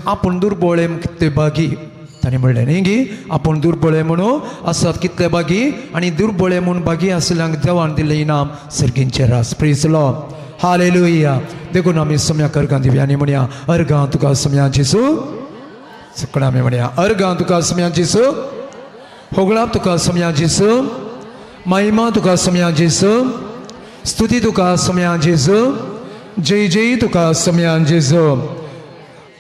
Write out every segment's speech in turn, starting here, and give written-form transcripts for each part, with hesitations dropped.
आपूण दुर्बळे कितले बागी ताणें म्हणलें न्ही गी आपूण दुर्बळे म्हणून आसात कितले बागी आनी दुर्बळे म्हूण बागी आशिल्ल्यांक देवान दिल्लें इनाम सर्गींचें रास. Praise Lord, hallelujah. देखून आमी सम्याक अर्गां दिवया आनी म्हणया अर्गां तुका सम्या जेजू. सगळ्या आमी म्हणया अर्गां तुका सम्या जेजू, होगळाप तुका सम्या जेजू, महिमा तुका सम्या जेजू, स्तुती तुका सम्या जेजू, जय जय तुका सम्या जेजू.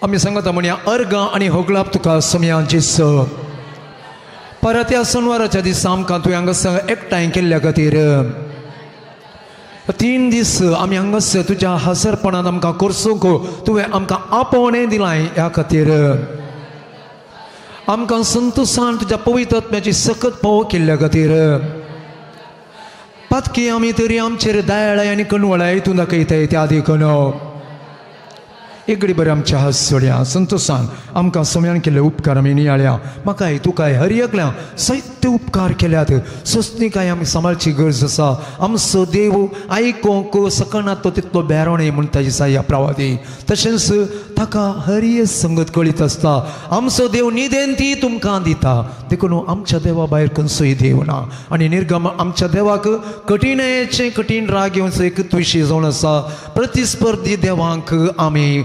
आमी सांगता म्हणया अर्गां आनी होगळाप तुका सम्या जेजू. परत ह्या सोनवाराच्या दिसा आमकां तुवें हांगासर एकठांय केल्ल्या खातीर 3 दीस आमी हांगासर तुज्या हजरपणान आमकां करसूंक तुवें आमकां आपोवणें दिलां ह्या खातीर आमकां संतोशान तुज्या पवित्र आत्म्याची सकत पाव केल्ल्या खातीर पातकी आमी तरी आमचेर दयाळाय आनी कणवळाय तूं दाखयताय त्या देखून एकडे बरें आमच्या हात सोडया संतोशान आमकां सम्यान केल्ले उपकार आमी नियाळ्या. म्हाकाय तुकाय हर एकल्या साहित्य उपकार केल्यात सोंसणीकाय आमी सांबाळची गरज आसा. आमचो देव आयकोंक सकना तो तितलो बेरो न्हय म्हणटा ईसाया प्रवादी. तशेंच ताका हर एक संगत कळीत आसता. आमचो देव निदेन ती तुमकां दिता. देखून आमच्या देवा भायर खंयचोय देव ना. आनी निर्गम आमच्या देवाक कठीणायेचें कठीण राग येवचो एकूच विशय जावन आसा. प्रतिस्पर्धी देवांक आमी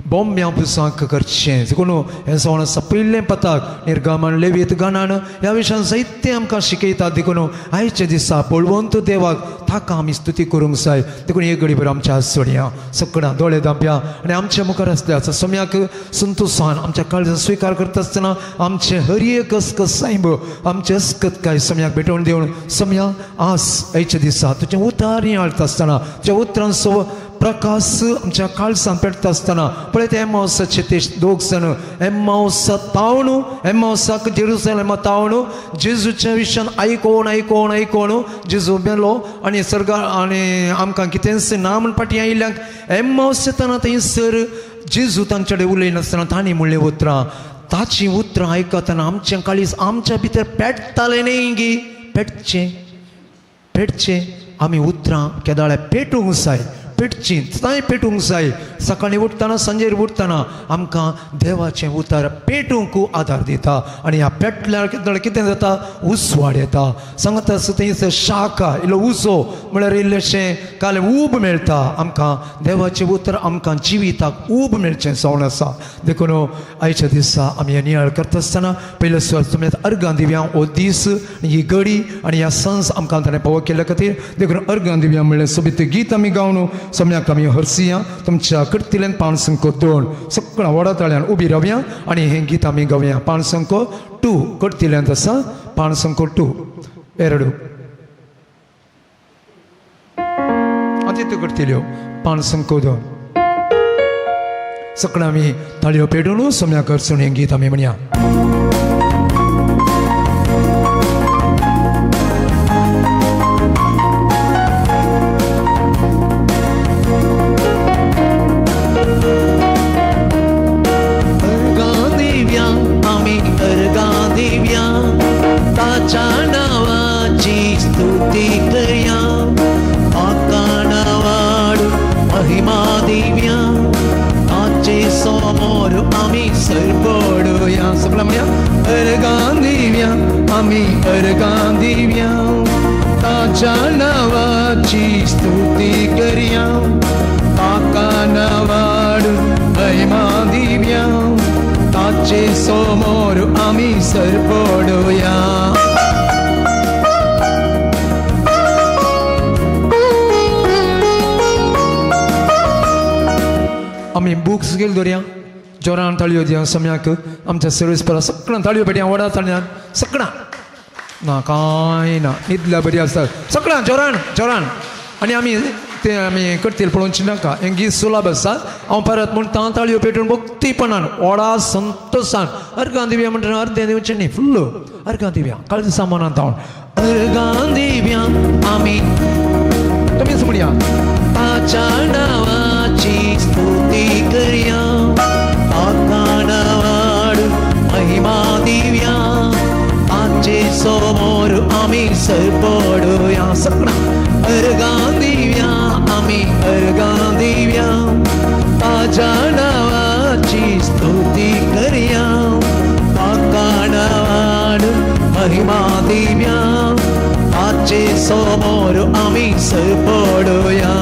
बोम्ब्या पुसांक करचें. देखून हें जावन आसा पयलें पताक निर्गमन लेवीत गाणान ह्या विशयान जायतें आमकां शिकयता. देखून आयच्या दिसा बळवंत देवाक ताका आमी स्तुती करूंक जाय. देखून एक घडी भर आमच्या हात सोडया, सगळ्यां दोळे धांपया आनी आमच्या मुखार आसल्या सम्याक संतोशान आमच्या काळजान स्विकार करता आसतना आमचें हर एक अस्कत सायब आमचें अस्कत काय सम्याक भेटोवन दिवन सम्या आस आयच्या दिसा तुजें उतार नियाळता आसतना तुज्या उतरांचो प्रकाश आमच्या काळजान पेटता आसतना पळय ते एम्मावसाचे ते दोग जाण एम्मावसा तावणू एम्मावसाक जेरुसलेमा तावणू जेजूच्या विशयान आयकोन आयकोन आयकोन जेजू मेलो आनी सर्गा आनी आमकां कितेंच ना म्हण फाटीं आयिल्ल्यांक एम्मावस येतना थंयसर जेजू तांचे कडेन उलयनासतना तांणी म्हणलें उतरां ताचीं उतरां आयकतना आमचें काळीज आमच्या भितर पेटतालें न्ही गी पेटचें पेटचें आमी उतरां केदाळे पेटूंक जाय पेटची सदांय पेटूंक जाय. सकाळीं उठतना सांजेर उठतना आमकां देवाचें उतर पेटूंक आदार दिता आनी ह्या पेटल्यार कितें जाता उजवाड येता. सांगता आसता थंयसर शाखा इल्लो उजो म्हळ्यार इल्लेशें काल ऊब मेळटा आमकां. देवाचें उतर आमकां जिविताक ऊब मेळचें जावन आसा. देखून आयच्या दिसा आमी हें नियाळ करता आसतना पयले सुवात तुमी अर्गां दिवया हो दीस ही घडी आनी ह्या संस आमकां ताणें पावो केल्ल्या खातीर. देखून अर्गां दिवया म्हणलें सोबीत गीत आमी गावन सम्याक आमी हरसिया तुमच्या कडतिल्यान 5 2 सगळ्या व्हडा ताळ्यान उबी रावया आनी हें गीत आमी गावया. 5 2 कडतिल्यान आसा 5 2 2 आतां कडतिल्यो 5 2 सगळ्या आमी ताळयो पेटून सम्याक हरसून हें गीत आमी म्हणया. आमी बुक्स घेवन दवरया जोरान ताळयो दिया सम्याक आमच्या सर्वीस परस सगळ्यां ताळयो पेटया व्हडा ताळयान सगळ्यां ना कांय ना न्हिदल्या बरी आसता सगळ्यां जोरान जोरान. आनी आमी ते आमी करतील पळोवची नाका हें गीत सुलाभ आसा. हांव परत म्हणटा ताळयो पेटून भक्तीपणान व्हडा संतोशान अर्गां दिवया म्हणटा अर्दें दिवचें न्ही फुल्ल अर्गां दिवया काळजी सामानान तावन अर्गां दिवया आमी तुमीच म्हणया ताच्या नांवाची स्तुती करया ताका नावाड महिमा दिवया ताचे समोर आमी सरपडुया सगळ्यां अर्गां दिवया आमी अर्गां दिवया ताच्या नांवाची स्तुती समोर आमी सरपडोया.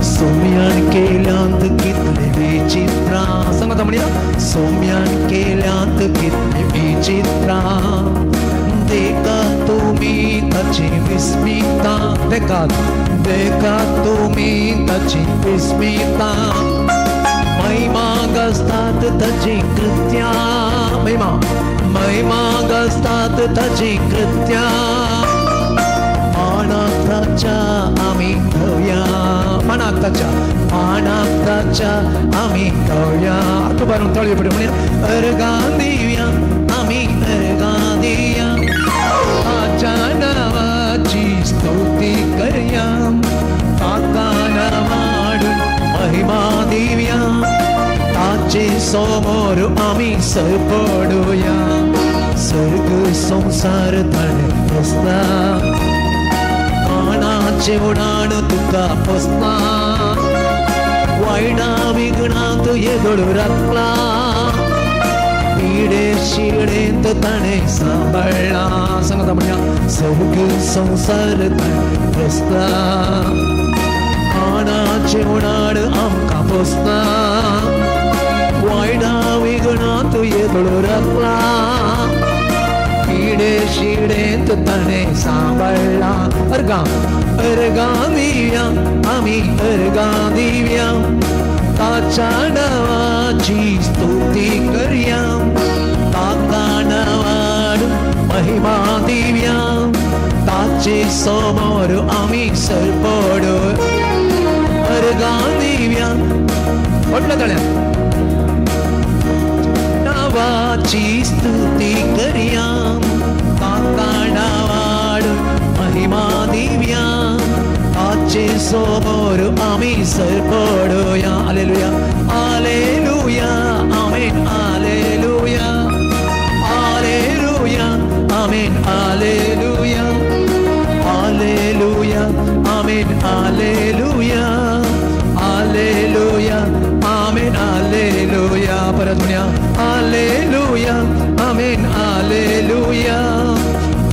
सोम्यान केल्यांत कितले विचित्रां, सांगता म्हणया, सोम्यान केल्यांत कितले विचित्रां, देखा तुमी ताची विस्मिता, देखात देखा तुमी ताची विस्मिता, महिमा गाजतात ताची कृत्यां, महिमा महिमा गाजतात ताची कृत्यां, मानाक ताच्या आमी गावया, मानाक ताच्या, मानाक ताच्या आमी गावया. आतां बारून ताळयो पडयो म्हणया, अर्गां दिवया आमी अर्गां दिवया, ताच्या नांवाची स्तुती करया, ताका नांवाडून महिमा दिवया, ताचे समोर आमी सरपडोया. सर्ग संवसार ताणें रचला, कानाचें उडाण तुका पोसला, वायणा विघ्नांत येदोळ राखला, पिडे शिळेंत ताणें सांबाळ्ळा. सांगता म्हणया, सर्ग संवसार ताणें रचला, कानाचें उडाण आमकां पोसला, वायणा विघ्नांत येदोळ राखला, पिडे शिळेंत ताणें सांबाळ्ळा. अर्गां अर्गां दिवया आमी अर्गां दिवया, ताच्या नांवाची स्तुती करया, ताका नांवाड महिमा दिवया, ताचे समोर आमी सरपडो. अर्गां दिवया व्हडल्या ताळ्यान, नांवाची स्तुती करया, ताका नांवाड महिमा दिवया, ताचे समोर आमी सरपडोया. Hallelujah hallelujah amen hallelujah hallelujah amen hallelujah hallelujah amen hallelujah hallelujah amen hallelujah. परत म्हणया hallelujah amen hallelujah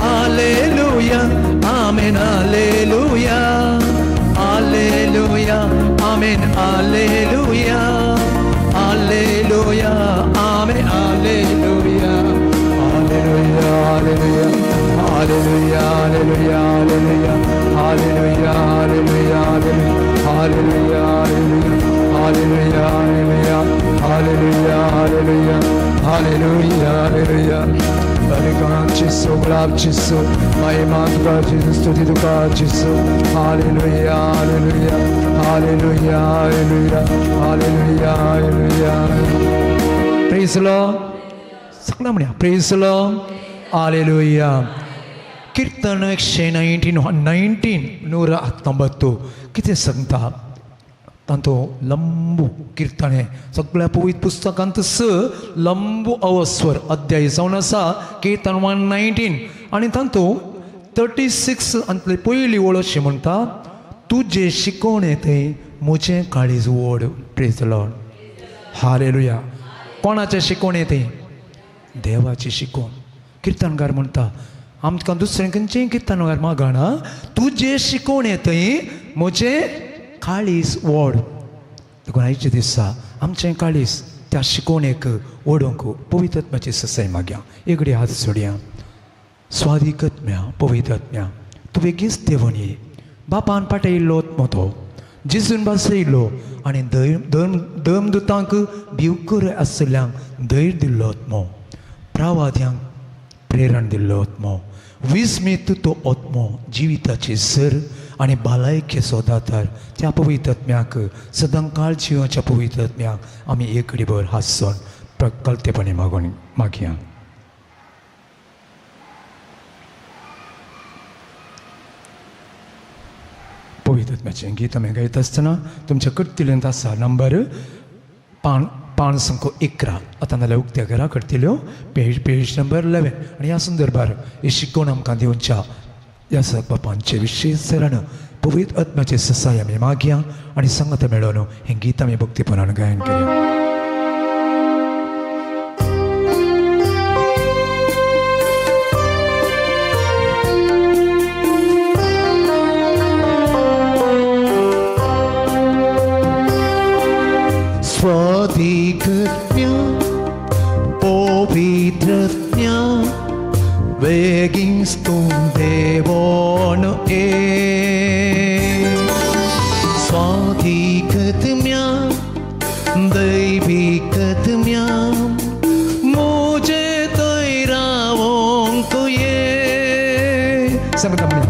hallelujah amen hallelujah hallelujah amen hallelujah hallelujah amen hallelujah hallelujah hallelujah hallelujah hallelujah hallelujah hallelujah hallelujah hallelujah hallelujah hallelujah hallelujah hallelujah. अर्गांची सोगळाची सो महिमा तुका जेजू, स्तुती तुका जेजू. Hallelujah hallelujah hallelujah hallelujah hallelujah hallelujah. Praise Lord. सगळं म्हणया प्रेज लॉर्ड हालेलुया. कीर्तन 119 119 कितें सांगता तांतो लंबू कीर्तन हें सगळ्या पवित्र पुस्तकांत स लंबू अवस्वर अध्याय जावन आसा कीर्तन 119 आनी तांतू 36 अंतली पयली ओळ अशी म्हणटा, तुजे शिकोवणे थंय म्हजें काळीज ओड. Praise Lord hallelujah. कोणाचें शिकोवणे थंय? देवाची शिकोवण. किर्तनकार म्हणटा आमकां दुसरें खंयचें किर्तनकार मागना, तुजे शिकोवणे थंय म्हजें काळीज ओड. देखून आयच्या दिसा आमचें काळीज त्या शिकोवणेक ओडूंक पवित्र आत्म्याची ससाय मागया. एगडी हात सोडया. स्वादीक आत्म्या पवित्र आत्म्या तूं बेगीच देवून ये. बापान पाटयल्लो आत्मो तो जेजून भासयलो आनी धर्मदुतांक भिवकर आशिल्ल्यांक धैर्य दिल्लो आत्मो, प्रावाद्यांक प्रेरण दिल्लो आत्मो, विस्मीत तो आत्मो जिविताची सर आनी भलायकेचो दातार. त्या पवित्र आत्म्याक सदांकाळ जिवाच्या पवित्र आत्म्याक आमी एक घडीभर हांसोन प्रकल्तेपणी मागून मागया. पवित्र आत्म्याचें गीत आमी गायता आसतना तुमच्या करतिल्यांत आसा नंबर 511. आतां नाल्यार उक्त्या घरा करतिल्यो पेज नंबर 11. आनी ह्या संदर्भार ही शिकवण आमकां दिवच्या ह्या बापांचे विशेष सरण पवित्र आत्म्याचे ससाय आमी मागया आनी संगत मेळोवन हें गीत आमी भक्तीपणान गायन करया. पवित्रज्ञा वेगींच तूं देवोन ये स्वाधिकत्म्या दैविकत्म्या म्हजे थंय रावोंक ये. सांगता म्हणया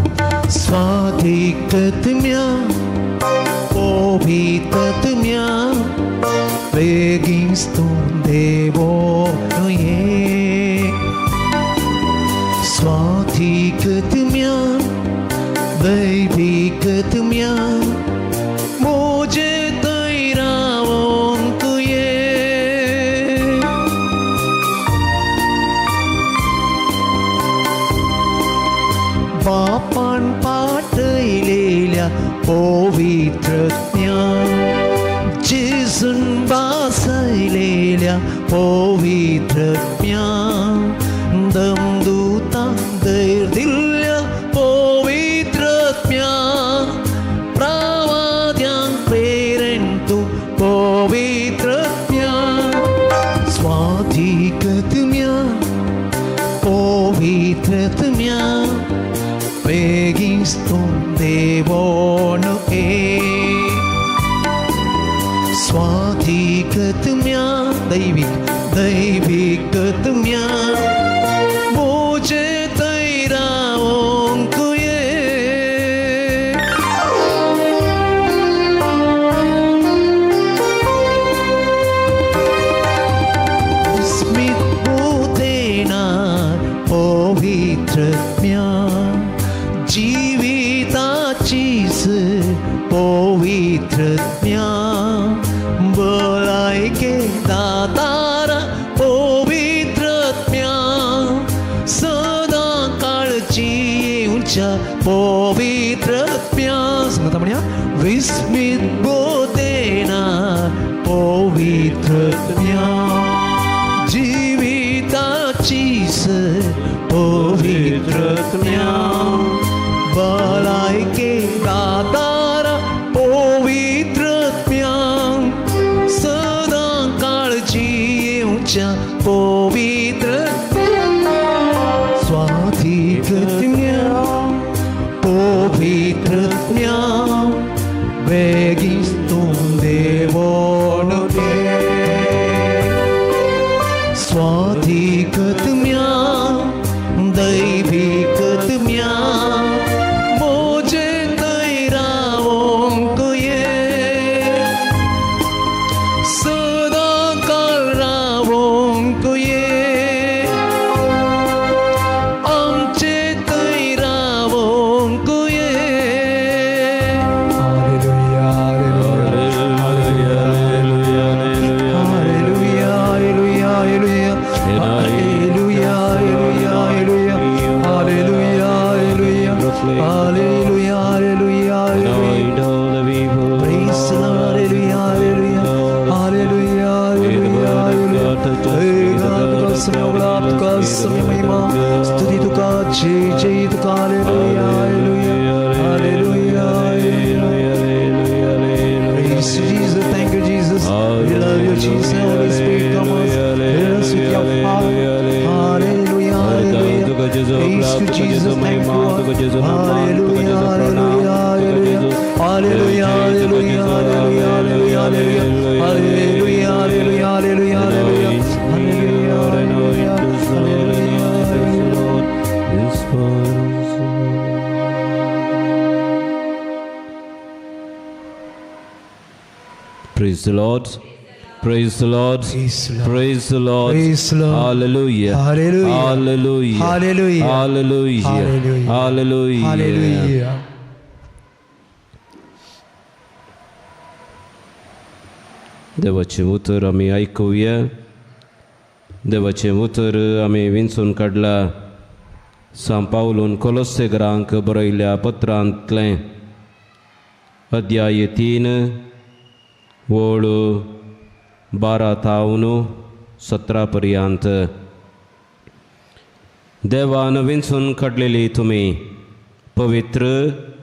स्वाधिकत्म्या पवित्रत्म्या बेगींच तूं देवोन ये स्वाधिकत्म्या दैविकत्म्या म्हजे थंय रावोंक ये. बापान पाठयलेल्या पवित्रज्ञा जेजून बासयलेल्या पवित्रज्ञा दमदूतां धैर दिल्ल्या पवित्रज्ञा प्रावाद्यांक प्रेरण तूं पवित्रज्ञा स्वाधिकत्म्या पवित्रत्म्या बेगींच तूं देवोन ये स्वाधिकत्म्या दैवीक दैविकत्म्या म्हजे थंय रावोंक ये. स्मित भूतेना पवित्रज्ञा जिविताचीच पवित्रज्ञा भलायके दातारा पवित्रज्ञा सदां काळजी येवच्या पवित्रज्ञा. सांगता म्हणया विस्मीत बोधेना पवित्रज्ञा जिविताचीच पवित्रज्ञा भलायके दातारा पवित्रज्ञा सदां काळजी येवच्या पवित्र स्वाधिकत्म्या पवित्रज्ञा बेगींच तूं देवोन ये स्वाधिकत्म्या दैविकत्म्या म्हजे थंय रावोंक ये सदां काळ रावोंक ये आमचे थंय रावोंक ये. Hallelujah, hallelujah, hallelujah, hallelujah, hallelujah, hallelujah, hallelujah, hallelujah, hallelujah, hallelujah. Praise the Lord, hallelujah, hallelujah, hallelujah, hallelujah, hallelujah. Hey God, तुका समय तुका समय महिमा स्तुती तुका जय जय तुका. Hallelujah, hallelujah, hallelujah, hallelujah. Praise Jesus, thank you Jesus. We love you Jesus. Holy Spirit, come us, fill us with your power. Hallelujah, hallelujah. Praise to Jesus, thank you Lord. Hallelujah, hallelujah, hallelujah, hallelujah, hallelujah, hallelujah, hallelujah, hallelujah, hallelujah, hallelujah, hallelujah, hallelujah, hallelujah. Praise the Lord. Praise the Lord. Praise the Lord. Praise the Lord. Praise the Lord. Hallelujah. Hallelujah. Hallelujah. Hallelujah. Hallelujah. Hallelujah. Hallelujah. Hallelujah. देवाचें उतर आमी आयकुया. देवाचें उतर आमी विंचून काडलां सांव पावलून कोलोसेगरांक बरयल्ल्या पत्रांतलें अध्याय 3 वळ 12 थावन 17 पर्यंत. देवान विंचून काडलेली तुमी पवित्र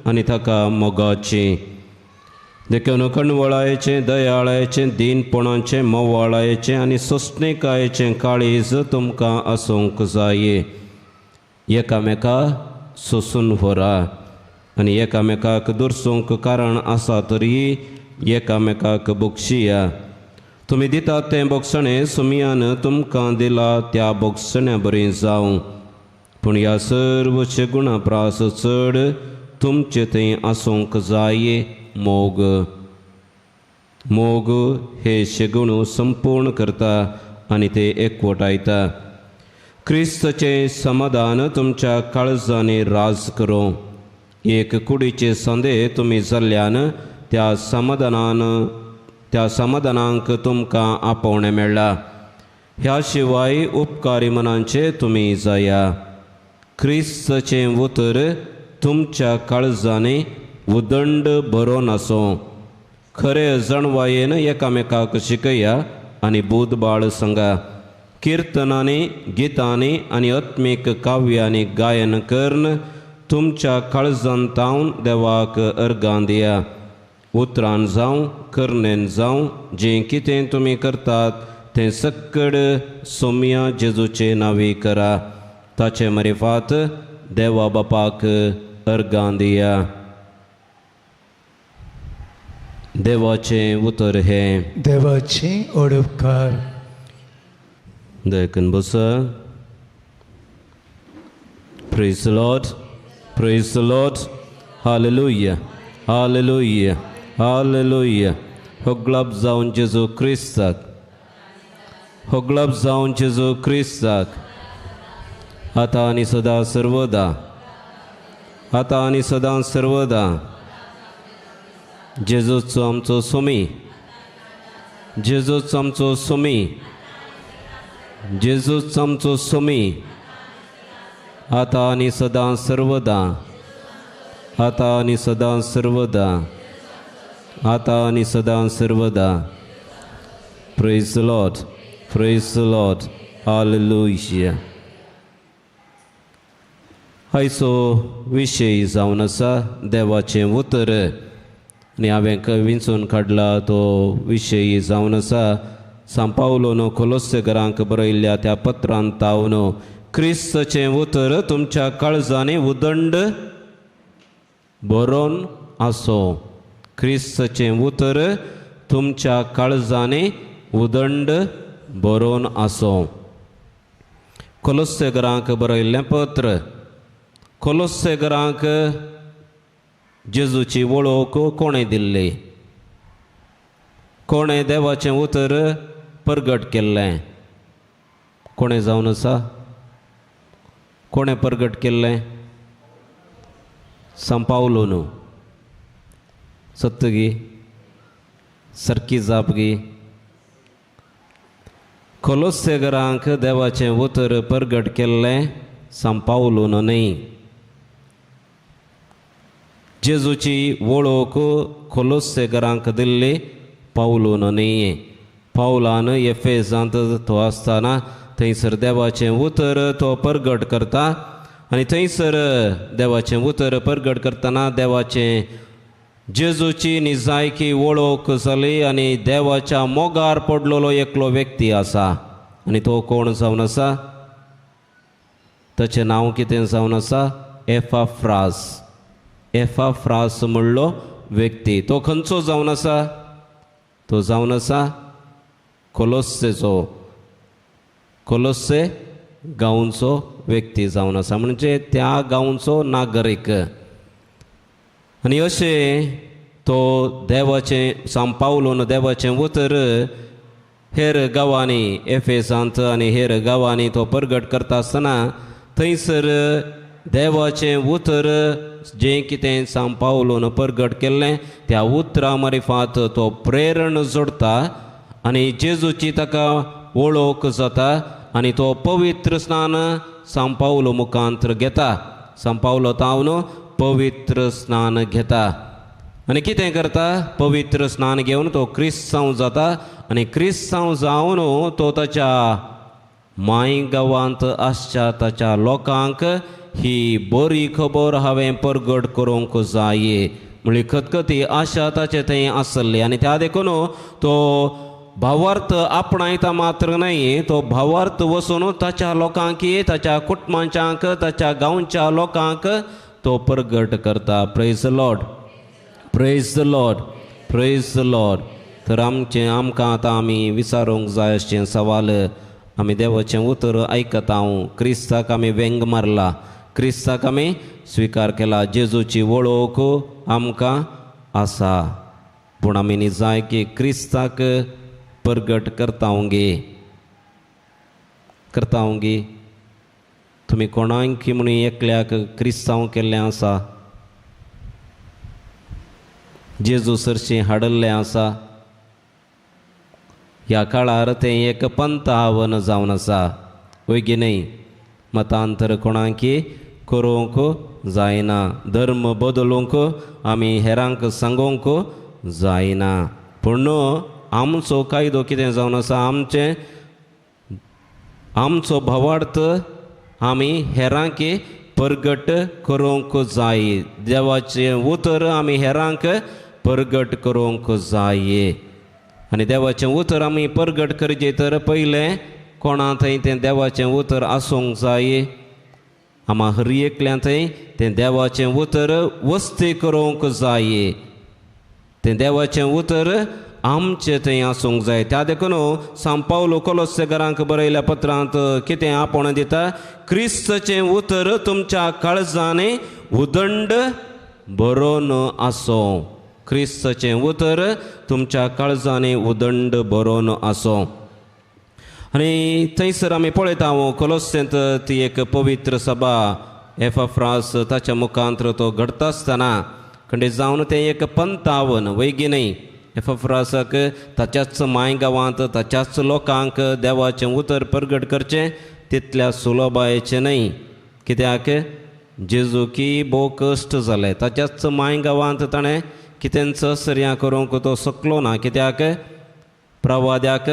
आनी ताका मोगाची. देखून कणवळायेचें, दयाळायेचें, दीनपणाचें, मोवाळायेचें आनी सोंसणीकायेचें काळीज तुमकां आसूंक जाय. एकामेका सोंसून व्हरा आनी एकामेकाक दुरसूंक कारण आसा तरी एकामेकाक बक्षिया. तुमी दितात तें बोगसणें सुमयान तुमकां दिला त्या बोगसण्या बरी जावं. पूण ह्या सर्व गुणा प्रास चड तुमचे थंय आसूंक जाय मोग. मोग हे शेगुण संपूर्ण करता आनी ते एकवटायता. क्रिस्तचें समाधान तुमच्या काळजांनी राज करूं. एक कुडीचे संदे तुमी जाल्ल्यान त्या समाधानान त्या समाधानांक तुमकां आपोवणें मेळ्ळां. ह्या शिवाय उपकारी मनांचे तुमी जाया. क्रिस्तचें उतर तुमच्या काळजांनी उदंड बरोवन आसूं. खरे जाणवायेन एकामेकाक शिकया आनी बूदबाळ सांगा. किर्तनांनी, गितांनी आनी आत्मीक काव्यांनी गायन करून तुमच्या काळजान तावन देवाक अर्गां दिया. उतरान जावं, करणेन जावं, जें कितें तुमी करतात तें सक्कड सोम्या जेजूचे नांवी करा. ताचे मरिफात देवा बापाक अर्गां दिया. देवाचें उतर हें. देवाचें ओडपकार. देखून बसा. Praise the Lord, praise the Lord, hallelujah, hallelujah, hallelujah. होगळप जावन जेजू क्रिस्ताक, होगळप जावन जेजू क्रिस्ताक, आतां आनी सदां सर्वदा, आतां आनी सदां सर्वदा. जेजूचो आमचो सोमी, जेजूचो आमचो सोमी, जेजूचो आमचो सोमी, आतां आनी सदां सर्वदा, आतां आनी सदां सर्वदा, आतां आनी सदां सर्वदा. Praise the Lord, praise the Lord, hallelujah. आयचो विशय जावन आसा देवाचें उतर आनी हांवें विंचून काडला तो विशय जावन आसा सांव पावलोन कोलोस्सेकरांक बरयल्ल्या त्या पत्रांत तावन क्रिस्तचें उतर तुमच्या काळजांनी उदंड बरोवन आसूं. क्रिस्तचें उतर तुमच्या काळजांनी उदंड बरोवन आसूं. कोलोस्सेकरांक बरयल्लें पत्र. कोलोस्सेकरांक जेजूची वळख कोणें दिल्ली? कोणें देवाचें उतर परगट केल्लें? कोणें जावन आसा? कोणें परगट केल्लें? सांव पावलोन. सत्य गी? सारकी जाप गी? कोलोस्सेकरांक देवाचें उतर परगट केल्लें सांव पावलोन न्हय. जेजूची वळख कोलोस्सेकरांक दिल्ली पावलोन न्हय. पावलान एफेजांत तो आसतना थंयसर देवाचें उतर तो परगट करता आनी थंयसर देवाचें उतर परगट करतना देवाचें जेजूची निजायकी वळख जाली आनी देवाच्या मोगार पडलेलो एकलो व्यक्ती आसा आनी तो कोण जावन आसा? ताचें नांव कितें जावन आसा? एफाफ्रास. एफाफ्रास म्हणलो व्यक्ती. तो खंयचो जावन आसा? तो जावन आसा कोलोस्सेचो, कोलोस्से गांवचो व्यक्ती जावन आसा, म्हणजे त्या गांवचो नागरीक. आनी अशें तो देवाचें सांव पावलोन देवाचें उतर हेर गांवांनी, एफेसांत आनी हेर गांवांनी तो परगट करता आसतना थंयसर देवाचें उतर जें कितें सांव पावलोन परगट केल्लें त्या उतरा मारिफात तो प्रेरण जोडटा आनी जेजूची ताका वळख जाता आनी तो पवित्र स्नान सांव पावलो मुखांतर घेता. सांव पावलो तावन पवित्र स्नान घेता आनी कितें करता? पवित्र स्नान घेवन तो क्रिस्तांव जाता आनी क्रिस्तांव जावन तो ताच्या माय गांवांत आसच्या ताच्या लोकांक ही बरी खबर हांवें परगट करूंक जाय. म्हणली खतखती आशा ताचे थंय आसली. आनी त्या देखून तो भावार्थ आपणायता मात्र न्हय, तो भावार्थ वचून ताच्या लोकांक, ताच्या कुटुंबांच्यांक, ताच्या गांवच्या लोकांक तो परगट करता. Praise the Lord, praise the Lord, praise the Lord. तर आमचें आमकां आतां आमी विचारूंक जाय अशें सवाल. आमी देवाचें उतर आयकता, क्रिस्ताक आमी वेंग मारला, क्रिस्ताक आमी स्विकार केला, जेजूची वळख आमकां आसा, पूण आमी न्ही जाय की क्रिस्ताक परगट करता गे, करता गे. तुमी कोणाक म्हणून एकल्याक क्रिस्तांव केल्लें आसा, जेजू सरशीं हाडिल्लें आसा. ह्या काळार तें एक पंथ आवन जावन आसा, वयगी न्हय. मतांतर कोणाकी करूंक जायना, धर्म बदलूंक आमी हेरांक सांगूंक जायना. पूण आमचो कायदो कितें जावन आसा, आमचें आमचो भावार्थ आमी हेरांक परगट करूंक जाय, देवाचें उतर आमी हेरांक परगट करूंक जाय. आनी देवाचें उतर आमी परगट करचें तर पयलें कोणा थंय तें देवाचें उतर आसूंक जाय. आमा हर एकल्या थंय तें देवाचें उतर वस्ती करूंक जाय, तें देवाचें उतर आमचें थंय आसूंक जाय. त्या देखून सांव पावलो कोलोस्सेकारांक बरयल्या पत्रांत कितें आपोवणें दिता, क्रिस्ताचें उतर तुमच्या काळजांनी उदंड बरोवन आसूं. क्रिस्ताचें उतर तुमच्या काळजांनी उदंड बरोवन आसूं. आनी थंयसर आमी पळयता कोलोस्सेंत ती एक पवित्र सभा एफाफ्रास ताच्या मुखांत तो घडता आसतना खंडीत जावन तें एक पंतावन वैगी न्हय. एफाफ्रासाक ताच्याच माय गांवांत ताच्याच लोकांक देवाचें उतर परगट करचें तितल्या सुलभायेचें न्हय. कित्याक जेजूकी भोव कश्ट जाले, ताच्याच माय गांवांत ताणें कितेंच सर्यां करूंक तो शकलो ना. कित्याक प्रवाद्याक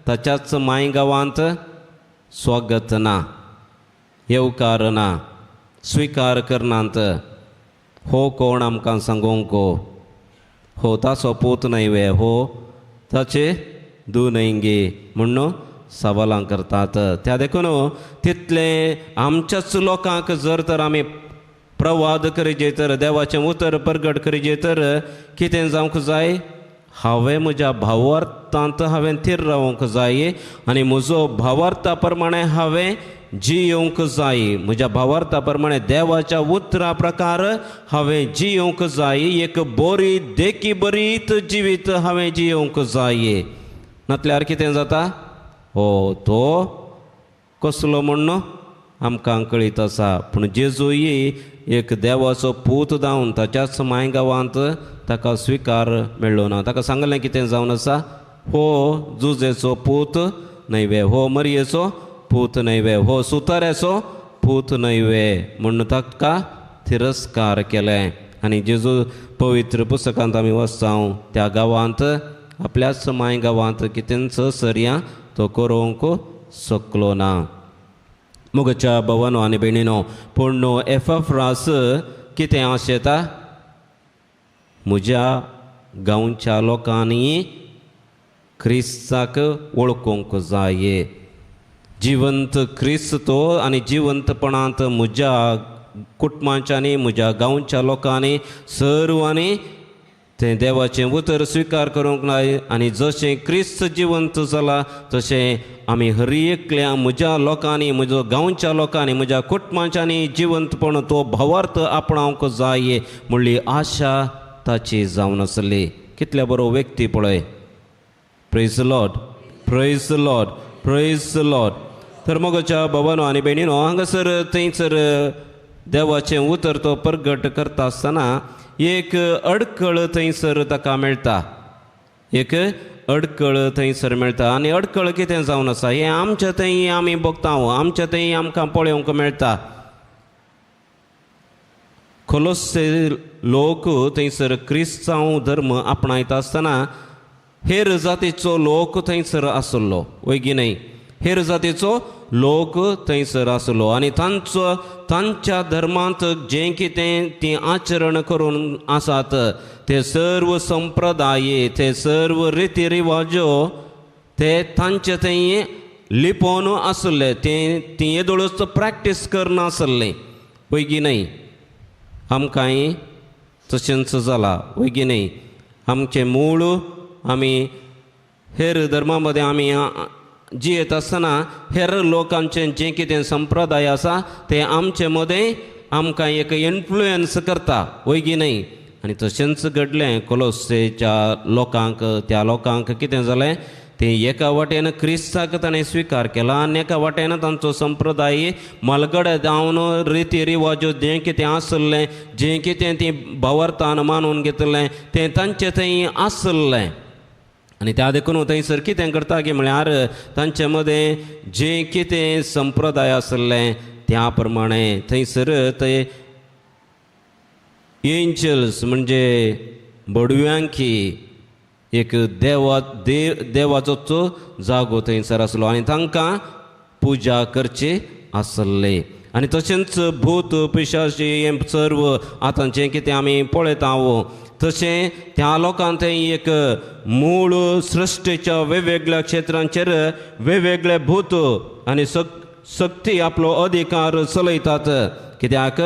ताच्याच माय गांवांत स्वागत ना, येवकार ना, स्विकार करनात. हो कोण आमकां सांगूंक, हो ताचो पूत न्हय वे, हो ताचे दू न्हय गे म्हूण सवालां करतात. त्या देखून तितलें आमच्याच लोकांक जर तर आमी प्रवाद करीजे तर, देवाचें उतर परगट करीजे तर कितें जावंक जाय, हांवें म्हज्या भावार्थांत हांवें थीर रावंक जाय आनी म्हजो भावार्था प्रमाणें हांवें जियोवंक जाय. म्हज्या भावार्था प्रमाणें देवाच्या उतरा प्रकार हांवें जियोवंक जाय. एक बरी देखी बरीत जिवीत हांवें जियोवंक जाय. नातल्यार कितें जाता, हो तो कसलो म्हूण आमकां कळीत आसा. पूण जेजूय एक देवाचो पूत जावन ताच्याच माय गांवांत ताका स्विकार मेळ्ळो ना. ताका सांगलें कितें जावन आसा, हो जुजेचो पूत न्हय वे, हो मरयेचो पूत न्हय वे, हो सुताऱ्याचो पूत न्हय वे म्हूण ताका तिरस्कार केलें. आनी जेजू पवित्र पुस्तकांत आमी वचता त्या गांवांत आपल्याच माय गांवांत कितेंच सर्यां तो करूंक शकलो ना. मोगाच्या भवानो आनी भयणीनो, पूण एफाफ्रास कितें आशेता, म्हज्या गांवच्या लोकांनी क्रिस्ताक वळखूंक जाय. जिवंत क्रिस्त तो आनी जिवंतपणांत म्हज्या कुटुंबांच्यांनी म्हज्या गांवच्या लोकांनी सर्वांनी तें देवाचें उतर स्विकार करूंक जाय. आनी जशें क्रिस्त जिवंत जाला तशें आमी हर एकल्या म्हज्या लोकांनी, म्हज्या गांवच्या लोकांनी, म्हज्या कुटुंबांच्यांनी जिवंतपण तो भावार्थ आपणावंक जाय म्हणली आशा ताची जावन आसली. कितल्या बरो व्यक्ती पळय. Praise the Lord, praise the Lord, praise the Lord. तर मोगाच्या भवानो आनी भयणीनो, हांगासर थंयसर देवाचें उतर तो परगट करता आसतना एक अडकळ थंयसर ताका मेळटा, एक अडकळ थंयसर मेळटा. आनी अडकळ कितें जावन आसा हें आमच्या थंय आमी बगता, आमच्या थंय आमकां पळोवंक मेळटा. कोलोस्से लोक थंयसर क्रिस्तांव धर्म आपणायता आसतना हेर जातीचो लोक थंयसर आसलो, वयगी न्हय. हेर जातीचो लोक थंयसर आसलो आनी तांचो तांच्या धर्मांत जें कितें तीं आचरण करून आसात ते सर्व संप्रदाय, ते सर्व रिती रिवाजो ते तांचे थंय लिपोवन आसले, ते ती येदोळच प्रॅक्टीस करनासले. वयगी न्हय? आमकांय तशेंच जालां, वयगी न्हय? आमचें मूळ आमी हेर धर्मा मदें आमी जियेत आसतना हेर लोकांचें जें कितें संप्रदाय आसा तें आमचे मदें आमकां एक इन्फ्लुयन्स करता, वयगी न्हय? आनी तशेंच घडलें कोलोसेच्या लोकांक. त्या लोकांक कितें जालें, ते एका वाटेन क्रिस्ताक ताणें स्विकार केला आनी एका वाटेन तांचो संप्रदाय मलगडे जावन रिती रिवाजो जें कितें आसलें, जें कितें ती भावार्थान मानून घेतलें तें तांचे थंय आसलें. आनी त्या देखून थंयसर कितें करता की म्हळ्यार तांचे मदें जें कितें संप्रदाय आसलें त्या प्रमाणे थंयसर ते एंजल्स म्हणजे बडव्यांकी एक देवा देवाचोच जागो थंयसर आसलो आनी तांकां पुजा करची आसली. आनी तशेंच भूत पिशाची हें सर्व आतां जें कितें आमी पळयता तशें त्या लोकांक थंय एक मूळ सृश्टीच्या वेगवेगळ्या क्षेत्रांचेर वेगवेगळे भूत आनी शक्ती आपलो अधिकार चलयतात. कित्याक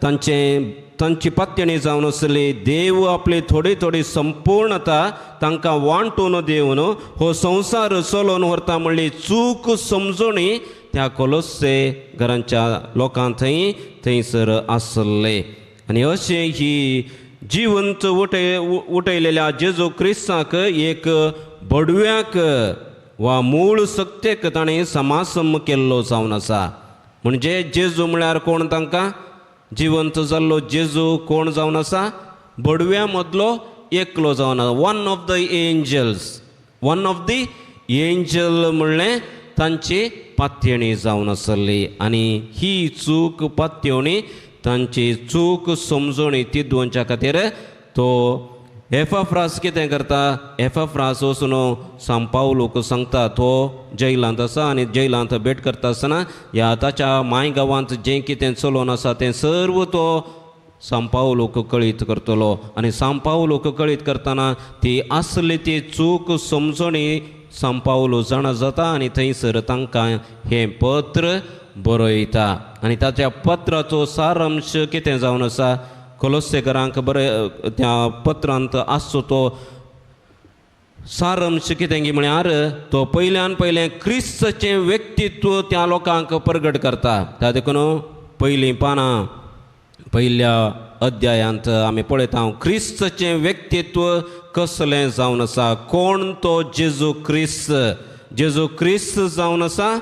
तांचें तांची पात्यणी जावन आसली देव आपली थोडी थोडी संपूर्णता तांकां वांटून दिवन हो संवसार चलोवन व्हरता म्हणली चूक समजणी त्या कोलोसे घरांच्या लोकां थंय थंयसर आसले. आनी अशें ही जिवंत उठयलेल्या जेजू क्रिस्ताक एक बडव्याक वा मूळ सक्तेक ताणें समासम केल्लो जावन आसा. म्हणजे जेजू म्हळ्यार कोण? तांकां जिवंत जाल्लो जेजू कोण जावन आसा? बडव्या मदलो एकलो जावन आसा. One of the angels, one of the angel म्हणलें तांची पात्यणी जावन आसली. आनी ही चूक पात्यणी तांची चूक समजणी ती दवरच्या खातीर तो एफाफ्रास कितें करता, एफाफ्रास वचून सांव पावलूक सांगता. तो जैलांत आसा आनी जैलांत भेट करता आसतना ह्या ताच्या माय गांवांत जें कितें चलोवन आसा तें सर्व तो सांव पावलूक कळीत करतलो. आनी सांव पावलूक कळीत करतना ती आसली ती चूक समजणी सांव पावलू जाणा जाता आनी थंयसर तांकां हें पत्र बरयता. आनी ताच्या पत्राचो सारांश कितें जावन आसा, कोलोसेकरांक बरें त्या पत्रांत आसचो तो सारांश कितें की म्हळ्यार तो पयल्यान पयलें क्रिस्ताचें व्यक्तित्व त्या लोकांक प्रगट करता. त्या देखून पयलीं पानां पयल्या अध्यायांत आमी पळयता क्रिस्ताचें व्यक्तित्व कसलें जावन आसा, कोण तो जेजू क्रिस्त. जेजू क्रिस्त जावन आसा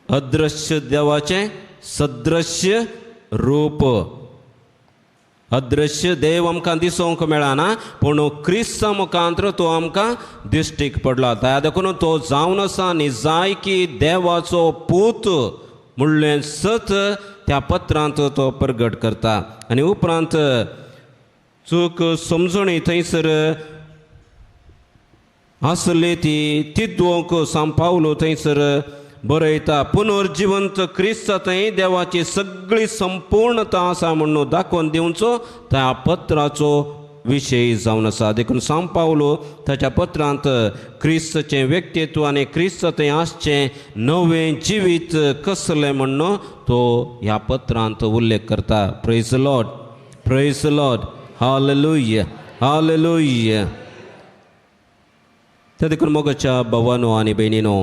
अदृश्य देवाचें सदृश्य रूप. अदृश्य देव आमकां दिसूंक मेळना पूण क्रिस्ता मुखांत्र तो आमकां दिश्टीक पडला. त्या देखून तो जावन आसा निजायकी देवाचो पूत म्हणलें सत त्या पत्रांत तो प्रगट करता. आनी उपरांत चूक समजणी थंयसर आसली ती तिद्वोंक सांव पावलो थंयसर बरयता. पुनर्जिवंत क्रिस्त थंय देवाची सगळी संपूर्णता आसा म्हणून दाखोवन दिवचो त्या पत्राचो विशय जावन आसा. देखून सांव पावलो ताच्या पत्रांत क्रिस्ताचें व्यक्तित्व आनी क्रिस्त थंय आसचें नवें जिवीत कसलें म्हणून तो ह्या पत्रांत उल्लेख करता. Praise Lord, praise Lord, hallelujah, hallelujah. त्या देखून मोगाच्या भावानो आनी भयणीनो,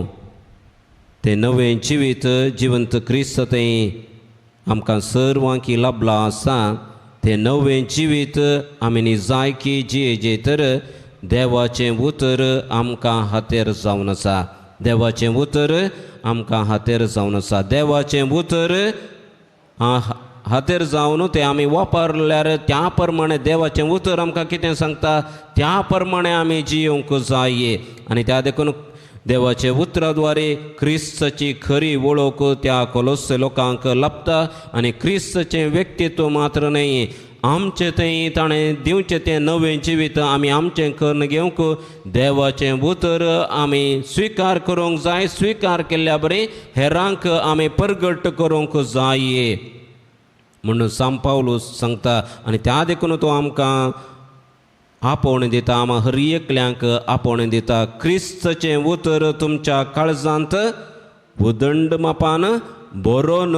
तें नवें जिवीत जिवंत क्रिस्त थंय आमकां सर्वांकी लाभलां आसा. तें नवें जिवीत आमी निजायकी जिये तर देवाचें उतर आमकां हातेर जावन आसा. देवाचें उतर आमकां हातेर जावन आसा. देवाचें उतर हातेर जावन तें आमी वापरल्यार त्या प्रमाणे देवाचें उतर आमकां कितें सांगता त्या प्रमाणे आमी जियोंक जाय. आनी त्या देखून देवाचे उतराद्वारे क्रिस्ताची खरी वळख त्या कोलोसे लोकांक लाभता. आनी क्रिस्ताचें व्यक्तित्व मात्र न्हय, आमचें थंय ताणें दिवचें तें नवें जिवीत आमी आमचें करून घेवंक देवाचें उतर आमी स्विकार करूंक जाय. स्विकार केल्ल्या बरें हेरांक आमी परगट करूंक जाय म्हणून सांत पावलूस सांगता. आनी त्या देखून तो आमकां आपोवणें दिता, आमकां हर एकल्यांक आपोवणें दिता, क्रिस्ताचें उतर तुमच्या काळजांत उदंड मापान बरोवन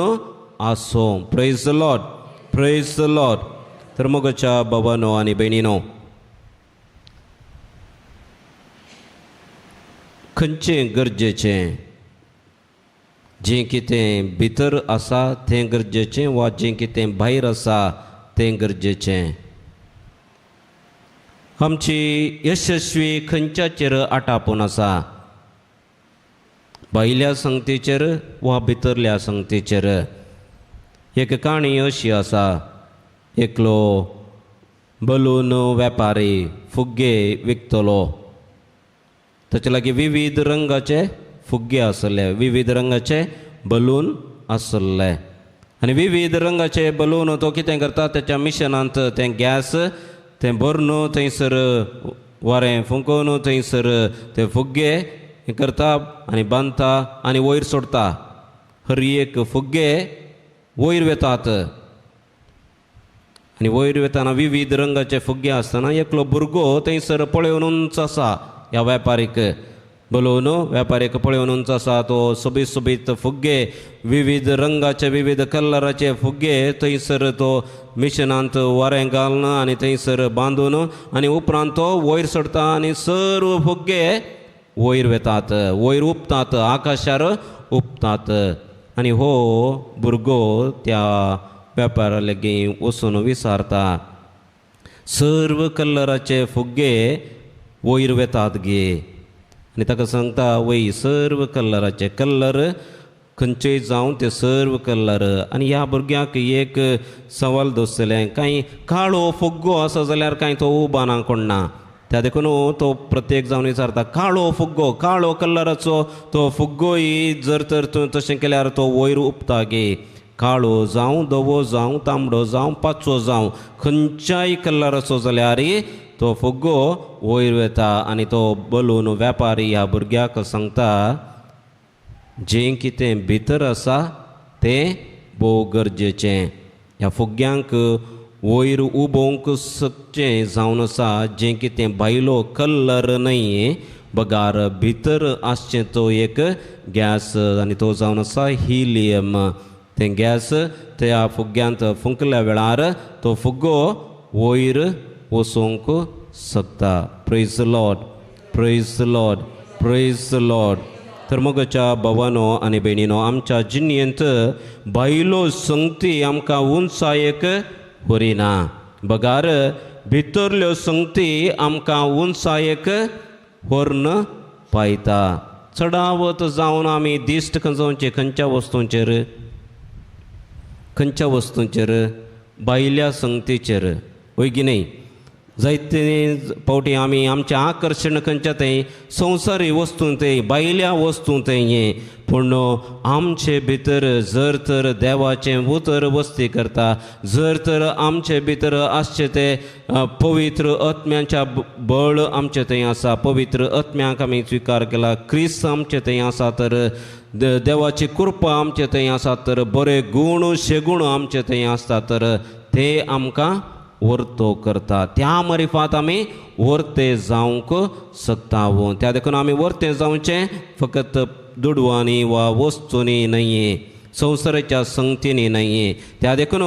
आसूं. Praise the Lord, praise the Lord. तर मोगाच्या बाबानो आनी भयणीनो, खंयचें गरजेचें, जें कितें भितर आसा तें गरजेचें वा जें कितें भायर आसा तें गरजेचें? आमची यशस्वी खंयच्याचेर आटापून आसा, भायल्या संगतीचेर वा भितरल्या संगतीचेर? एक काणी अशी आसा, एकलो बलून वेपारी फुग्गे विकतलो. ताचे लागीं विविध रंगाचे फुग्गे आसले, विविध रंगाचे बलून आसले आनी विविध रंगाचे बलून तो कितें करता, ताच्या मिशनांत तें गॅस तें भरून थंयसर वारें फुंकोवन थंयसर ते फुग्गे हें करता आनी बांदता आनी वयर सोडटा. हर एक फुग्गे वयर वेतात आनी वयर वेताना विविध रंगाचे फुग्गे आसतना एकलो भुरगो थंयसर पळोवनूच आसा ह्या वेपारीक, बलून वेपारीक पळोवनूच आसा. तो सोबीत सोबीत फुग्गे, विविध रंगाचे विविध कलराचे फुग्गे थंयसर तो मिशनांत वारें घालून आनी थंयसर बांदून आनी उपरांत तो वयर सोडटा आनी सर्व फुग्गे वयर वेतात, वयर उपतात, आकाशार उपतात. आनी हो भुरगो त्या वेपारा लागीं वचून विचारता, सर्व कलराचे फुग्गे वयर वेतात गे? आनी ताका सांगता, वय सर्व कलराचे, कलर खंयचेय जावं ते सर्व कलर. आनी ह्या भुरग्याक एक सवाल दसलें, कांय काळो फुग्गो आसा जाल्यार कांय तो उबाना कोण ना. त्या देखून तो प्रत्येक जावन विचारता, काळो फुग्गो, काळो कलराचो तो फुग्गोय जर तर तूं तशें केल्यार तो वयर उपता गे? काळो जावं, धवो जावं, तांबडो जावं, पाचवो जावं, खंयच्याय कलराचो जाल्यार तो फुग्गो वयर वता. आनी तो बलून वेपारी ह्या भुरग्याक सांगता, जें कितें भितर आसा तें भोव गरजेचें. ह्या फुग्यांक वयर उबोवंक शकचें जावन आसा जें कितें भायलो कलर न्हय, बगार भितर आसचें तो एक गॅस आनी तो जावन आसा हिलियम. तें गॅस त्या फुग्यांत फुंकल्या वेळार तो फुग्गो वयर वचूंक शकता. Praise the Lord, praise the Lord, praise the Lord. तर मोगाच्या भावानो आनी भयणीनो, आमच्या जिणेंत भायलो संगती आमकां उंचायेक व्हरिना, बगार भितरल्यो संगती आमकां उंचायेक व्हरून पायता. चडावत जावन आमी दिश्ट खंयचे खंयच्या वस्तूंचेर, खंयच्या वस्तूंचेर, भायल्या संगतीचेर, वय की न्हय? जायते फावटी आमी आमचें आकर्शण खंयच्या थंय संवसारी वस्तूं थंय, भायल्या वस्तूं थंय. पूण आमचे भितर जर तर देवाचें उतर वस्ती करता, जर तर आमचे भितर आसचें तें पवित्र आत्म्याच्या बळ आमचे थंय आसा, पवित्र आत्म्याक आमी स्विकार केला, क्रिस्त आमचे थंय आसा, तर देवाची कृपा आमचे थंय आसा, तर बरे गूण शेगूण आमचे थंय आसता, तर ते आमकां वर्तो करता. त्या मारिफात आमी वर्ते जावंक शकता. त्या देखून आमी वर्ते जावचें फकत दुडवांनी वा वस्तूंनी न्हय, संवसाराच्या संगतींनी न्हय. त्या देखून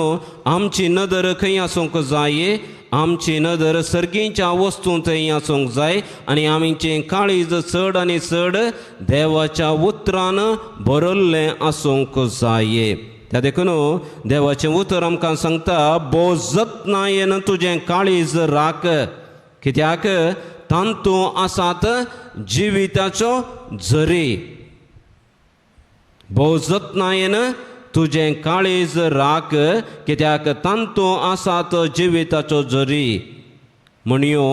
आमची नदर खंय आसूंक जाय, आमची नदर सर्गीच्या वस्तूं थंय आसूंक जाय आनी आमचें काळीज चड आनी चड देवाच्या उतरान भरल्लें आसूंक जाय. त्या देखून देवाचें उतर आमकां सांगता, भोव जतनायेन तुजें काळीज राख, कित्याक तांतूं आसात जिविताचो झरी. भोव जतनायेन तुजें काळीज राख, कित्याक तांतूं आसात जिविताचो झरी. म्हणयो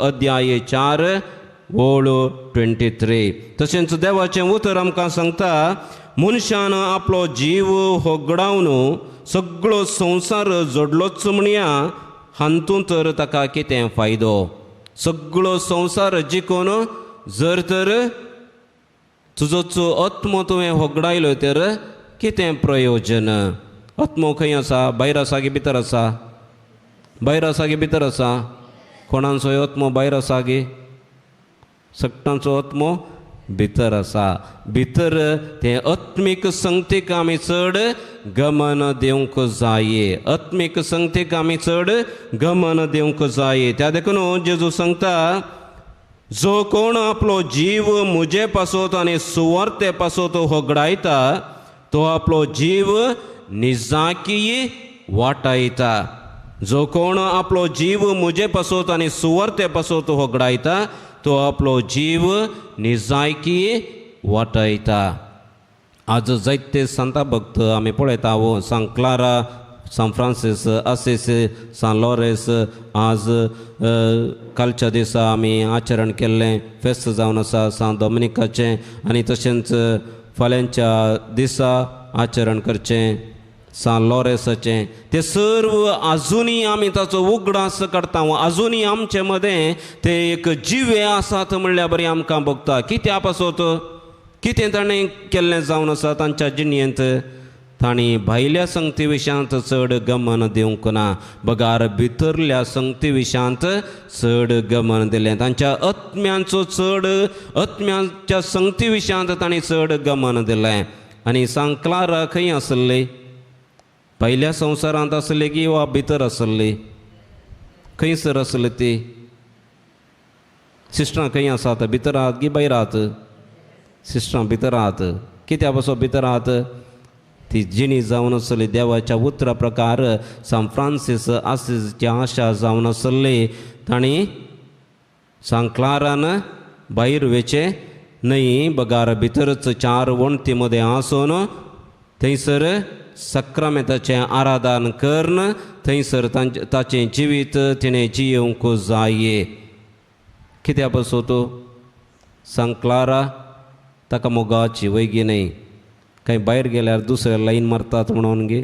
अध्याय 4 ओळ 23. तशेंच देवाचें उतर आमकां सांगता, मनशान आपलो जीव होगडावन सगळो संवसार जोडलोच म्हणया हातूंत तर ताका कितें फायदो? सगळो संवसार जिखून जर तर तुजोच आत्मो तुवें होगडायलो तर कितें प्रयोजन? आत्मो खंय आसा? भायर आसा की भितर आसा? भायर आसा की भितर आसा? कोणाचो आत्मो भायर आसा गी? सगटांचो आत्मो भितर आसा. भितर ते आत्मीक संगतीक आमी चड गमन दिवंक जाय. आत्मीक संगतीक आमी चड गमन दिवंक जाय. त्या देखून जेजू सांगता, जो कोण आपलो जीव म्हजे पासत आनी सुवार्ते पासत होगडायता तो आपलो जीव निजाकी वाटायता. जो कोण आपलो जीव म्हजे पासत आनी सुवार्ते पासत होगडायता तो आपलो जीव निजायकी वाटायता. आज जायते सांता भक्त आमी पळयता, सांत क्लारा, सांत फ्रांसीस आसिसी, सांत लॉरेस. आज कालच्या दिसा आमी आचरण केल्लें फेस्त जावन आसा सांत डॉमिनिकाचें, आनी तशेंच फाल्यांच्या दिसा आचरण करचें सांत लॉरेसाचें. ते सर्व आजुनूय आमी ताचो उगडास काडटा. आजुनूय आमचे मदें ते एक जिवे आसात म्हणल्यार बरी आमकां भोगता. कित्या पासत कितें ताणें केल्लें जावन आसा तांच्या जिणेंत? तांणी भायल्या संगती विशयांत चड गमन दिवंक ना, बगार भितरल्या संगती विशयांत चड गमन दिलें. तांच्या आत्म्यांचो चड आत्म्यांच्या संगती विशयांत तांणी चड गमन दिलें. आनी सांत क्लारा खंय आसली? भायल्या संवसारांत आसली की वा भितर आसली? खंयसर आसली ती? सिस्टरां खंय आसात? भितर आहात की भायर आहात? सिस्टरां भितर आहात. कित्या पासत भितर आहात? ती जिणी जावन आसली देवाच्या उतरा प्रकार सांत फ्रांसीस आसिसची आशा जावन आसली. तांणी सांत क्लारान भायर वेचें न्हय, बगार भितरच चार वण्टी मदें आसून थंयसर सक्रामेंताचें आराधन करून थंयसर ताचें जिवीत तिणें जियेवंक जाय. कित्या पासत? सांत क्लारा ताका मोगाची वयगी न्हय, कांय भायर गेल्यार दुसऱ्या लायन मारतात म्हणून गे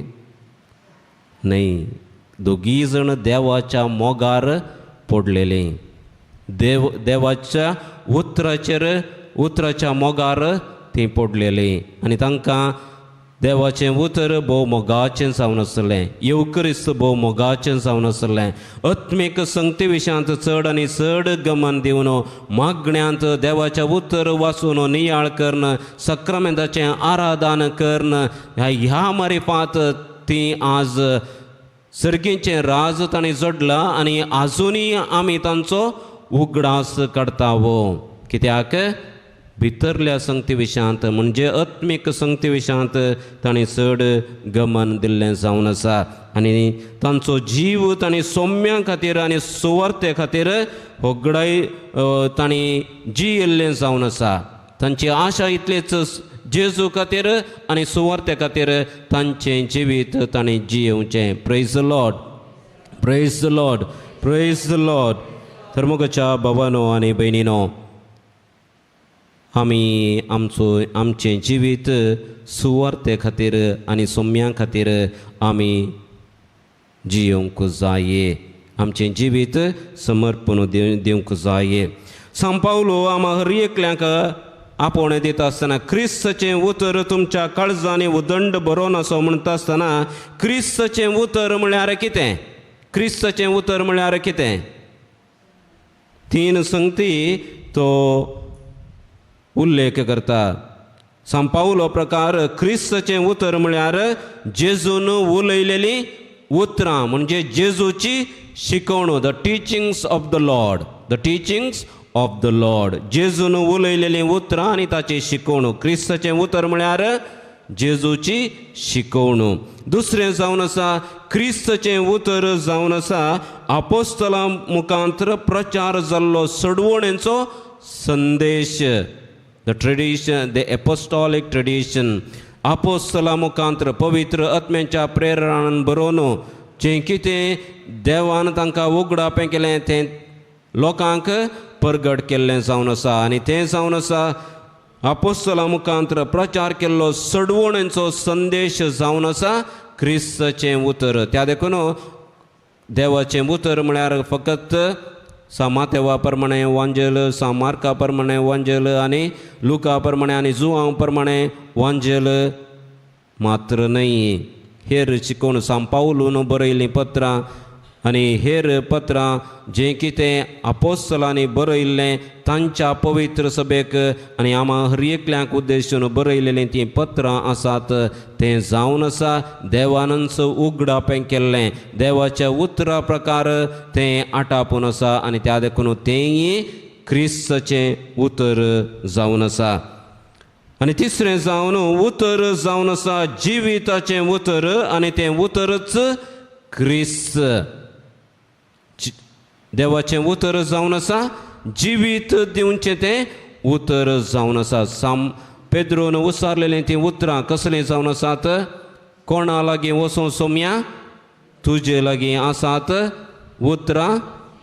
न्हय. दोगीय जण देवाच्या मोगार पडलेलीं, देवाच्या उतराचेर उतराच्या मोगार तीं पडलेलीं. आनी तांकां देवाचें उतर भोव मोगाचें जावन आसलें, येवक्रिस्त भोव मोगाचें जावन आसलें. आत्मीक संगती विशयांत चड आनी चड गमन दिवन मागण्यांत देवाचें उतर वाचून नियाळ करून सक्रामेंताचें आराधन करून ह्या मारिफात ती आज सर्गीचें राज तांणी जोडलां आनी आजुनूय आमी तांचो उगडास काडटा. कित्याक? भितरल्या संगती विशयांत म्हणजे आत्मीक संगती विशयांत तांणी चड गमन दिल्लें जावन आसा. आनी तांचो जीव तांणी सौम्या खातीर आनी सुवार्ते खातीर होगडाय तांणी जियेल्लें जावन आसा. तांची आशा इतलीच जेजू खातीर आनी सुवार्ते खातीर तांचें जिवीत तांणी जियेवचें. Praise the Lord, praise the Lord, praise the Lord. धर्मगच्या भावानो आनी भयणीनो, आमी आमचो आमचें जिवीत सुवार्ते खातीर आनी सौम्या खातीर आमी जियेवंक जाय. आमचें जिवीत समर्पण दिवंक जाय. सांत पावलो आमा हर एकल्यांक आपोवणें दिता आसतना क्रिस्ताचें उतर तुमच्या काळजांनी उदंड बरोवन आसा म्हणटा आसतना क्रिस्ताचें उतर म्हळ्यार कितें? क्रिस्ताचें उतर म्हळ्यार कितें? तीन संगती तो उल्लेख करता. सांत पावलो प्रकार क्रिस्ताचें उतर म्हळ्यार जेजून उलयलेलीं उतरां, म्हणजे जेजूची शिकवणूक, the teachings of the Lord, the teachings of the Lord. जेजून उलयलेलीं उतरां आनी ताची शिकवणूक. क्रिस्ताचें उतर म्हळ्यार जेजूची शिकवणूक. दुसरें जावन आसा क्रिस्ताचें उतर जावन आसा आपोस्तलां मुखांतर प्रचार जाल्लो सडवणेचो संदेश, the tradition, the apostolic tradition. आपोस्तला मुखांतर पवित्र आत्म्याच्या प्रेरणान बरोवन जें कितें देवान तांकां उगडापें केलें तें लोकांक परगट केल्लें जावन आसा. आनी तें जावन आसा आपोस्तला मुखांतर प्रचार केल्लो सडवणेचो संदेश जावन आसा क्रिस्ताचें उतर. त्या देखून देवाचें उतर म्हळ्यार फकत सांत मातेवा प्रमाणें वांजेल, सांत मार्का प्रमाणें वांजेल आनी लुका प्रमाणें आनी जुआंव प्रमाणें वांजेल मात्र न्हय. हेर शिकोवन सांत पावलून बरयल्लीं पत्रां आनी हेर पत्रां जें कितें आपोस्तलांनी बरयल्लें तांच्या पवित्र सभेक आनी आमा हर एकल्यांक उद्देशून बरयलेलीं तीं पत्रां आसात. तें जावन आसा देवानच उगडापें केल्लें, देवाच्या उतरा प्रकार तें आटापून आसा आनी त्या देखून तेंय क्रिस्ताचें उतर जावन आसा. आनी तिसरें जावन उतर जावन आसा जिविताचें उतर आनी तें उतरच क्रिस्त. देवाचें उतर जावन आसा जिवीत दिवचें तें उतर जावन आसा. साम पेद्रोन उसारलेलीं तीं उतरां कसलीं जावन आसात? कोणा लागीं वचूं सोम्या, तुजे लागीं आसात उतरां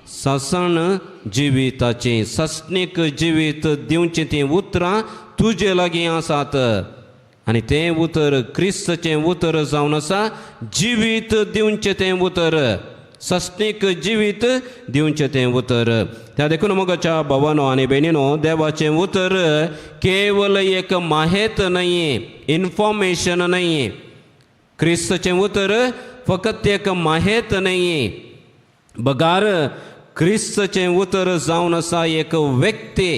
सासण जिविताचीं. सासणीक जिवीत दिवचीं तीं उतरां तुजे लागीं आसात आनी तें उतर क्रिस्ताचें उतर जावन आसा जिवीत दिवचें तें उतर, सासणीक जिवीत दिवचें तें उतर. त्या देखून मोगाच्या भावानो आनी भयणीनो, देवाचें उतर केवल एक माहेत न्हय, इन्फॉर्मेशन न्हय. क्रिस्ताचें उतर फकत एक माहेत न्हय, बगार क्रिस्ताचें उतर जावन आसा एक व्यक्ती.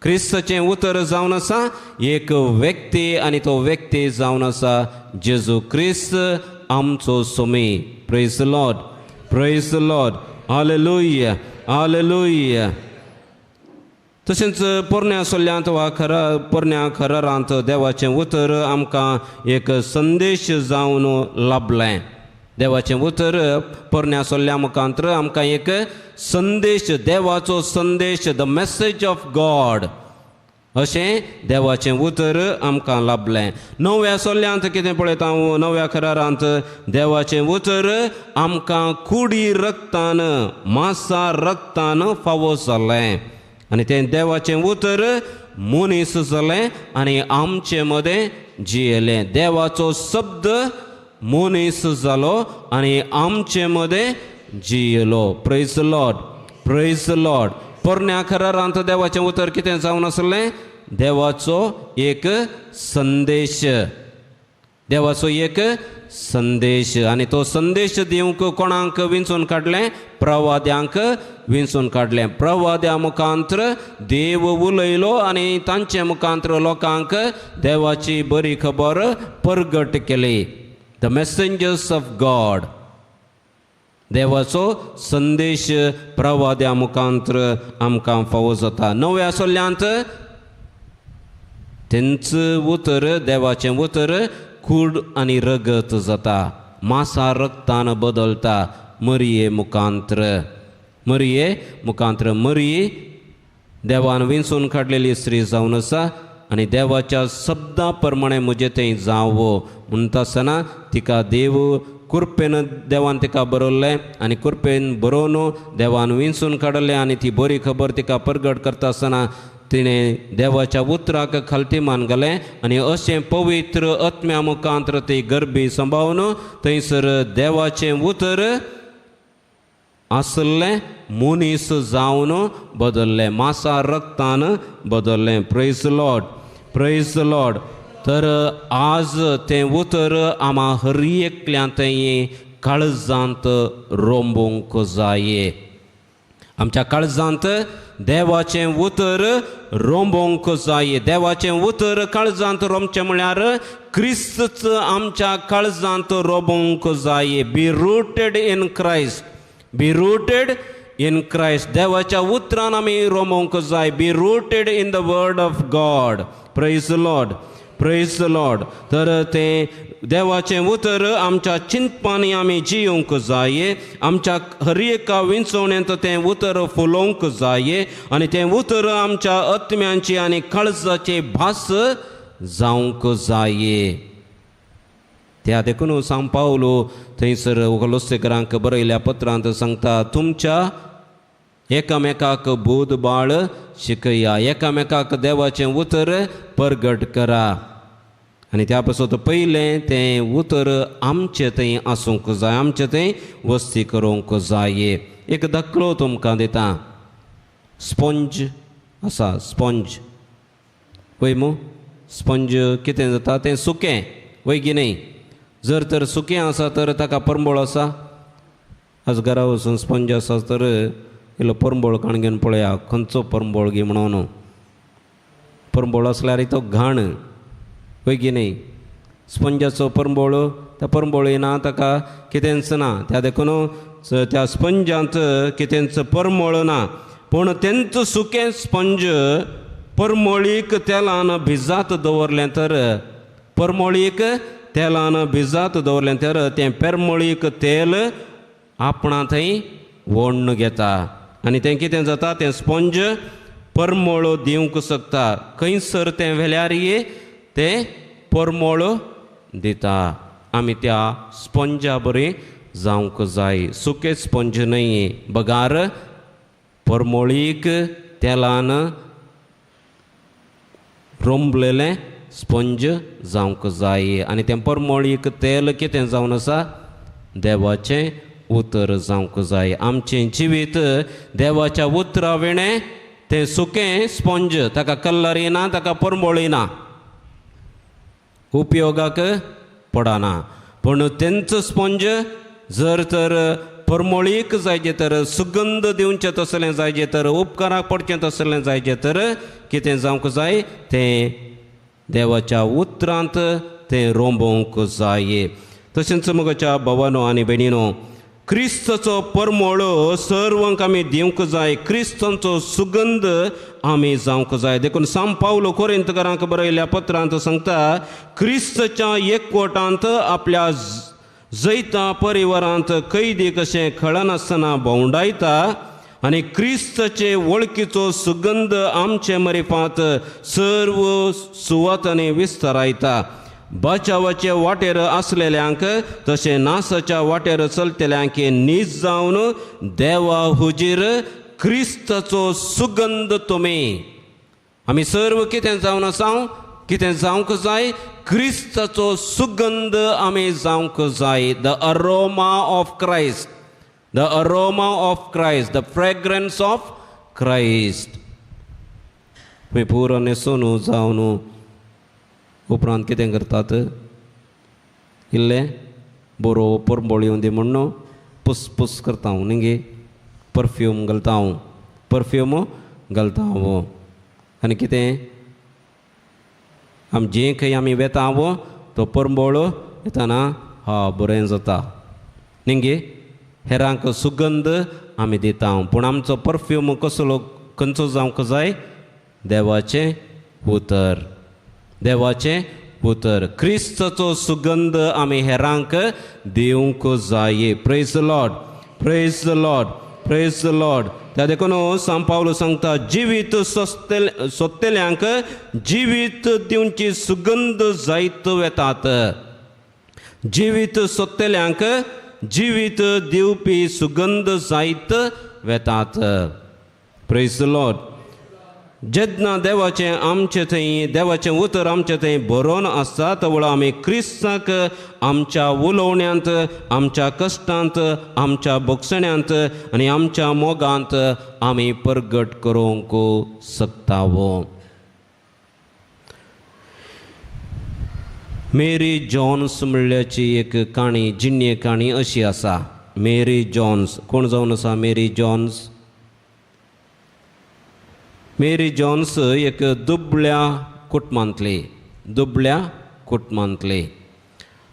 क्रिस्ताचें उतर जावन आसा एक व्यक्ती आनी तो व्यक्ती जावन आसा जेजू क्रिस्त आमचो Somi. Praise the Lord, praise the Lord, hallelujah, hallelujah. तशेंच पोरण्या सल्ल्यांत वा खरा पोरण्या खरारांत देवाचें उतर आमकां एक संदेश जावन लाभलें. देवाचें उतर पोरण्या सल्ल्या मुखांतर आमकां एक संदेश, देवाचो संदेश, the message of God अशें देवाचें उतर आमकां लाभलें. नव्या सल्ल्यांत कितें पळयता हांव, नव्या खरारांत देवाचें उतर आमकां कुडी रक्तान, मासा रक्तान फावो जालें आनी तें देवाचें उतर मनीस जालें आनी आमचे मदें जियेलें. देवाचो शब्द मनीस जालो आनी आमचे मदें जियेलो. Praise the Lord, praise the Lord. पोरण्या खरारांत देवाचें उतर कितें जावन आसलें? देवाचो एक संदेश, देवाचो एक संदेश. आनी तो संदेश दिवंक कोणाक विंचून काडलें? प्रवाद्यांक विंचून काडलें. प्रवाद्या मुखांतर देव उलयलो आनी तांचे मुखांतर लोकांक देवाची बरी खबर परगट केली. The messengers of God, देवाचो संदेश प्रवाद्या मुखांतर आमकां फावो जाता. नव्या सल्ल्यांत तेंच उतर, देवाचें उतर कूड आनी रगत जाता, मासा रक्तान बदलता मरये मुखांतर, मरये मुखांतर. मरये देवान विंचून काडलेली स्त्री जावन आसा आनी देवाच्या शब्दा प्रमाणें म्हजें तें जावो म्हणटा आसतना तिका देव कुरपेन देवान तिका बरयल्लें आनी कुरपेन बरोवन देवान विंचून काडलें आनी ती बरी खबर तिका परगट करता आसतना तिणें देवाच्या उतराक खालती मान घालें आनी अशें पवित्र आत्म्या मुखांतर ती गर्भी सांबाळून थंयसर देवाचें उतर आसलें मनीस जावन बदल्लें, मासा रक्तान बदल्लें. Praise the Lord, praise the Lord. तर आज तें उतर आमा हर एकल्यांतय काळजांत रोंबूंक जाय. आमच्या काळजांत देवाचें उतर रोंबोवंक जाय. देवाचें उतर काळजांत रोमचें म्हळ्यार क्रिस्तच आमच्या काळजांत रोंबोवंक जाय. Be rooted in Christ, be rooted in Christ. देवाच्या उतरान आमी रोमोवंक जाय. Be rooted in the word of God. Praise the Lord, praise the Lord. तर तें देवाचें उतर आमच्या चिंतपांनी आमी जियोवंक जाय. आमच्या हर एका विंचवणेंत तें उतर फुलोवंक जाय आनी तें उतर आमच्या आत्म्यांची आनी काळजाची भास जावंक जाय. त्या देखून सांत पावलो थंयसर कोलोस्सेकरांक बरयल्या पत्रांत सांगता, तुमच्या एकामेकाक बोध बाळ शिकया, एकामेकाक देवाचें उतर परगट करा. आनी त्या पासत पयलें तें उतर आमचें थंय आसूंक जाय, आमचें थंय वस्ती करूंक जाय. एक दाखलो तुमकां दिता. स्पोंज आसा, स्पोंज वय मू, स्पोंज कितें जाता तें सुकें वय की न्हय? जर तर सुकें आसा तर ताका परंबळ आसा. आज घरा वचून स्पोंज आसा तर इल्लो परंबळ काण घेवन पळया खंयचो परंबळ गी म्हणून. परंबळ आसल्यार तो घाण वय की न्हय? स्पंजाचो परंबळ, त्या परंबळ येना, ताका कितेंच ना. त्या देखून त्या स्पंजांत कितेंच परमळ ना. पूण तेंच सुकें स्पंज परमळीक तेलान भिजात दवरलें तर, परमळीक तेलान भिजात दवरलें तर तें परमळीक तेल आपणा थंय ओडून घेता आनी तें कितें जाता, तें स्पंज परमळ दिवंक शकता. खंयसर तें व्हेल्यार तें परमळ दिता. आमी त्या स्पंजा बरी जावंक जाय. सुकें स्पंज न्हय, बगार परमळीक तेलान रोंबलेलें स्पंज जावंक जाय. आनी तें परमळीक तेल कितें जावन आसा, देवाचें उतर जावंक जाय. आमचें जिवीत देवाच्या उतरा विणें तें सुकें स्पंज, ताका कलर येना, ताका परमळ येना, उपयोगाक पडना. पूण तेंच स्पंज जर तर परमळीक जायचे तर, सुगंध दिवचें तसलें जायचें तर, उपकाराक पडचें तसलें जायचें तर कितें जावंक जाय, तें देवाच्या उतरांत तें रोंबोवंक जाय. तशेंच म्हज्या भावानो आनी भयणीनो, क्रिस्ताचो परमळ सर्वांक आमी दिवंक जाय, क्रिस्तांचो सुगंध आमी जावंक जाय. देखून सांत पावलो कोरिंतकारांक बरयल्ल्या पत्रांत सांगता, क्रिस्ताच्या एकवटांत आपल्या जैता परिवारांत कैदी कशें खळनासतना भोंवडायता आनी क्रिस्ताचे वळखीचो सुगंध आमचे मरिफात सर्व सुवातांनी विस्तारायता. बचावाचे वाटेर आसलेल्यांक तशें नासाच्या वाटेर चलतल्यांक नीज जावन देवा हुजीर क्रिस्ताचो सुगंध तुमी. आमी सर्व कितें जावन आसा, कितें जावंक जाय, क्रिस्ताचो सुगंध आमी जावंक जाय. The aroma of Christ, the aroma of Christ, the fragrance of Christ. तुमी पुरो न्हेसून जावन उपरांत कितें करतात, इल्लें बरो परंबळ येवन दी म्हूण पुस पुस करता हांव न्ही गे, परफ्यूम घालता हांव, परफ्यूम घालता हांव. आनी कितें आमी जें खंय आमी वेता हांव तो परंबळ येताना हा बरें जाता न्ही गे, हेरांक सुगंध आमी दिता. पूण आमचो परफ्यूम कसलो खंयचो जावंक जाय, देवाचें उतर, देवाचें उतर, क्रिस्ताचो सुगंध आमी हेरांक दिवंक जाय. Praise the Lord, praise the Lord, praise the Lord. त्या देखून सांत पावलो सांगता, जिवीत सोदतल्यांक जिवीत दिवची सुगंध जायत वेतात. जिवीत सोदतल्यांक जिवीत दिवपी सुगंध जायत वेतात. Praise the Lord. जेन्ना देवाचें आमचे थंय, देवाचें उतर आमचे थंय बरोवन आसता, तवळ आमी क्रिस्ताक आमच्या उलोवण्यांत, आमच्या कश्टांत, आमच्या भोगसण्यांत आनी आमच्या मोगांत आमी परगट करूंक शकता. मेरी जॉन्स म्हणल्याची एक काणी, जिण्णे काणी अशी आसा. मेरी जॉन्स कोण जावन आसा? मेरी जॉन्स, मेरी जॉन्स एक दुबळ्या कुटुंबांतली, दुबळ्या कुटुंबांतली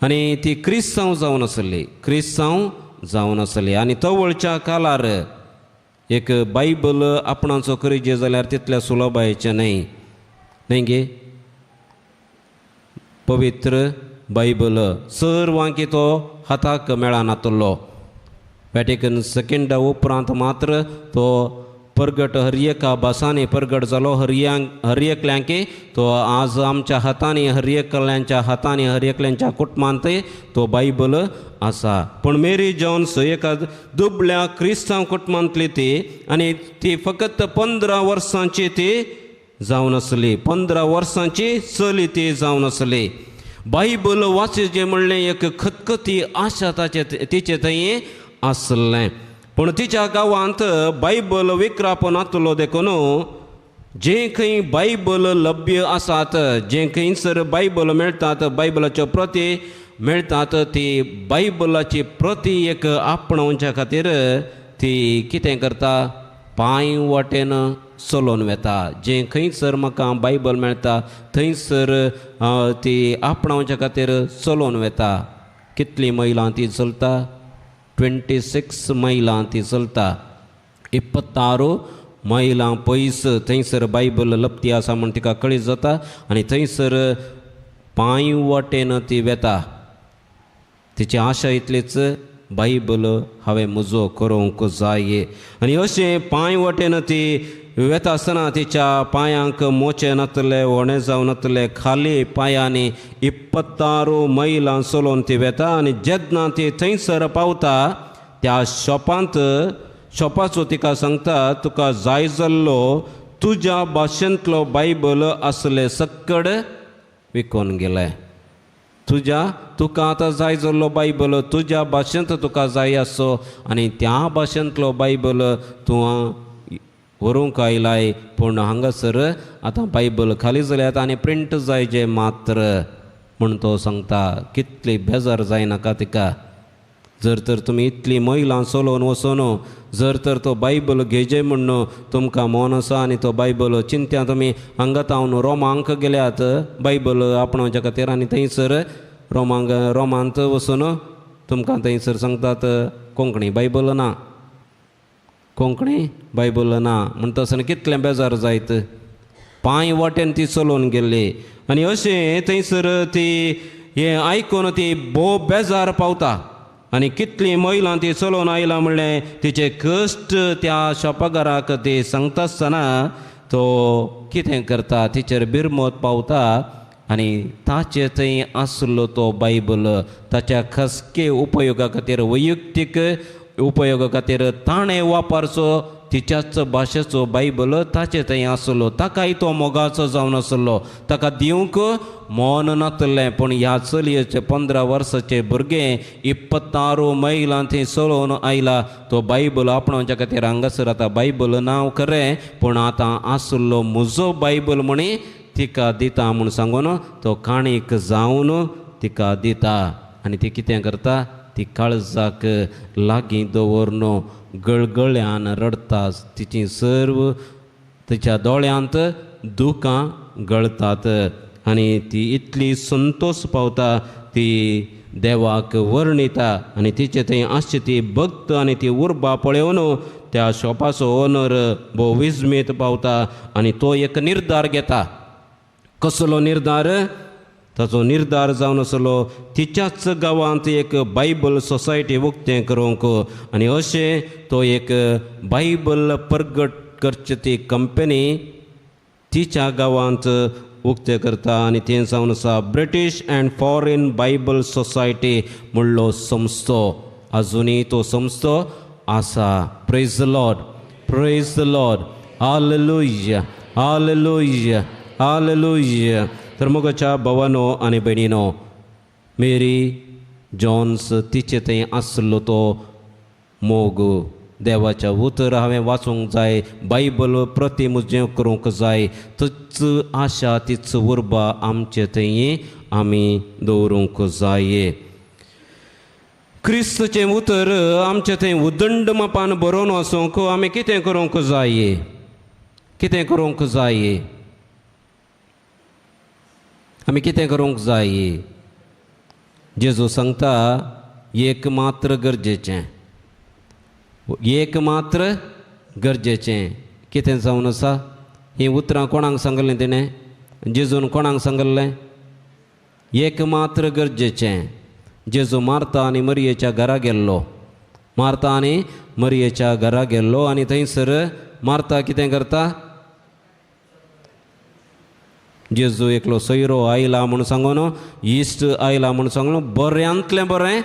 आनी ती क्रिस्तांव जावन आसली, क्रिस्तांव जावन आसली. आनी तवळच्या काळार एक बायबल आपणाचो करीजे जाल्यार तितल्या सुलभायेचें न्हय, न्हय गे? पवित्र बायबल सर्वांकी तो हाताक मेळनातलो. वॅटिकन सेकंडा उपरांत मात्र तो परगट हर एका भासांनी परगट जालो, हर एकल्यांकी तो आज आमच्या हातांनी, हर एकल्यांच्या हातांनी, हर एकल्यांच्या कुटुंबांत तो बायबल आसा. पूण मेरी जॉन्स एका दुबळ्या क्रिस्तांव कुटुंबांतली ती आनी ती फकत 15 वर्सांची ती जावन आसली, 15 वर्सांची चली ती जावन आसली. बायबल वाचचें म्हणलें एक खतखती आशा ताचे तिचे थंय आसलें. पूण तिच्या गांवांत बायबल विक्रापो नातलो देखून जे खंय बायबल लभ्य आसात, जे खंयसर बायबल मेळटात, बायबलाच्यो प्रती मेळटात, ती बायबलाची प्रती एक आपणावच्या खातीर ती कितें करता, पांय वाटेन चलोवन वेता. जे खंयसर म्हाका बायबल मेळटा थंयसर ती आपणावच्या खातीर चलोवन वेता. कितलीं मैलां ती चलता? 26 मैलां ती चलता. 26 मैलां पयस थंयसर बायबल लपती आसा म्हूण तिका कळीत जाता आनी थंयसर पांय वाटेन ती वेता. तिची आशा इतलीच, बायबल हांवें म्हजो करूंक जाय. आनी अशें पांय वाटेन ती वेता आसतना तिच्या पांयांक मोचे नातले, होणे जावं नातले, खाली पांयांनी 26 मैलां चलोवन ती वेता. आनी जेन्ना ती थंयसर पावता त्या शॉपांत, शॉपाचो तिका सांगता, तुका जाय जाल्लो तुज्या भाशेंतलो बायबल आसले सक्कड विकून गेले. तुज्या तुका आतां जाय जाल्लो बायबल तुज्या भाशेंत तुका जाय आसो आनी त्या भाशेंतलो बायबल तूं व्हरूंक आयलाय, पूण हांगासर आतां बायबल खाली जाल्यात आनी प्रिंट जाय जे मात्र म्हूण तो सांगता. कितली बेजार जायनाका तिका. जर तर तुमी इतली मैलां चलोवन वचून जर तर तो बायबल घेजे म्हूण तुमकां मन आसा आनी तो बायबल चिंत्या तुमी हांगा तावन रोमांक गेल्यात बायबल आपणावच्या खातीर आनी थंयसर रोमांक रोमांत वचून तुमकां थंयसर सांगतात कोंकणी बायबल ना, कोंकणी बायबल ना म्हणटा आसतना कितलें बेजार जायत. पांय वाटेन ती चलोवन गेल्ली आनी अशें थंयसर ती हें आयकून ती भोव बेजार पावता. आनी कितलीं मैलां ती चलोवन आयला म्हणलें तिचे कश्ट त्या शॉपागाराक ती सांगता आसतना तो कितें करता, तिचेर बिरमत पावता आनी ताचे थंय आसलो तो बायबल ताच्या खासके उपयोगा खातीर, वैयक्तीक उपयोगा खातीर ताणें वापरचो तिच्याच भाशेचो बायबल ताचे थंय आसलो. ताकाय तो मोगाचो जावन आसलो, ताका दिवंक मन नातलें. पूण ह्या चलयेचे 15 वर्साचे भुरगें 26 मैलां थंय चलोवन आयला तो बायबल आपणावच्या खातीर. हांगासर आतां बायबल नांव खरें, पूण आतां आसलो म्हजो बायबल म्हणी तिका दिता म्हूण सांगून तो काणीक जावन तिका दिता. आनी ती कितें करता, ती काळजाक लागीं दवरून गळगळ्यान रडटा. तिची सर्व तिच्या दोळ्यांत दुकां गळतात आनी ती इतली संतोष पावता, ती देवाक वर्णिता आनी तिचे थंय आसची ती भक्त आनी ती उर्बा पळोवन त्या शॉपाचो ओनर भोव विस्मीत पावता आनी तो एक निर्धार घेता. कसलो निर्धार? ताचो निर्धार जावन आसलो तिच्याच गांवांत एक बायबल सोसायटी उक्तें करूंक आनी अशें तो एक बायबल परगट करची ती कंपनी तिच्या गांवांत उक्तें करता आनी तें जावन आसा British and foreign Bible society म्हणलो संस्थो. आजुनूय तो संस्थो आसा. Praise the Lord, praise the Lord, hallelujah, hallelujah, hallelujah. तर मोगाच्या भावानो आनी भयणीनो, मेरी जॉन्स तिचे थंय आसलो तो मोग, देवाच्या उतर हांवें वाचूंक जाय, बायबल प्रती म्हजें करूंक जाय, तीच आशा तीच उर्बा आमचे थंय आमी दवरूंक जाय. क्रिस्तचें उतर आमचे थंय उदंड मापान बरोवन वचूंक आमी कितें करूंक जाय, कितें करूंक जाय, आमी कितें करूंक जाय? जेजू सांगता एक मात्र गरजेचें, एक मात्र गरजेचें. कितें जावन आसा? हीं उतरां कोणाक सांगलें तिणें? जेजून कोणाक सांगलें? एक मात्र गरजेचें. जेजू मार्ता आनी मरियेच्या घरा गेल्लो, मार्ता आनी मरियेच्या घरा गेल्लो आनी थंयसर मार्ता कितें करता, जेजू एकलो सोयरो आयला म्हूण सांगून, इश्ट आयला म्हूण सांगून, बऱ्यांतलें बरें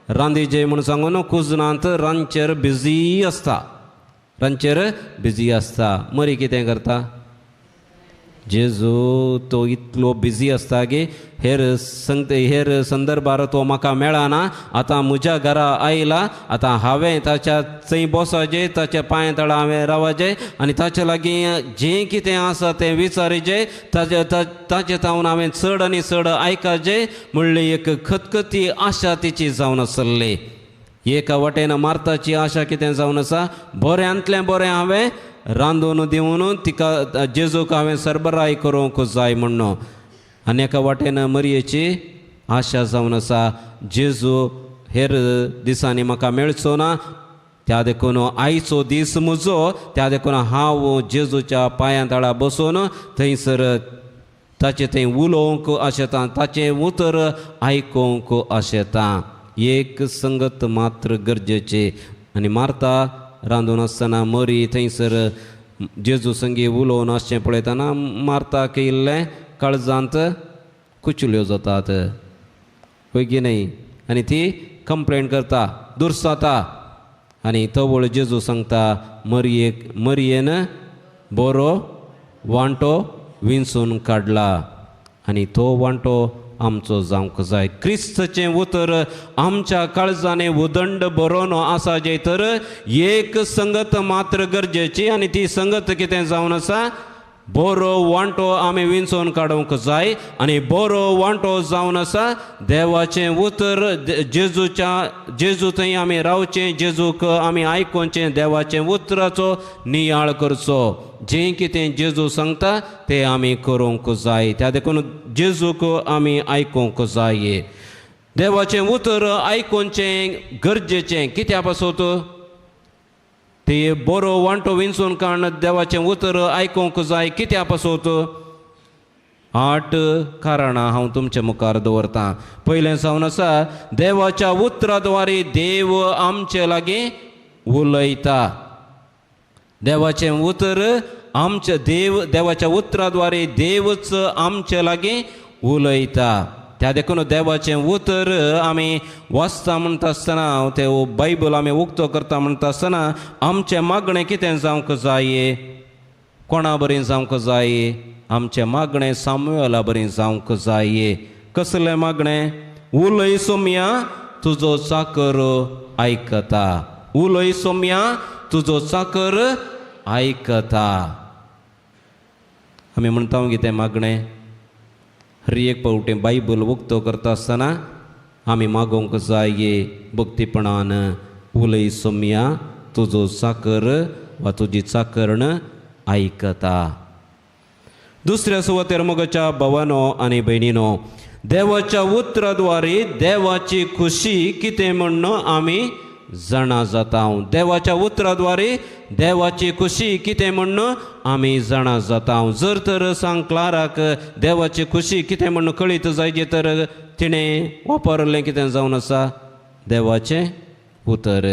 रांदीजे म्हूण सांगून कुजनांत रांदचेर बिजी आसता, रांदचेर बिजी आसता. मरी कितें करता? जेजू तो इतलो बिजी आसता की हेर संग हेर संदर्भार तो म्हाका मेळना, आतां म्हज्या घरा आयला, आतां हांवें ताच्या थंय बसोचें, ताच्या पांय तळा हांवें रावचें आनी ताच्या लागीं जें कितें आसा तें विचारीचें, ताचे ताचे तावन हांवें चड आनी चड आयकाचें म्हणली एक खतखती आशा तिची जावन आसली. एका वाटेन मार्ताची आशा कितें जावन आसा, बऱ्यांतलें बरें हांवें रांदून दिवन तिका जेजूक हांवें सरबराय करूंक जाय म्हणून. आनी एका वाटेन मरयेची आशा जावन आसा, जेजू हेर दिसांनी म्हाका मेळचो ना, त्या देखून आयचो दीस म्हजो, त्या देखून हांव जेजूच्या पांयां तळा बसून थंयसर ताचें थंय उलोवंक आशेता, ताचें उतर आयकूंक आशेता. एक संगत मात्र गरजेची. आनी मार्ता रांदून आसतना मरी थंयसर जेजू संगी उलोवन आसचें पळयतना मार्ताक इल्लें काळजांत कुचल्यो जातात, हय की न्हय? आनी ती कंप्लेन करता, दुर्साता. आनी तवळ जेजू सांगता, मरयेक मरयेन बरो वांटो विंचून काडला आनी तो वांटो आमचो जावंक जाय. क्रिस्तचें उतर आमच्या काळजांनी उदंड बरोवन आसा जे तर एक संगत मात्र गरजेची आनी ती संगत कितें जावन आसा, बरो वांटो आमी विंचून काडूंक जाय. आनी बरो वांटो जावन आसा देवाचें उतर, जेजूच्या जेजू थंय आमी रावचें, जेजूक आमी आयकोचें, देवाचें उतराचो नियाळ करचो, जें कितें जेजू सांगता तें आमी करूंक जाय. त्या देखून जेजूक आमी आयकूंक जाय. देवाचें उतर आयकुचें गरजेचें कित्या पासत, ते बरो वांटो विंचून काडून देवाचें उतर आयकूंक जाय कित्या पासत. 8 कारणां हांव तुमचे मुखार दवरतां. पयलें जावन आसा, देवाच्या उतरा द्वारे देव आमचे लागीं उलयता. देवाचें उतर आमचे देव, देवाच्या उतरा द्वारे देवच आमचे लागीं उलयता. त्या देखून देवाचें उतर आमी वाचता म्हणटा आसतना, तें बायबल आमी उक्तो करता म्हणटा आसतना आमचें मागणें कितें जावंक जाय, कोणा बरी जावंक जाय, आमचें मागणें सामुएला बरी जावंक जाय. कसलें मागणें? उलय सोम्या तुजो चाकर आयकता, उलय सोम्या तुजो चाकर आयकता. आमी म्हणटा कितें मागणें? हर एक फावटी बायबल उक्तो करता आसतना आमी मागोवंक जाय भक्तीपणान, उलय सोम्या तुजो चाकर वा तुजी चाकरण आयकता. दुसऱ्या सुवातेर मोगाच्या भावानो आनी भयणीनो, देवाच्या उतरा द्वारे देवाची खुशी कितें म्हण्ण आमी जाणा जाता. देवाच्या उतरा द्वारे देवाची खुशी कितें म्हण्ण आमी जाणा जाता. जर तर सांग क्लाराक देवाची खुशी कितें म्हण्ण कळीत जायजे तर तिणें वापरलें कितें जावन आसा, देवाचें उतर.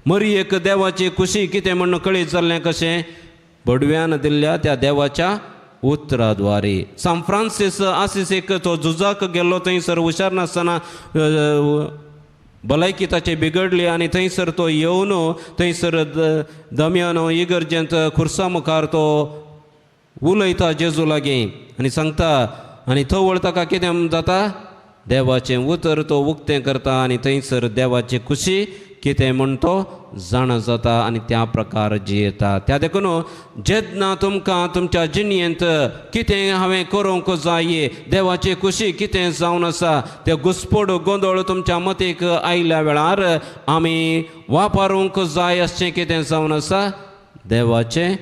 मरयेक देवाची खुशी कितें म्हण्ण कळीत जाल्लें कशें? बडव्यान दिल्ल्या त्या देवाच्या उतरा द्वारे. सांत फ्रांसीस आसिसीक तो झुजाक गेल्लो, थंयसर हुशार नासतना भलायकी ताची बिगडली आनी थंयसर तो येवन थंयसर दम्यानो इगर्जेंत खुर्सा मुखार तो उलयता जेजू लागीं आनी सांगता, आनी थवळ ताका कितें जाता, देवाचें उतर तो उक्तें करता आनी थंयसर देवाची खुशी कितें म्हण तो जाणा जाता आनी त्या प्रकार जियेता. त्या देखून जेन्ना तुमकां तुमच्या जिणेंत कितें हांवें करूंक जाय, देवाची खुशी कितें जावन आसा, ते घुस्पड गोंदळ तुमच्या मतीक आयल्या वेळार आमी वापरूंक जाय अशें कितें जावन आसा, देवाचें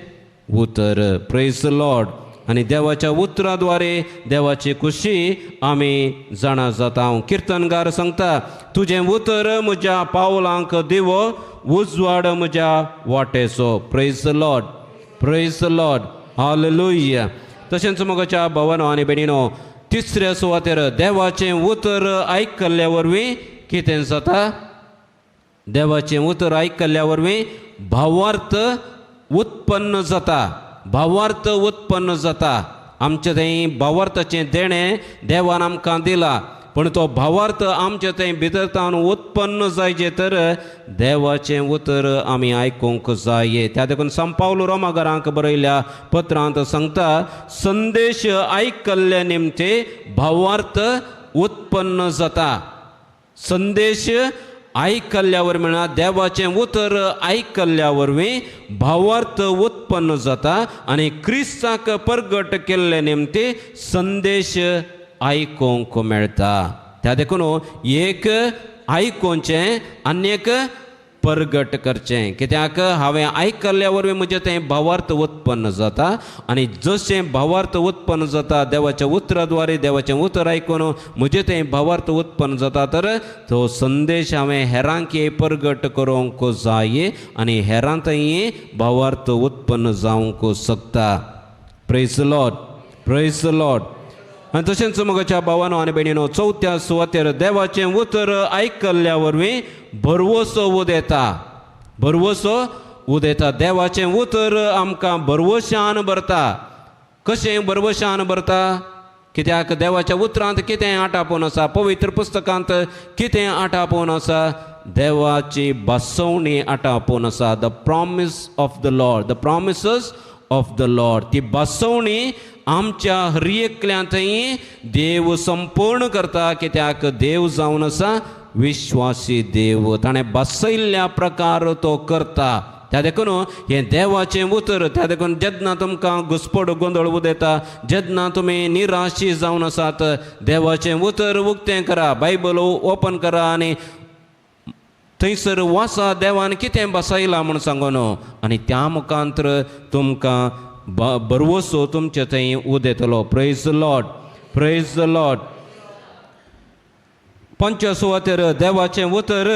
उतर. Praise Lord. आनी देवाच्या उतरा द्वारे देवाची खुशी आमी जाणा जाता. किर्तनगार सांगता, तुजें उतर म्हज्या पावलांक दिवो, उजवाड म्हज्या वाटेचो. Praise Lord, praise Lord, hallelujah. तशेंच मोगाच्या भावानो आनी भयणीनो, तिसऱ्या सुवातेर देवाचें उतर आयकल्ल्या वरवीं कितें जाता, देवाचें उतर आयकल्ल्या वरवीं भावार्थ उत्पन्न जाता. भावार्थ उत्पन्न जाता. आमचें थंय भावार्थाचें देणें देवान आमकां दिलां. पूण तो भावार्थ आमचे थंय भितर तावन उत्पन्न जायचे तर देवाचें उतर आमी आयकूंक जाय. त्या देखून सांत पावलो रोमागरांक बरयल्या पत्रांत सांगता, संदेश आयकल्ल्या निमते भावार्थ उत्पन्न जाता. संदेश आयकल्ल्या वरवीं म्हळ्यार देवाचें उतर आयकल्ल्या वरवीं भावार्थ उत्पन्न जाता आनी क्रिस्ताक परगट केल्ले निमते संदेश आयकूंक मेळटा. त्या देखून एक आयकुचें आनी एक परगट करचें, कित्याक हांवें आयकल्ल्या वरवीं म्हजें तें भावार्थ उत्पन्न जाता आनी जशें भावार्थ उत्पन्न जाता देवाच्या उतरा द्वारे, देवाचें उतर आयकून म्हजें तें भावार्थ उत्पन्न जाता तर तो संदेश हांवें हेरांक परगट करूंक जाय आनी हेरां थंय भावार्थ उत्पन्न जावंक शकता. Praise the Lord, praise the Lord. आनी तशेंच म्हज्या भावानो आनी भयणीनो, चवथ्या सुवातेर देवाचें उतर आयकल्ल्या वरवीं भरवसो उदेता, भरवसो उदेता. देवाचें उतर आमकां भरवशान भरता. कशें भरवशान भरता? कित्याक देवाच्या उतरांत कितें आटापून आसा, पवित्र पुस्तकांत कितें आटापून आसा, देवाची बसवणी आटापून आसा. The promise of the Lord, the promises of the Lord. ती बसवणी आमच्या हर एकल्यांतय देव संपूर्ण करता, कित्याक देव जावन आसा विश्वासी देव, ताणें बसयल्ल्या प्रकार तो करता. त्या देखून हें देवाचें उतर, त्या देखून जेन्ना तुमकां घुस्पड गोंदळ उदेता, जेन्ना तुमी निराशी जावन आसात, देवाचें उतर उक्तें करा, बायबल ओपन करा आनी थंयसर वासा देवान कितें बसयलां म्हूण सांगून, आनी त्या मुखांतर तुमकां भरवसो तुमचे थंय उदेतलो. Praise the Lord, praise the Lord. पंच सुवातेर देवाचें उतर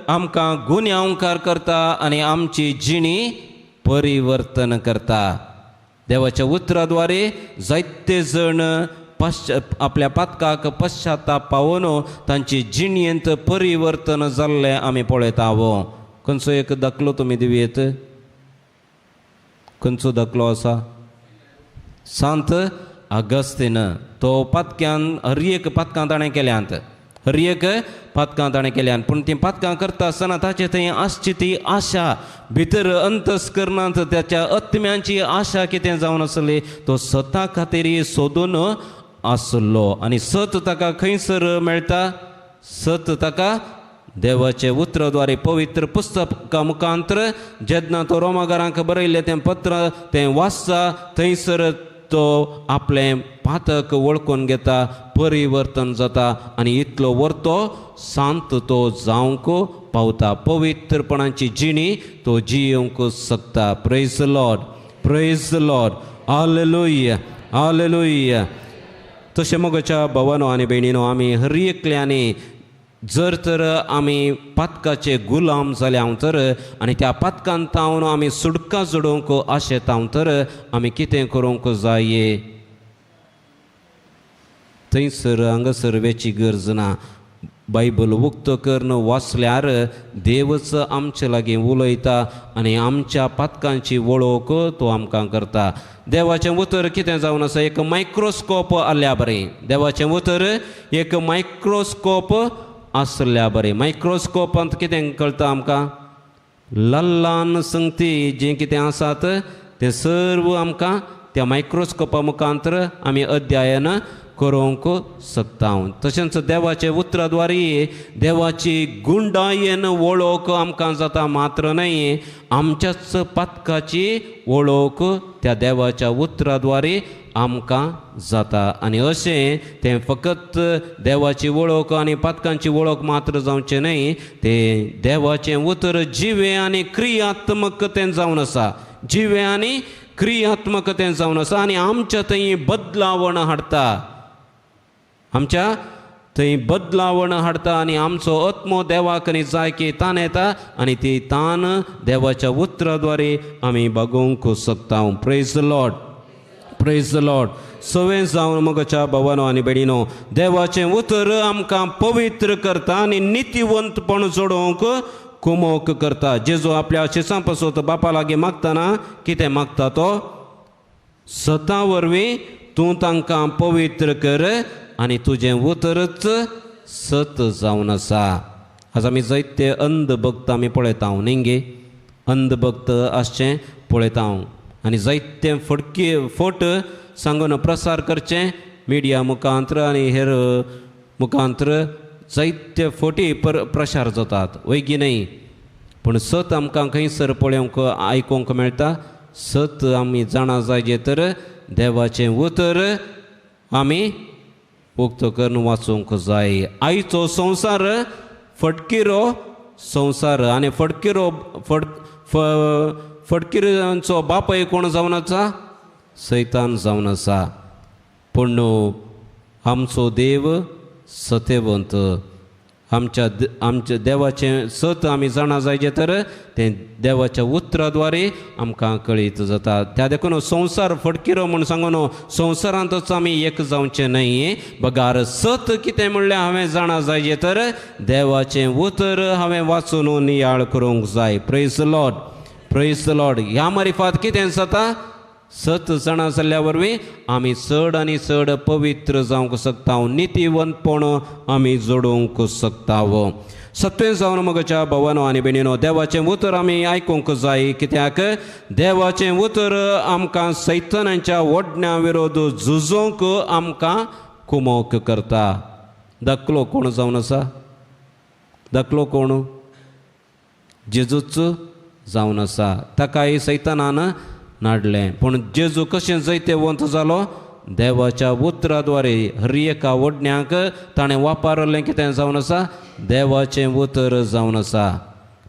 आमकां गुन्यांवकार करता आनी आमची जिणी परिवर्तन करता. देवाच्या उतरा द्वारे जायते जण आपल्या पातकाक पश्चाताप पावोन तांची जिणेंत परिवर्तन जाल्लें आमी पळयता. खंयचो एक दाखलो तुमी दिवयेत? खंयचो दाखलो आसा? सांत आगस्तीन. तो पातक्यान हर एक पातकां ताणें केल्यांत, हर एक पातकां ताणें केल्यान, पूण तीं पातकां करता आसतना ताचे थंय आसची ती आशा भितर अंतस्करणांत त्याच्या आत्म्यांची आशा कितें जावन आसली, तो सता खातीर सोदून आसलो. आनी सत ताका खंयसर मेळटा? सत ताका देवाचे उतराद्वारे पवित्र पुस्तका मुखांतर जेन्ना तो रोमागारांक बरयल्लें तें पत्र तें वाचता, थंयसर तो आपलें पातक वळखून घेता, परिवर्तन जाता आनी इतलो वर्तो शांत तो जावंक पावता, पवित्रपणाची जिणी तो जियोवंक शकता. Praise the Lord, praise the Lord, hallelujah, hallelujah. तशें मोगाच्या भावानो आनी भयणीनो, आमी हर एकल्यांनी जर तर आमी पातकाचे गुलाम जाल्या तर आनी त्या पातकान तावन आमी सुटका जोडूंक आशेता तर आमी कितें करूंक जाय? थंयसर हांगासर वेची गरज ना. बायबल उक्तो करून वाचल्यार देवच आमचे लागीं उलयता आनी आमच्या पातकांची वळख तो आमकां करता. देवाचें उतर कितें जावन आसा? एक मायक्रोस्कोप आसल्या बरें. देवाचें उतर एक मायक्रोस्कोप आसल्या बरें. मायक्रोस्कोपांत कितें कळटा आमकां? ल्हान ल्हान संगती जें कितें आसात तें सर्व आमकां त्या मायक्रोस्कोपा मुखांतर आमी अध्ययन करूंक शकता. तशेंच देवाचे उतरा द्वारे देवाची गुंडायेन वळख आमकां जाता, मात्र न्हय आमच्याच पातकाची वळख त्या देवाच्या उतरा द्वारे आमकां जाता. आनी अशें तें फकत देवाची वळख आनी पातकांची वळख मात्र जावचें न्हय, तें देवाचें उतर जिवें आनी क्रियात्मक तें जावन आसा, जिवें आनी क्रियात्मक तें जावन आसा आनी आमच्या थंय बदलावण हाडटा, आमच्या थंय बदलावण हाडटा आनी आमचो आत्मो देवाक आनी जाय की तान येता आनी ती तान देवाच्या उतरा द्वारे आमी भागोवंक शकता. Praise the Lord, praise the Lord. सवें जावन मोगाच्या भावानो आनी भयणीनो, देवाचें उतर आमकां पवित्र करता आनी नितीवंतपण जोडोवंक कुमोक करता. जेजू आपल्या शिसां पासत बापा लागीं मागतना कितें मागता तो? सता वरवीं तूं तांकां पवित्र कर आनी तुजें उतरच सत जावन आसा. आज आमी जायते अंधभक्त आमी पळयता न्ही गे, अंधभक्त आसचें पळयता आनी जायते फटके फट सांगून प्रसार करचें मिडिया मुखांत्र आनी हेर मुखांत्र जायते फटी प्रसार जातात वयगी न्हय. पूण सत आमकां खंयसर पळोवंक आयकूंक मेळटा. सत आमी जाणा जाय तर देवाचें उतर आमी उक्तो करून वाचूंक जाय. आयचो संवसार फटकिरो संवसार आनी फटकिरो फटकिरांचो बापय कोण जावन आसा? सैतान जावन आसा. पूण आमचो देव सतेवंत. आमच्या आमच्या देवाचें सत आमी जाणा जायचें तर तें देवाच्या उतरा द्वारे आमकां कळीत जाता. त्या देखून संवसार फटकिरो म्हूण सांगून संवसारांतच आमी एक जावचें न्हय, बगार सत कितें म्हणलें हांवें जाणा जायचें तर देवाचें उतर हांवें वाचून नियाळ करूंक जाय. Praise the Lord, praise the Lord. ह्या मारिफात कितें जाता? सत जाणा जाल्ल्या वरवीं आमी चड आनी चड पवित्र जावंक शकता, नितीवंतपण आमी जोडूंक शकता. सत्वें जावन म्हज्या भावानो आनी भयणीनो, देवाचें उतर आमी आयकूंक जाय. कित्याक देवाचें उतर आमकां सैतानाच्या ओडण्या विरोध झुजोवंक आमकां कुमोक करता. धाकलो कोण जावन आसा? धाकलो कोण? जेजूच जावन आसा. ताकाय सैतानान नाडलें. पूण जेजू कशें जैतेवंत जालो? देवाच्या उतरा द्वारे हर एका ओडण्याक ताणें वापरलें कितें जावन आसा? देवाचें उतर जावन आसा.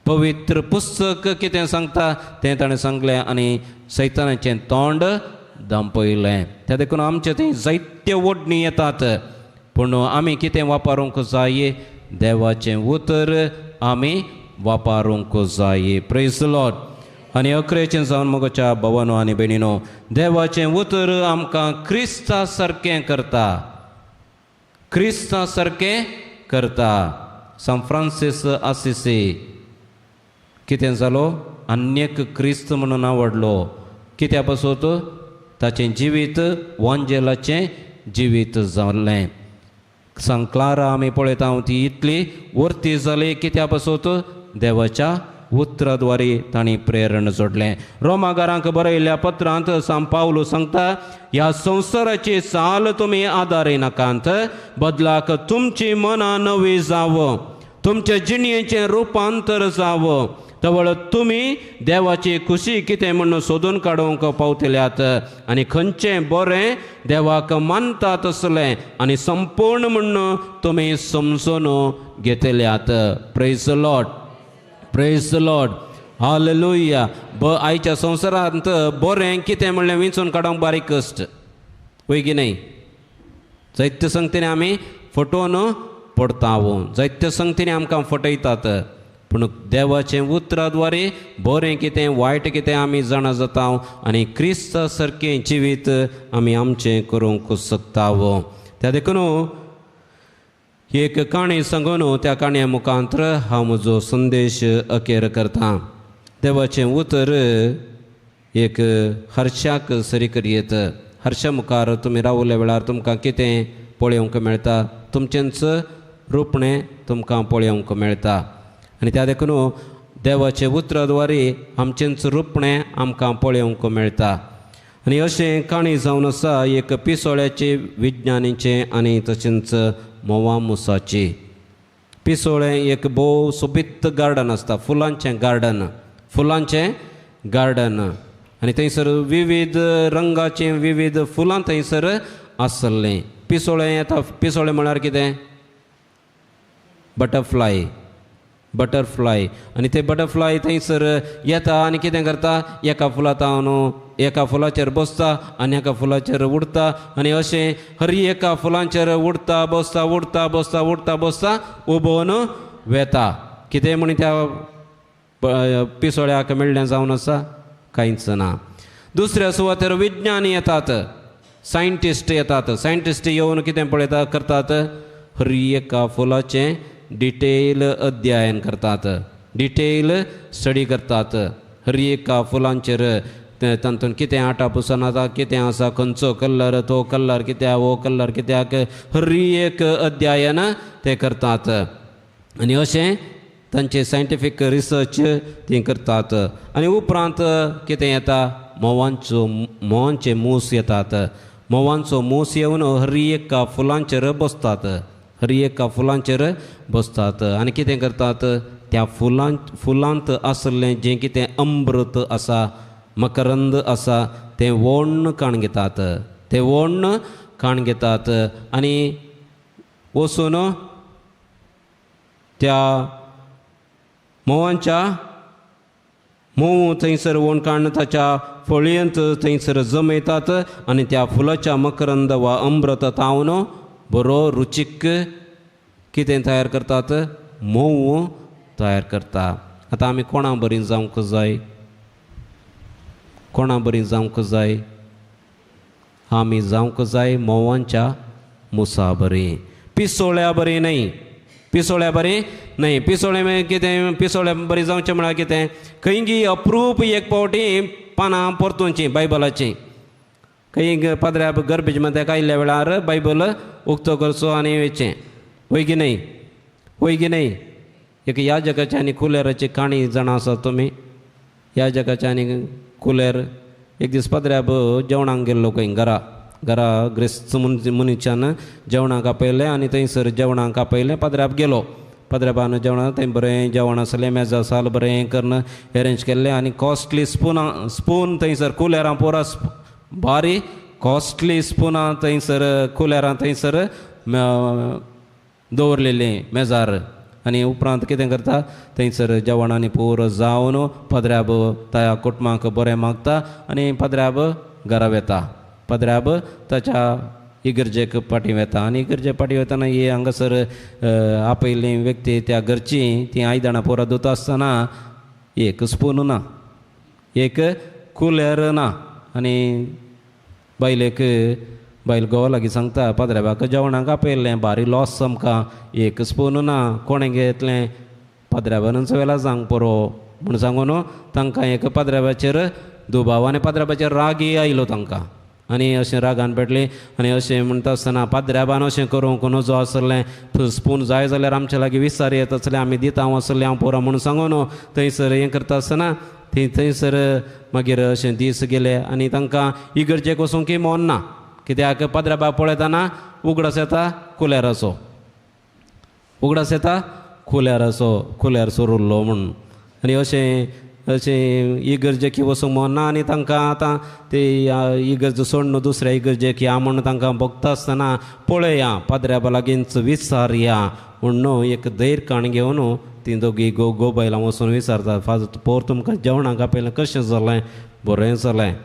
पवित्र पुस्तक कितें सांगता तें ताणें सांगलें आनी सैतानाचें तोंड धांपयलें. त्या देखून आमचे थंय जायते ओडणी येतात, पूण आमी कितें वापरूंक जाय? देवाचें उतर आमी वापरूंक जाय. Praise the Lord. आनी अकरेचें जावन म्हज्या भावानो आनी भयणीनो, देवाचें उतर आमकां क्रिस्ता सारकें करता, क्रिस्ता सारकें करता. सांत फ्रांसीस आसिसी कितें जालो? आन्यक क्रिस्त म्हणून आवडलो. कित्या पासत? ताचें जिवीत वांजेलाचें जिवीत जालें. सांत क्लारा आमी पळयता ती इतली वर्ती जाली कित्या पासत? देवाच्या उतरा द्वारे तांणी प्रेरण जोडलें. रोमागारांक बरयल्ल्या पत्रांत सांत पावलू सांगता, ह्या संवसाराची चाल तुमी आदारिनाकात, बदलाक तुमची मनां नवी जावं, तुमचे जिणेचें रुपांतर जावं, तवळ तुमी देवाची खुशी कितें म्हूण सोदून काडूंक पावतल्यात आनी खंयचें बरें देवाक मानता तसलें आनी संपूर्ण म्हूण तुमी समजून घेतल्यात. Praise the Lord, praise the Lord, hallelujah. आयच्या संवसारांत बरें कितें म्हणलें विंचून काडूंक बारीक कश्ट वय की न्हय? जायते संगतीन आमी फटोवन पडटा, जायते संगतीन आमकां फटयतात. पूण देवाचें उतरा द्वारे बरें कितें वायट कितें आमी जाणा जाता आनी क्रिस्ता सारकें जिवीत आमी आमचें करूंक शकता. त्या देखून एक काणी सांगून त्या काणये मुखांत्र हांव म्हजो संदेश अखेर करता. देवाचें उतर एक हरशाक सरी करयेत. हरशा मुखार तुमी रावल्या वेळार तुमकां कितें पळोवंक मेळटा? तुमचेंच रुपणें तुमकां पळोवंक मेळटा. आनी त्या देखून देवाचे उतरा द्वारे आमचेंच रुपणें आमकां पळोवंक मेळटा. आनी अशें काणी जावन आसा एक पिसोळ्याचे विज्ञानीचें आनी तशेंच म्होंवामुसाची. पिसोळें एक भोव सोबीत गार्डन आसता, फुलांचें गार्डन, फुलांचें गार्डन. आनी थंयसर विविध रंगाचें विविध फुलां थंयसर आसलें. पिसोळें येता, पिसोळें म्हळ्यार कितें? Butterfly, butterfly. आनी ते बटरफ्लाय थंयसर येता आनी कितें करता? एका फुलांत एका फुलाचेर बसता आनी एका फुलाचेर उडता आनी अशें हर एका फुलांचेर उडता बसता, उडता बसता, उडता बसता उबोवन वेता. कितें म्हण त्या पिसोळ्याक मेळ्ळें जावन आसा? कांयच ना. दुसऱ्या सुवातेर विज्ञानी येतात, सायंटिस्ट येतात. सायंटिस्ट येवन कितें पळयता करतात? हर एका फुलाचें डिटेल अध्ययन करतात, डिटेल स्टडी करतात. हर एका फुलांचेर तातूंत कितें आटा पुसान आसा, कितें आसा, खंयचो कलर, तो कलर कित्याक, हो कलर कित्याक, हर एक अध्ययन ते करतात आनी अशें तांचे सायंटिफीक रिसर्च ती करतात. आनी उपरांत कितें येता, म्होंवांचो म्होंवांचे मूस येतात. म्होंवांचो मूस येवन हर एका फुलांचेर बसतात, हर एका फुलांचेर बसतात आनी कितें करतात, त्या फुलांत आसलें जें कितें अमृत आसा, मकरंद आसा, तें वोण्ण काण घेतात, तें वोण्ण काण घेतात आनी वचून त्या म्होंवांच्या म्होंव थंयसर वोण काडून ताच्या फळयेंत थंयसर जमयतात आनी त्या फुलाच्या मकरंद वा अमृत तावन बरो रुचीक कितें तयार करतात, म्होंव तयार करता. आतां आमी कोणा बरी जावंक जाय, कोणा बरी जावंक जाय, आमी जावंक जाय म्होंवांच्या मुसा बरी, पिसोळ्या बरी न्हय, पिसोळ्या बरी न्हय. पिसोळें कितें, पिसोळ्या बरी जावचें म्हळ्यार कितें, खंयगी अप्रूप एक फावटी पानां परतुवचीं बायबलाचीं, खंय पाद्र्या गर्बेज मध्ये आयिल्ल्या वेळार बायबल उक्तो करचो आनी वयचें, वय की न्हय, वय की न्हय. एक ह्या जगाची आनी कुलेराची काणी जाणा आसा तुमी, ह्या जगाची आनी कुलेर. एक दीस पाद्र्याब जेवणाक गेल्लो खंय घरा, घरा ग्रेस्त मनशान जेवणाक आपयलें आनी थंयसर जेवणाक आपयलें. पाद्र्याब गेलो, पाद्र्याबान जेवणाक थंय बरें जेवण आसलें, मेजा साल बरें करून एरेंज केल्लें आनी कॉस्टली स्पुनां, स्पून थंयसर कुलेरां पुरा बारी कॉस्टली स्पुनां थंयसर कुलेरां थंयसर दवरलेलीं मेजार. आनी उपरांत कितें करता, थंयसर जेवण आनी पुरो जावन पाद्र्याब त्या कुटुंबाक बरें मागता आनी पाद्र्याब घरा वता. पाद्र्याब ताच्या इगर्जेक फाटीं वता आनी इगर्जे फाटीं वतना ही हांगासर आपयल्ली व्यक्ती त्या घरची ती आयदनां पुरो धुता आसतना एक स्पून ना, एक कुलेर ना. आनी बायलेक, बायल घोवा लागीं सांगता, पाद्र्याबाक जेवणाक आपयल्लें, बारी लॉस आमकां, एक स्पून ना, कोणें घेतलें, पाद्र्याबानूच वेला सांग पुरो म्हूण सांगून तांकां एक पाद्र्याबाचेर दुबाव आनी पाद्र्याबाचेर रागय आयलो तांकां. आनी अशें रागान पेटलें आनी अशें म्हणटा आसतना पाद्र्याबान अशें करूंक नजो आसलें, स्पून जाय जाल्यार आमच्या लागीं विचार येत आसलें, आमी दिता हांव आसलें हांव पुरो म्हूण सांगून थंयसर हें करता आसतना थंय थंयसर मागीर अशें दीस गेले आनी तांकां इगर्जेक वचूंकय मन ना, कित्याक पाद्र्याबा पळयतना उगडास येता कुलेराचो, उगडास येता कुलेराचो, कुलेर सोरुल्लो म्हूण. आनी अशें अशें इगर्जेक वचूंक मन ना आनी तांकां आतां ते इगर्ज सोडून दुसऱ्या इगर्जेक या म्हूण तांकां भोगता आसतना पळया पाद्र्याबा लागींच विचारया म्हूण एक धैर्य काण घेवन ती दोगी गो गोबायलां वचून विचारतात, फादर पोर तुमकां जेवणाक आपयलें कशें जालें, बरें जालें,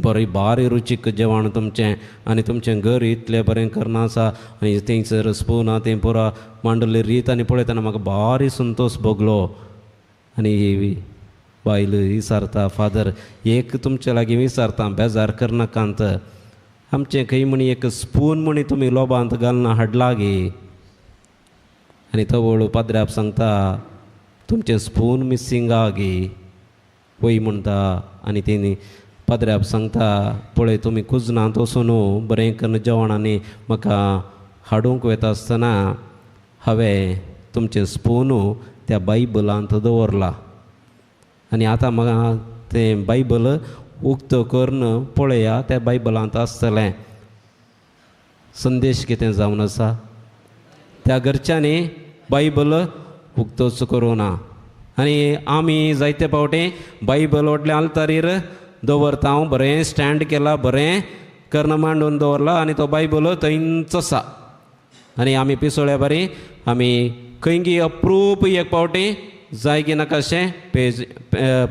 बरें बारी रुचीक जेवण तुमचें आनी तुमचें घर इतलें बरें करना आसा आनी थंयसर स्पून आहा तें पुरा मांडली रीत आनी पळयतना म्हाका भारी संतोश भोगलो. आनी बायल विचारता, फादर एक तुमचे लागीं विचारता, बेजार करनाकांत, आमचें खंय म्हणी एक स्पून म्हणी तुमी लोबांत घालना हाडला गे. आनी तवळ पाद्र्याब सांगता, तुमचें स्पून मिसींग आहा गे, वय म्हणटा. आनी तेणी पाद्र्याब सांगता, पळय तुमी कुजनांत वचून बरें करून जेवण आनी म्हाका हाडूंक वता आसतना हांवें तुमचें स्पून त्या बायबलांत दवरला आनी आतां म्हाका तें बायबल उक्तो करून पळया, त्या बायबलांत आसतलें संदेश कितें जावन आसा. त्या घरच्यांनी बायबल उक्तोच करूं ना आनी आमी जायते फावटी बायबल व्हडल्या आल्तारीर दवरता, हांव बरें स्टँड केलां, बरें कर्ण मांडून दवरला आनी तो बायबल थंयच आसा. आनी आमी पिसोळ्या बरी आमी खंयगी अप्रूप एक फावटी जाय की नाका अशें पेज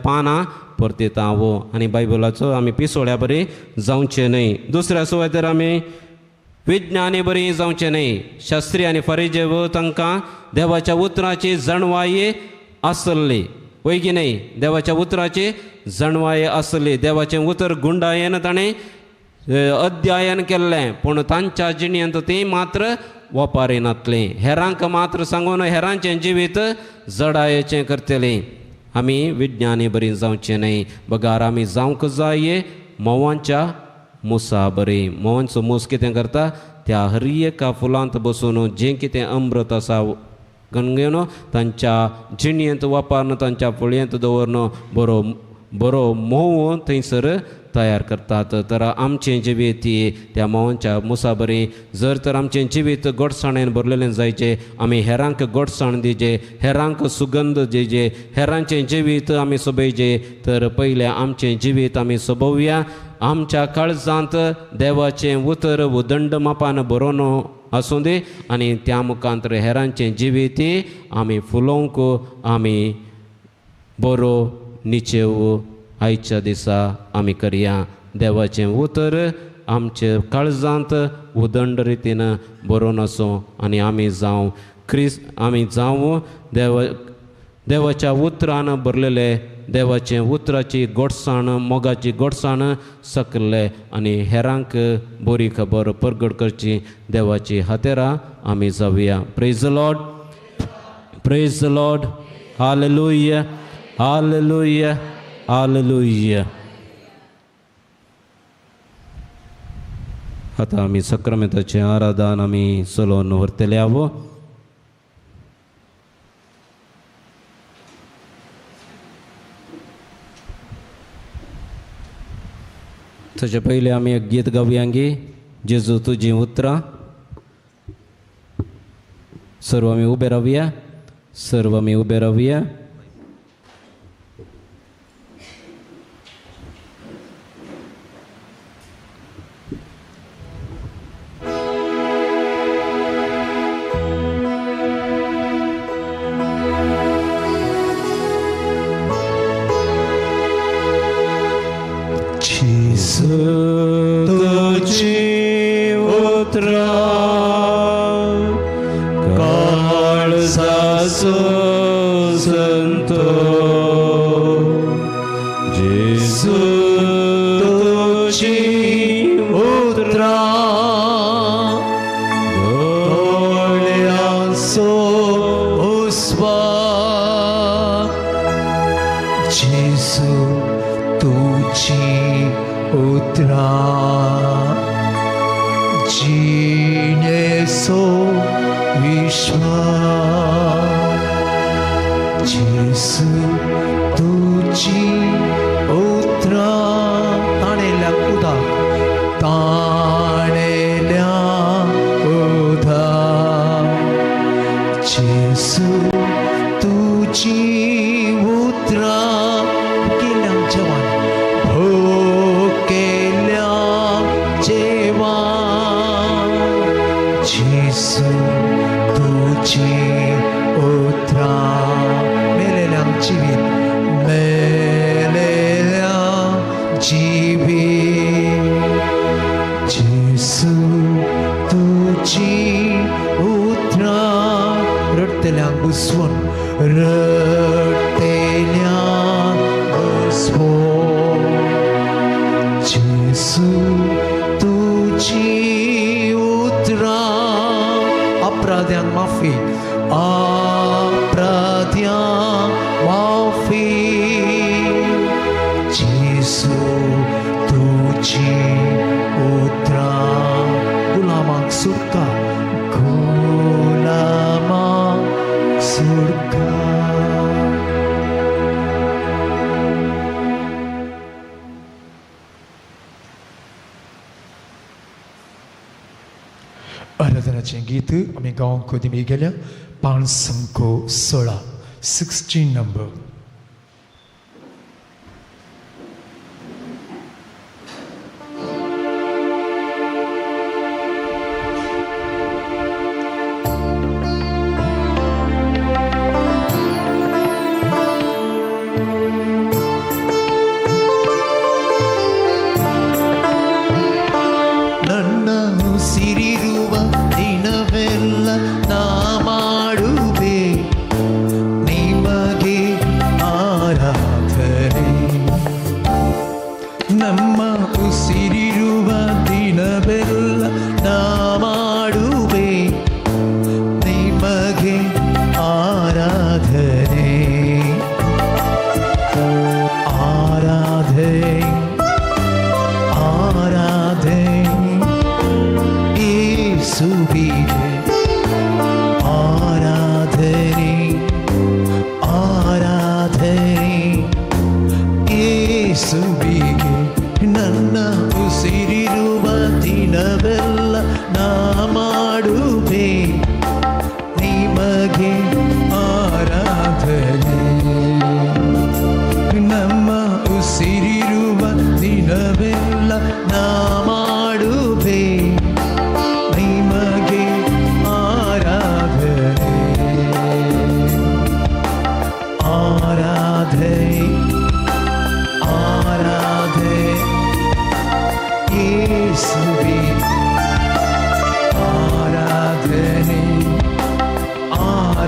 पानां परतिता हांव आनी बायबलाचो आमी पिसोळ्या बरी जावचें न्हय. दुसऱ्या सुवातेर आमी विज्ञानी बरी जावचें न्हय. शास्त्री आनी फरिजेव तांकां देवाच्या उतराची जाणवाय आसली, वय की न्हय, देवाच्या उतराची जाणवाय आसली, देवाचें उतर गुंडायेन ताणें अध्ययन केल्लें, पूण तांच्या जिणेंत ती मात्र वापरिनातलीं, हेरांक मात्र सांगून हेरांचें जिवीत जडायेचें करतलीं. आमी विज्ञानी बरी जावचें न्हय, बगार आमी जावंक जाय म्होंवांच्या मुसा बरी. म्होंवांचो मूस कितें करता, त्या हर एका फुलांत बसून जें कितें अमृत आसा गणगेवन तांच्या जिणयेंत वापरून तांच्या फळयेंत दवरून बरो बरो म्होंव थंयसर तयार करतात. तर आमचें जिवीत त्या म्होंवांच्या मुसा बरी जर तर आमचें जिवीत गोडसाणेन भरलेलें जायचें, आमी हेरांक गोडसाण दिवचें, हेरांक सुगंध दिवचें, हेरांचें जिवीत आमी सोबयचें, तर पयलें आमचें जिवीत आमी सोबोवया. आमच्या काळजांत देवाचें उतर उदंड मापान बरोवन आसूं दी आनी त्या मुखांतर हेरांचें जिवीत आमी फुलोवंक आमी बरो निचेव आयच्या दिसा आमी करया. देवाचें उतर आमचे काळजांत उदंड रितीन बरोवन आसूं आनी आमी जावं क्रिस्त, आमी जावं देवाच्या उतरान भरलेले, देवाचें उतराची गोडसाण, मोगाची गोडसाण सकले आनी हेरांक बरी खबर परगट करची देवाची हातेरां आमी जावया. Praise the Lord, praise the Lord, hallelujah, hallelujah, hallelujah. आतां आमी सक्रामेंताचें आराधन आमी चलोवन व्हरतले आवो. ताचे पयलीं आमी एक गीत गावया गी, जेजू तुजीं उतरां. सर्व आमी उबे रावया, सर्व आमी उबे रावया. आराधनाचें गीत आमी गांवक दिमी गेल्या 516 16 नंबर. ನಿಮಗೆ ಆರಾಧನೆ.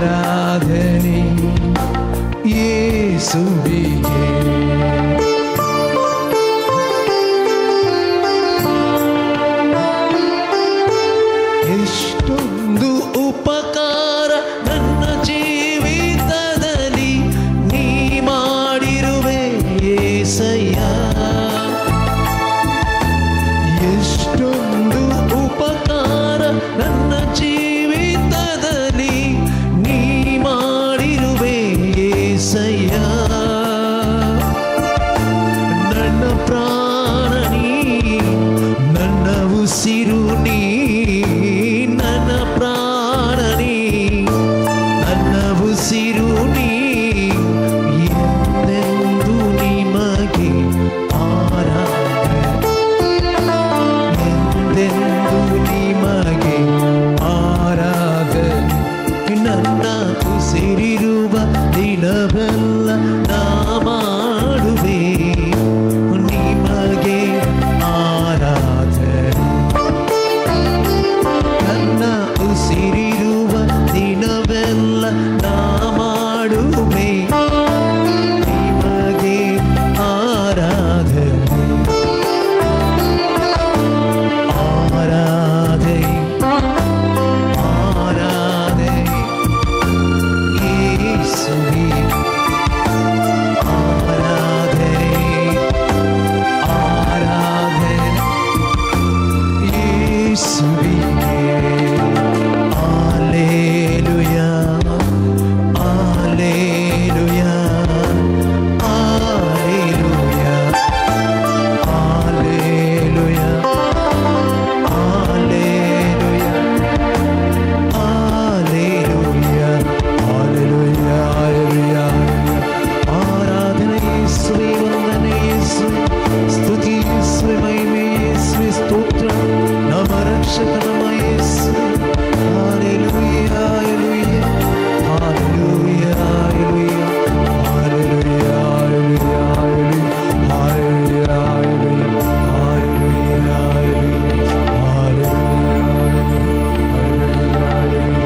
ಆರಾಧನೆ ಯೇಸುವಿಗೆ. ಎಷ್ಟೊಂದು ಉಪಕಾರ ನನ್ನ ಜೀವಿತದಲ್ಲಿ ನೀ ಮಾಡಿರುವೆ ಯೇಸಯ್ಯ. ಎಷ್ಟೊಂದು ಉಪಕಾರ ನನ್ನ ಜೀವಿತದಲ್ಲಿ ನೀ ಮಾಡಿರುವೆ ಯೇಸಯ್ಯ. ನನ್ನ ಪ್ರಾಣ ನೀ, ನನ್ನ ಉಸಿರು ನೀ, ನನ್ನ ಪ್ರಾಣ ನೀ, ನನ್ನ ಉಸಿರು ನೀ, ಎಂದೆಂದು ನಿಮಗೆ ಆರಾಧನೆ, ಎಂದೆಂದು ನಿಮಗೆ ಆರಾಧನೆ. ನನ್ನ ಉಸಿರಿರುವ ದಿನವೆಲ್ಲ ನಾ ಮಾಡುವೆ ನಿಮಗೆ ಆರಾಧನೆ. ನನ್ನ ಉಸಿರಿರುವ ದಿನವೆಲ್ಲ ನಾ ಮಾಡುವೆ ನಿಮಗೆ ಆರಾಧನೆ. ಆರಾಧನೆ ಆರಾಧನೆ ಯೇಸುವೇ, ಆರಾಧನೆ ಆರಾಧನೆ ಯೇಸುವಿಗೆ. Hallelujah hallelujah hallelujah hallelujah hallelujah hallelujah hallelujah hallelujah. ಆರಾಧನೆ ಯೇಸುವೆ, ವಂದನೆ ಯೇಸುವೆ, ಸ್ತುತಿ ಯೇಸುವೆ, ಮಹಿಮೆ ಯೇಸುವೆ, ಸ್ತೋತ್ರ ನಮ್ಮ ರಕ್ಷಕ ನಮ್ಮ ಯೇಸುವೆ. Hallelujah hallelujah hallelujah hallelujah hallelujah hallelujah hallelujah hallelujah hallelujah.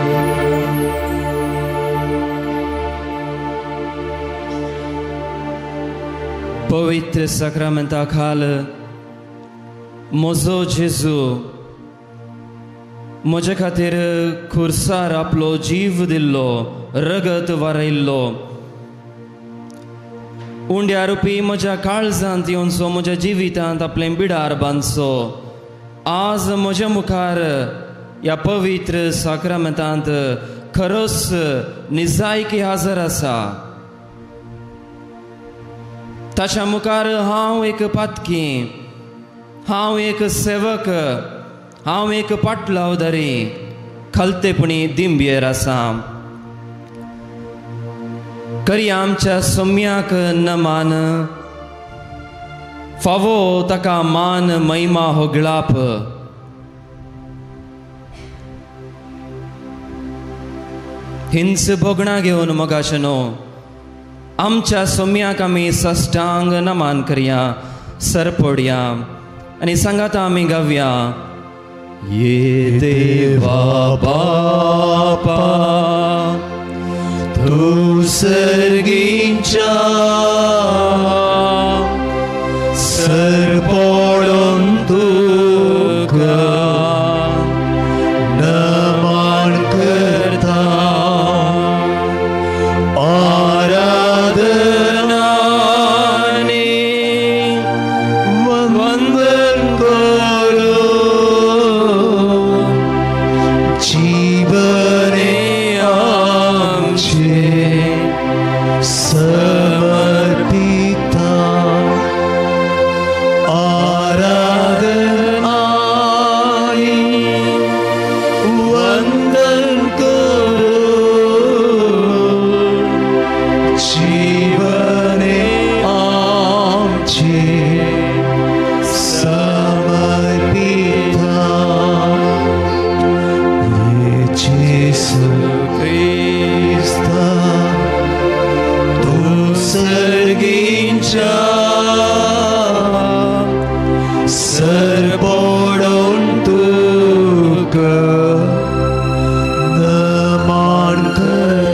पवित्र साक्रामेंता खाल म्हजो जेजू म्हजे खातीर खुर्सार आपलो जीव दिल्लो, रगत वारयल्लो. उंड्या रुपी म्हज्या काळजांत येवचो, म्हज्या जिवितांत आपलें बिडार बांदचो. आज म्हज्या मुखार ह्या पवित्र साक्रामेंतांत खरोच निजायकी हजर आसा. ताच्या मुखार हांव एक पातकी, हांव एक सेवक, हांव एक पाटलावदारी खालतेपणी दिंबयेर आसा. करी आमच्या सोम्याक नमान, फावो ताका मान महिमा होगळाप. हिंस भोगणां घेवन मोगाशेनो आमच्या सोम्याक आमी सष्टांग नमान करया, सरपडया आनी सांगाता आमी गावया. ये देवा बापा तूं सर्गींच्या सरपडून तुका नमन करता. आराधना आनी वंदन करू जीवने आमचे समर्पिता. आराधना वंदन करू जीवने आमचे समर्पिता. जेसू क्रिस्ता तूं सर्गींच्या सरपडून तुका नमन करता.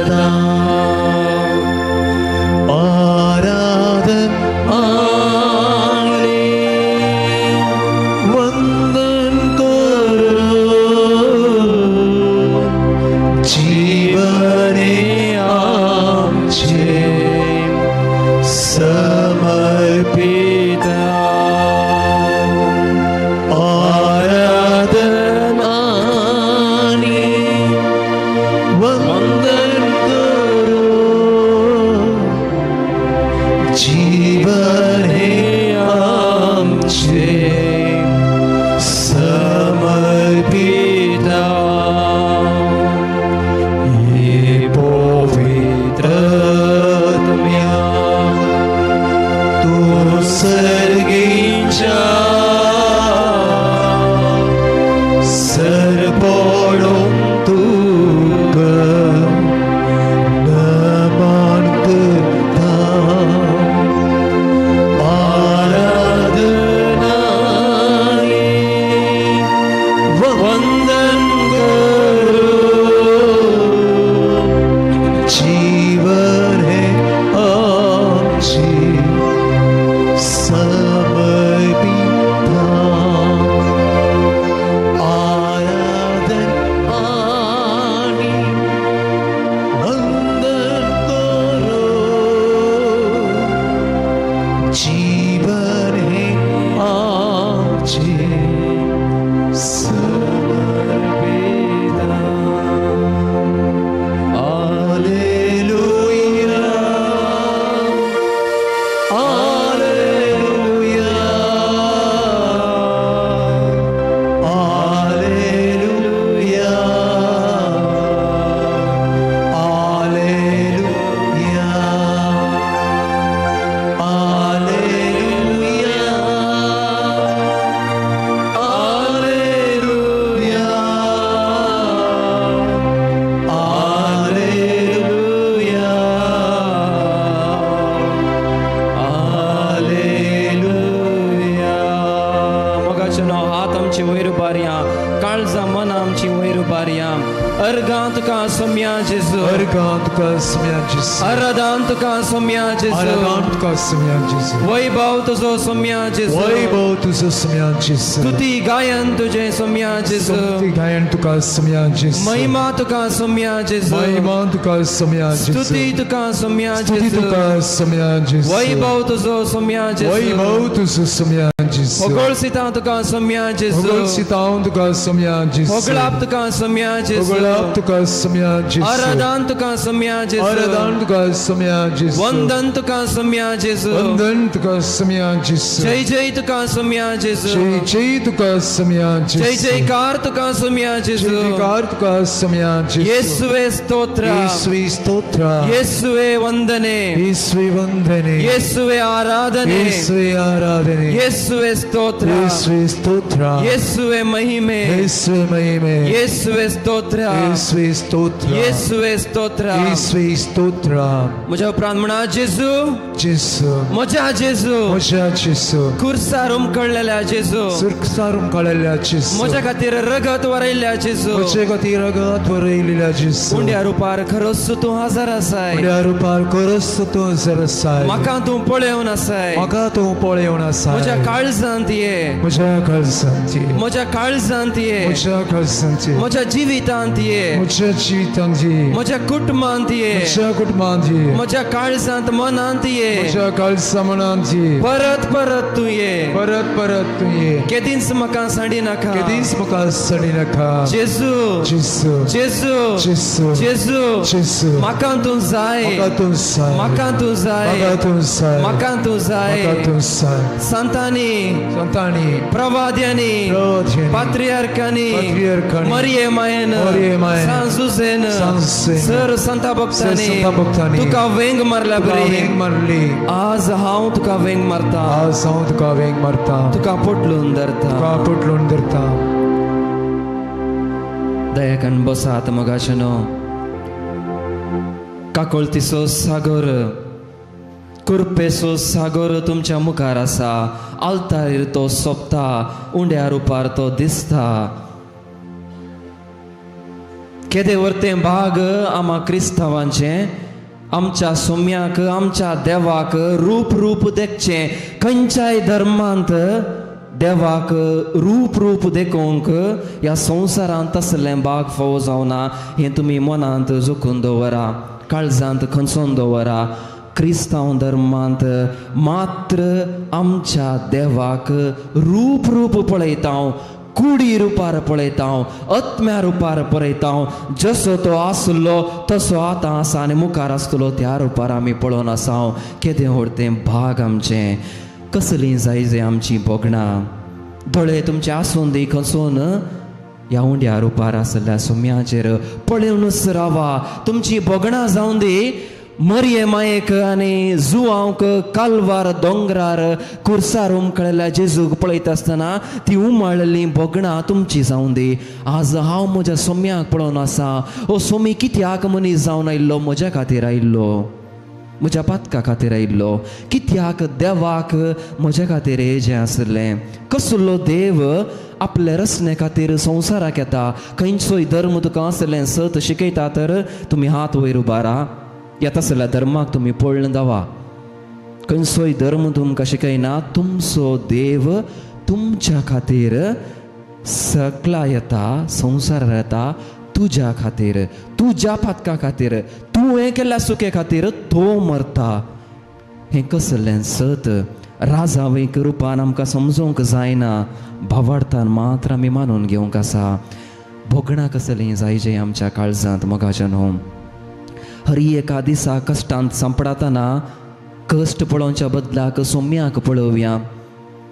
बरकात तुका सोम्या जेजू, आराधन तुका सोम्या जेजू, आराधन तुका सोम्या जेजू, वैभव तुजो सोम्या जेजू, वैभव तुजो सोम्या जेजू, स्तुती गायन तुजें सोम्या जेजू, स्तुती गायन तुका सोम्या जेजू, महिमा तुका सोम्या जेजू, महिमा तुका सोम्या जेजू, स्तुती तुका सोम्या स्तुती जेजू, तुका सोम्या जेजू, वैभव तुजो सोम्या जेजू, वैभव तुजो सोम्या जेजू, होगळसिता तुका सोम्या जेजू, होगळसिता तुका सोम्या जेजू, होगळाप तुका सोम्या जेजू, होगळाप तुका सोम्या जेजू, आराधन तुका सोम्या जेजू, आराधन तुका सोम्या जेजू, वंदन तुका सोम्या जेजू, वंदन तुका सोम्या जेजू, जय जय तुका सोम्या जेजू, जय जय तुका सोम्या जेजू, जय जयकार तुका सोम्या जेजू, जय जयकार तुका सोम्या जेजू, येसुवे स्तोत्र, येसुवे स्तोत्र, येसुवे वंदने, येसुवे वंदने, येसुवे आराधने, येसुवे आराधने, येसुवे स्तोत्र, येसुवे स्तोत्र, येसुवे महिमे, येसुवे महिमे, येसुवे स्तोत्र, येसुवे स्तोत्र, येसुवे स्तोत्र, येसुवे स्तोत्र। म्हज्या उपरांत म्हणा जेजू, जेजू, म्हज्या जेजू, म्हज्या जेजू, खुर्सार उमकळलेल्या जेजू, खुर्सार उमकळलेल्या जेजू, म्हज्या खातीर रगत वरयल्ल्या जेजू, म्हज्या खातीर रगत वरयल्ल्या जेजू, उंड्या रुपार खरोच तूं हजर आसाय, उंड्या रुपार खरोच तूं हजर आसाय, म्हाका तूं पळोवन आसाय, म्हाका तूं पळोवन आसाय, म्हज्या काळजांत ये, म्हज्या काळजांत ये, म्हज्या काळजांत ये, म्हज्या काळजांत ये, म्हज्या जिवितांत ये, म्हज्या जिवितांत ये, म्हज्या कुटुंबांत ये, म्हज्या कुटुंबांत ये, म्हज्या काळजांत मनांत ये, म्हज्या काळजा मनांत ये, परत परत तूं ये, परत परत तूं ये, केदींच म्हाका सांडी नाका, केदींच म्हाका सांडी नाका, जेजू, जेजू, जेजू, जेजू, जेजू, जेजू, म्हाका तूं जाय, म्हाका तूं जाय, म्हाका तूं जाय, म्हाका तूं जाय, म्हाका तूं जाय, म्हाका तूं जाय, संतांनी, संतांनी, प्रवाद्यांनी, पात्रियार्कांनी, मरिये मायेन, सांत जुझेन, सर संता भक्तांनी तुका वेंग मारल्या बरी, आज हांव तुका वेंग मारता, आज हांव तुका वेंग मारता, तुका पोटलून धरता, तुका पोटलून धरता। दयाकन बसात मगाशनो, काकोळतीचो सागर, कुरपेचो सागर तुमच्या मुखार आसा, आल्तारीर तो सोंपता, उंड्या रुपार तो दिसता। केदे वरतें भाग आमा क्रिस्तांवांचें, आमच्या सोम्याक, आमच्या देवाक रूप रूप देखचें। खंयच्याय धर्मांत देवाक रूप रूप देखोवंक ह्या संवसारांत तसलें भाग फावो जावना, हें तुमी मनांत जोखून दवरा, काळजांत खंचोवन दवरा। क्रिस्तांव धर्मांत मात्र आमच्या देवाक रूप रूप पळयता, कुडी रुपार पळयता, आत्म्या रुपार पळयता, जसो तो आसलो तसो आतां आसा आनी मुखार आसतलो त्या रुपार आमी पळोवन आसा। केदें व्हड तें भाग आमचें, कसलीं जाय जे आमचीं भोगणां, दोळे तुमचे आसून दी खंसून ह्या उंड्या रुपार आसल्या सोम्याचेर पळोवनूच रावा। तुमचीं भोगणां जावन दी मरिये मायेक आनी जुवांक कालवार दोंगरार कुर्सार उमकळिल्ल्या जेजूक पळयता आसतना ती उमाळिल्लीं भोगणां तुमची जावन दी। आज हांव म्हज्या सोम्याक पळोवन आसा, हो सोमी कित्याक मनीस जावन आयिल्लो, म्हज्या खातीर आयिल्लो, म्हज्या पातका खातीर आयिल्लो, कित्याक देवाक म्हज्या खातीर हेजें आसलें। कसलो देव आपले रचने खातीर संवसाराक येता। खंयचोय धर्म तुका आसलें सत शिकयता तर तुमी हात वयर उबारा, येता आसल्या धर्माक तुमी पळोवन धावा। खंयचोय धर्म तुमकां शिकयना, तुमचो देव तुमच्या खातीर सकला येता, संवसारार येता तुज्या खातीर, तुज्या पातका खातीर, तुवें केल्ल्या सुके खातीर तो मरता। हें कसलें सत राजावेक रुपान आमकां समजोवंक जायना, भावार्थान मात्र आमी मानून घेवंक आसा। भोगणां कसलीं जाय जे आमच्या काळजांत मोगाच्यान हो। हरी एका दिसा कश्टांत सांपडताना कश्ट पळोवच्या बदलाक सोम्याक पळोवया।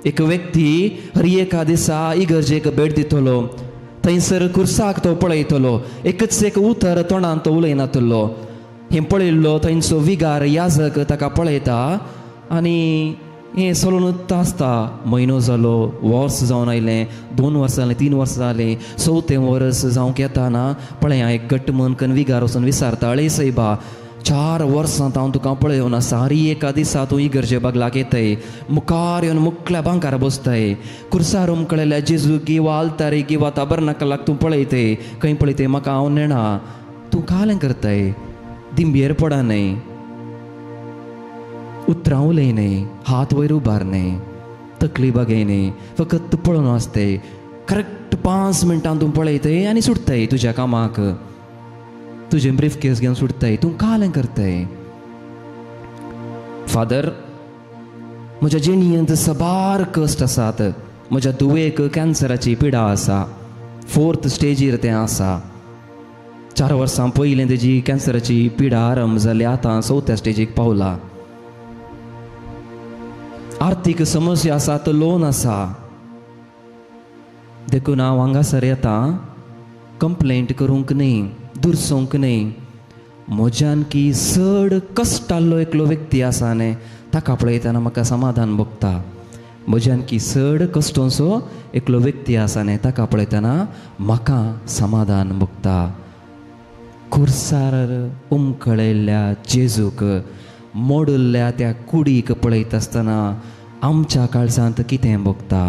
एक व्यक्ती हरी एका दिसा इगर्जेक भेट दितलो, थंयसर कुर्साक तो पळयतलो, एकच एक उतर तोंडान तो उलयनातलो। हें पळयल्लो थंयचो विगार याजक ताका पळयता आनी हें चलूनच आसता। म्हयनो जालो, वर्स जावन आयलें, 2 वर्सां जालीं, 3 वर्सां जालीं, चवथें वर्स जावंक येता ना पळया एक घट्ट मन कन्न विगार वचून विसारता, अळे सैबा 4 वर्सां हांव तुका पळयोवन आसा, हरी एका दिसा तूं इगर्जे बगलाक येताय, मुखार येवन मुखल्या बांकार बसताय, कुर्सार उमकळिल्ल्या जेजू किंवा आल्तारी किंवा ताबरनाकलाक तूं पळयताय, खंय पळयताय म्हाका हांव नेणा, तूं कालें करताय। दिंबेर पडा न्हय, उतरां उलय न्हय, हात वयर उबार न्हय, तकली बागय न्हय, फकत पळोवन आसताय. करेक्ट 5 मिनटां तूं पळयताय आनी सुटताय तुज्या कामाक, तुजें ब्रीफ केस घेवन सुटताय, तूं कालें करताय. फादर, म्हज्या जिणेंत सबार कश्ट आसात. म्हज्या धुवेक कॅन्सराची पिडा आसा, 4th स्टेजीर तें आसा. 4 वर्सां पयलीं तेजी कॅन्सराची पिडा आरंभ जाली, आतां 4थ्या स्टेजीक पावला. आर्थीक समस्या आसा, तो लोन आसा. देखून हांव हांगासर येता कंप्लेंट करूंक न्हय, दुरसोंक न्हय. म्हज्यान की चड कश्टाल्लो एकलो व्यक्ती आसा न्ही, ताका पळयतना म्हाका समाधान भोगता. म्हज्यान की चड कश्टोसो एकलो व्यक्ती आसा न्ही, ताका पळयतना म्हाका समाधान भोगता. खुर्सार उमकळयल्ल्या जेजूक, मोडल्ल्या त्या कुडीक पळयता आसतना आमच्या काळजांत कितें भोगता?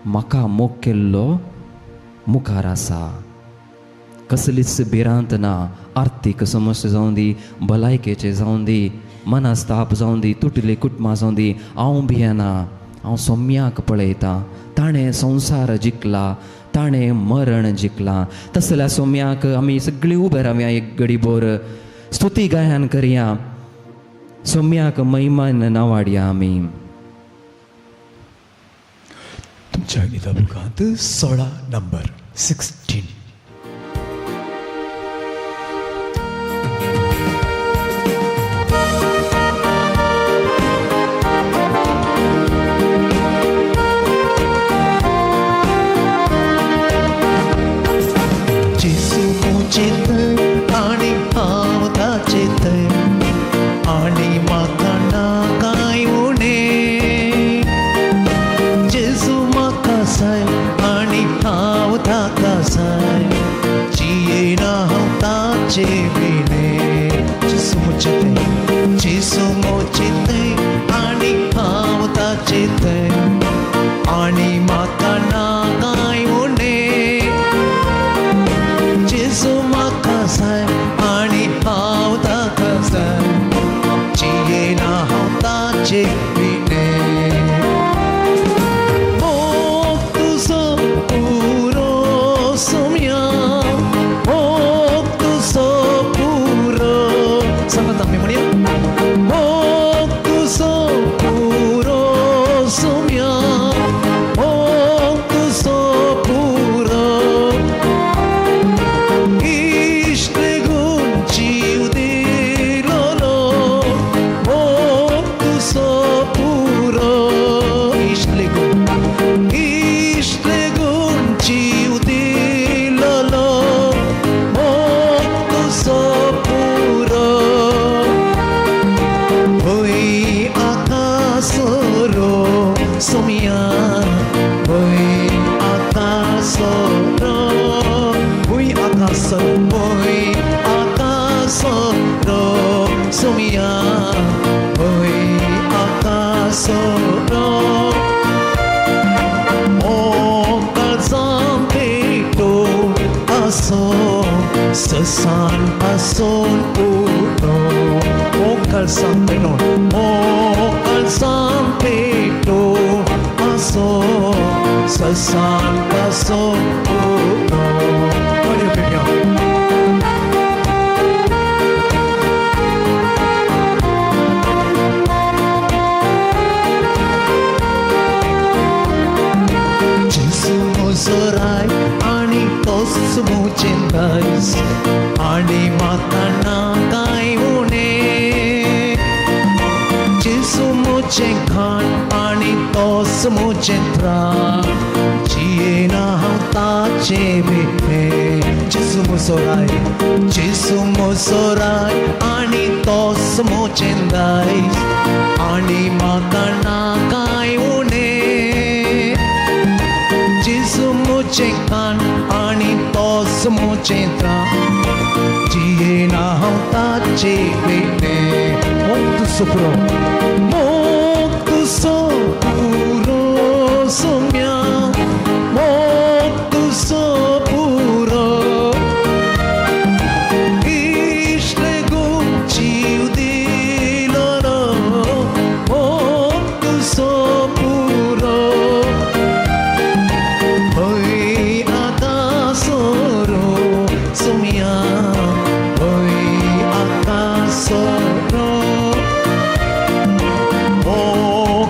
म्हाका मोग केल्लो मुखार आसा. कसलीच भिरांत ना. आर्थीक समस्या जावं दी, भलायकेचे जावं दी, मनस्ताप जावं दी, तुटली कुटुंबां जावं दी, हांव भियेना. हांव सोम्याक पळयतां. ताणें संवसार जिखला, ताणें मरण जिखलां. तसल्या सोम्याक आमी सगळीं उबे रावया, एक घडीभर स्तुती गायन करया, सोम्याक महिमान नावाडया आमी. तुमच्या गीता बुकांत 16 नंबर 16. Ishle gun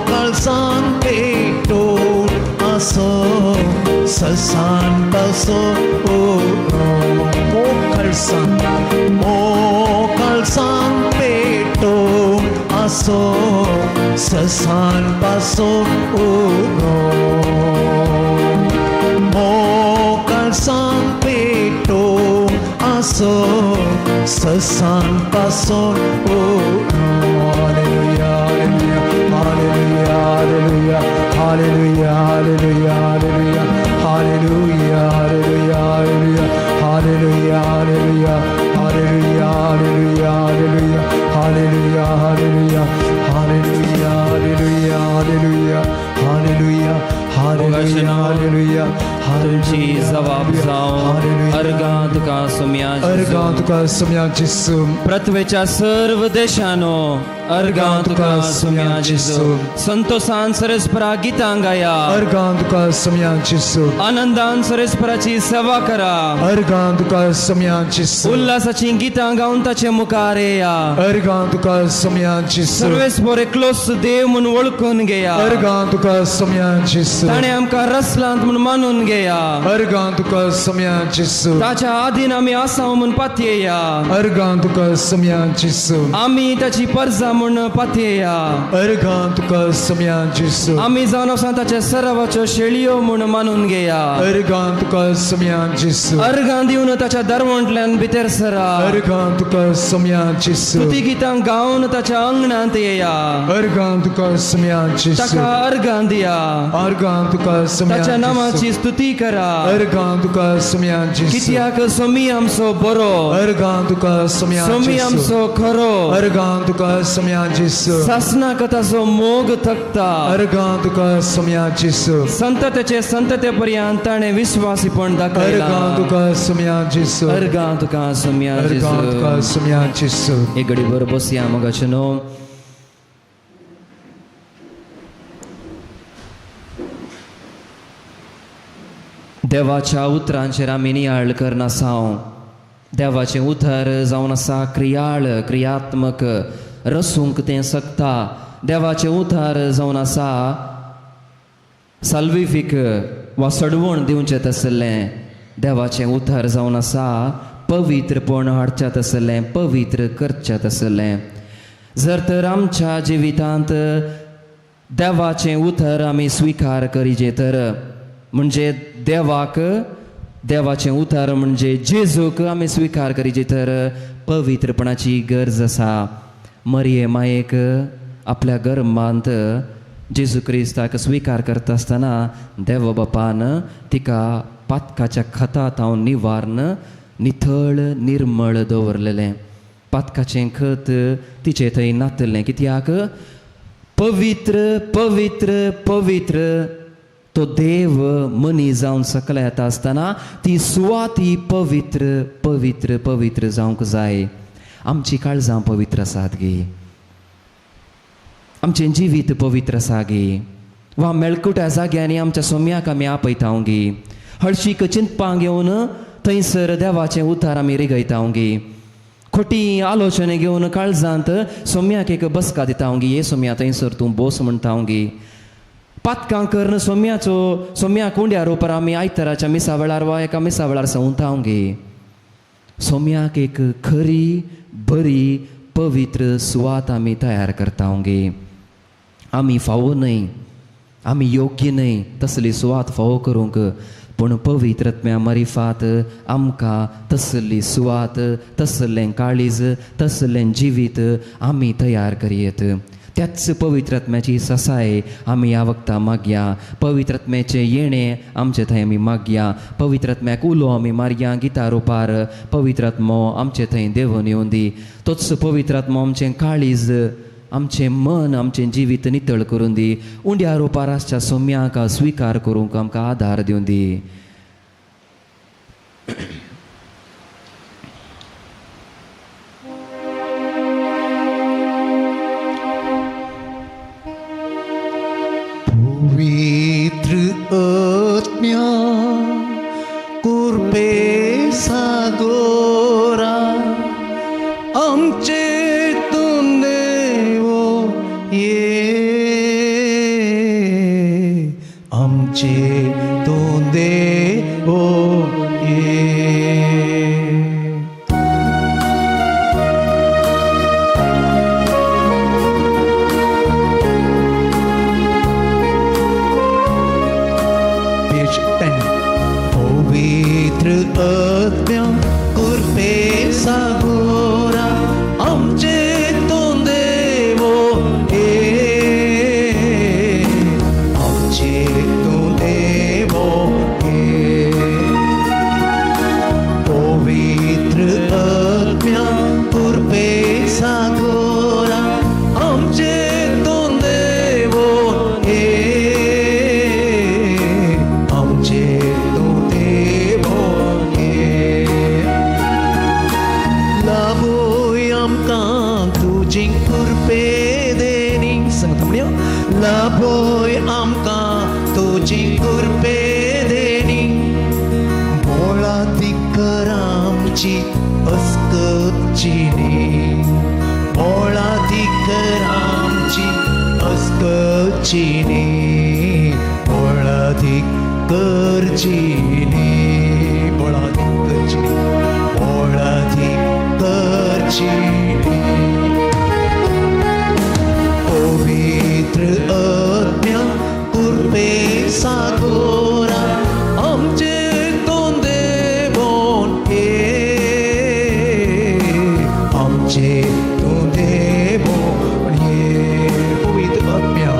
काळजान पेटोवन आसो ससान पासो काळजान पेटोवन आसो ससान पासो काळजान पेटोवन आसो ससान पासो. Hallelujah, hallelujah, hallelujah, hallelujah, hallelujah, hallelujah, hallelujah, hallelujah, hallelujah, hallelujah, hallelujah, hallelujah, hallelujah, hallelujah, hallelujah, hallelujah, hallelujah, hallelujah. तुमची जबाब जावं अर्गां तुका सोम्या, अर्गां तुका सोम्या जेसू. पृथ्वेच्या सर्व देशानो अर्गां तुका सोम्या जेसू. संतोषान सरस्परा गितां गाया, अर्गां तुका सोम्या जेसू. आनंदान सरस्पराची सेवा करा, अर्गां तुका सोम्या जेसू. उल्हासाची गितां गावन ताचे मुखार येया, अर्गां तुका सोम्या जेसू. सर्वेस्पर एकलोच देव म्हूण वळखून घेया, अर्गां तुका सोम्या जेसू. ताणें आमकां रसलांत म्हूण मानून घेया, अर्गां तुका सोम्या जेसू. ताच्या आदीन आमी आसा म्हूण पातयेया, अर्गां तुका सोम्या जेसू. आमी ताची परजा म्हूण पातयेया, अर्गां तुका सोम्या जेसू. आमी जावन आसा ताच्या सरावाच्यो शेळयो म्हूण मानून घेया, अर्गां तुका सोम्या जेसू. अर्गां दिवन ताच्या दरवंटल्यान भितर सरा, अर्गां तुका सोम्या जेसू. स्तुती गितां गावन ताच्या अंगणांत येया, अर्गां तुका सोम्या जेसू. ताका अर्गां दिया, अर्गां तुका सोम्या ताच्या नामाची स्तुती करा, अर्गां तुका सोम्या जेसू. कित्याक सोमी आमचो बरो, अर्गां तुका सोम्या सोमी जेसू. आमचो खरो, अर्गां तुका सोम्या जेसू. सासनाक ताचो मोग थकता, अर्गां तुका सोम्या जेसू. संततेचे संतते पर्यंत ताणें विस्वासीपण दाखयलां, अर्गां तुका सोम्या जेसू. अर्गां तुका सोम्या अर्गां तुका जेसू. सोम्या जेसू. एक घडी बर बसया मोगाचें न्हू. देवाच्या उतरांचेर आमी नियाळ करनासांव. देवाचें उतर जावन आसा क्रियाळ, क्रियात्मक, रसूंक तें शकता. देवाचें उतर जावन आसा साल्विफीक वा सडवण दिवचें तसलें. देवाचें उतर जावन आसा पवित्रपण हाडचें तसलें, पवित्र करचें तसलें. जर तर आमच्या जिवितांत देवाचें उतर आमी स्विकार करिजे तर म्हणजे देवाक, देवाचें उतर म्हणजे जेजूक आमी स्विकार करिजे तर पवित्रपणाची गरज आसा. मरिये मायेक आपल्या गर्भांत जेजू क्रिस्ताक स्विकार करता आसतना देव बापान तिका पातकाच्या खतात हांव निवारण निथळ निर्मळ दवरलेलें. पातकाचें खत तिचे थंय नातलें. कित्याक पवित्र पवित्र पवित्र तो देव मनीस जावन सकला येता आसतना ती सुवात ही पवित्र पवित्र पवित्र जावंक जाय. आमची काळजां पवित्र आसात गे, आमचें जिवीत पवित्र आसा गे, वा मेळकुट्या जाग्यांनी आमच्या सोम्याक आमी आपयता गे, हळशीक चिंतपाक घेवन थंयसर देवाचें उतार आमी रिगयता गे, खोटी आलोचने घेवन काळजांत सोम्याक एक बसका दिता गे, हे सोम्या थंयसर तूं बोस म्हणटा गे, पातकां करून सोम्याचो सोम्या कुंड्या रोपार आमी आयताराच्या मिसा वेळार वा एका मिसा वेळार संवता गे. सोम्याक एक खरी बरी पवित्र सुवात आमी तयार करता गे. आमी फावो न्हय, आमी योग्य न्हय तसली सुवात फावो करूंक, पूण पवित्र आत्म्या मारिफात आमकां तसली सुवात, तसलें काळीज, तसलें जिवीत आमी तयार करयेत. त्याच पवित्र आत्म्याची ससाय आमी ह्या वखता मागया. पवित्र आत्म्याचें येणें आमचे थंय आमी मागया. पवित्र आत्म्याक उलो आमी मारया गिता रुपार. पवित्र आत्मो आमचे थंय देवून येवन दी. तोच पवित्र आत्मो आमचें काळीज, आमचें मन, आमचें जिवीत नितळ करून दी. उंड्या रुपार आसच्या सोम्याक स्विकार करूंक आमकां आदार दिवन दी. पवित्र आत्म्या कुर्बे सागोरा आमचे आमचे तूं देव ये. Page 10. पवित्र आत्म्या कृपे सागोरा आमचे तूं देव ये, आमचे तूं देव ये. पवित्र आत्म्या कृपे सागोरा आमचे तूं देव ये, आमचे तूं देव ये. लाभोय आमकां तुजी कृपे देणी, सांगता म्हणया, लाभोय आमकां तुजी कृपे देणी, मोळाधिकर आमची अस्कचिनी, मोळाधिकर आमची अस्कचिनी, मोळाधिकर चिनी, मोळाधिकर चिनी, मोळाधिकर चिनी. पवित्र आत्म्या कृपे सागोरा आमचे तूं देव ये, आमचे तूं देव ये. पवित्र आत्म्या,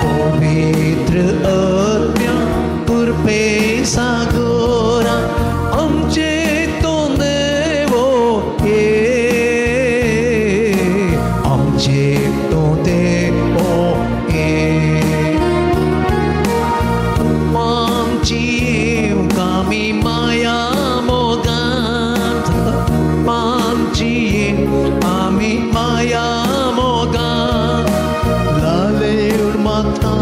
पवित्र आत्म्या कृपे सागोरा आमचे तूं देव ये, आमचे तूं देव ये. आमची कामी माया मोगान, आमची आमी माया मोगान, लालेर मागता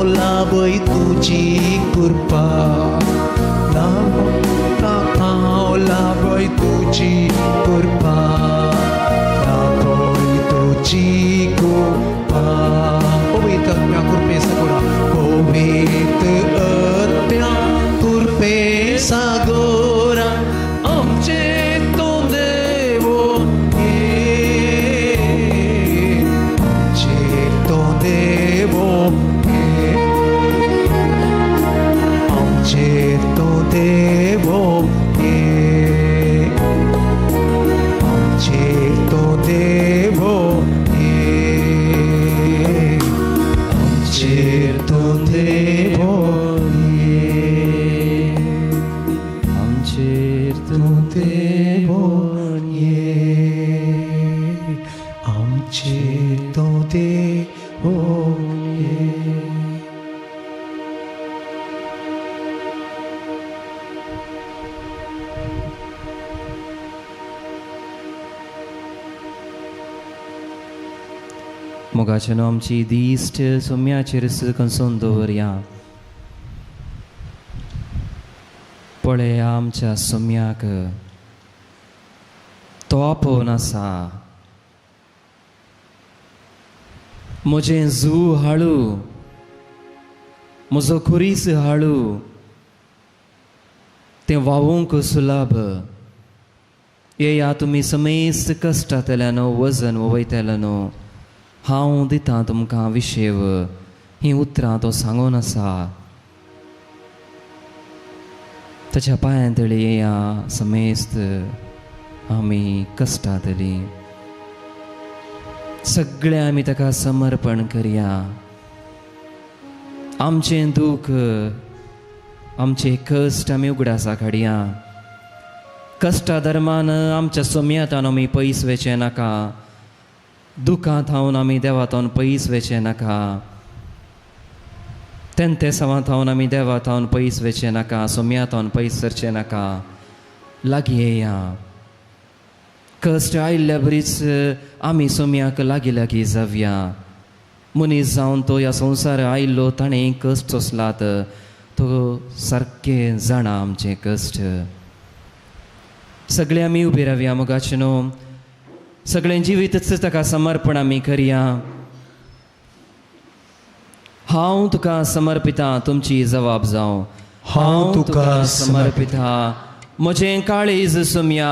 लाभय तुजी कृपा, मागता लाभय तुजी कृपा, लाभय तुजी कृपा. पवित्र आत्म्या कृपे सागोरा, पवित्र आत्म्या कृपे सागोरा आमचे तूं देव ये, आमचे तूं देव ये, आमचे तूं देव ये, आमचे तूं देव ये, आमचे तूं देव ये, आमचेर तूं देव ये, आमचे तूं देव ये. मोगाचे न्हू आमची दिश्ट सोम्याचेर कंसून दवरया. पळया आमच्या सोम्याक, तो आपोवन आसा. म्हजें जू हाडू, म्हजो खुरीस हाडू, तें व्हांवूंक सुलभ. येया तुमी समेस्त कश्टांतल्यान वजन वयतल्यान, हांव दितां तुमकां विशेव. हीं उतरां तो सांगून आसा. ताच्या पांयां तळी येया समेस्त आमी कश्टांतली, सगळें आमी ताका समर्पण करया. आमचें दूख, आमचे कश्ट आमी उगडासा काडया. कश्टा दरम्यान आमच्या सोम्यातान आमी पयस वचचें नाका, दुखां थावन आमी देवा थावन पयस वचचें नाका, तेंतेसांवां थावन आमी देवा थावन पयस वचचें नाका, सोम्या थावन पयस सरचें नाका. लागीं येया. कश्ट आयिल्ल्या बरीच आमी सोम्याक लागीं लागीं जावया. मनीस जावन तो ह्या संवसार आयिल्लो, ताणें कश्ट सोंसलात, तो सारकें जाणा आमचें कश्ट. सगळे आमी उबी रावया मोगाचे न्हू, सगळें जिवीतच ताका समर्पण आमी करया. हांव तुका समर्पिता तुमची जबाब जावं. हांव तुका समर्पिता म्हजें काळीज सोम्या,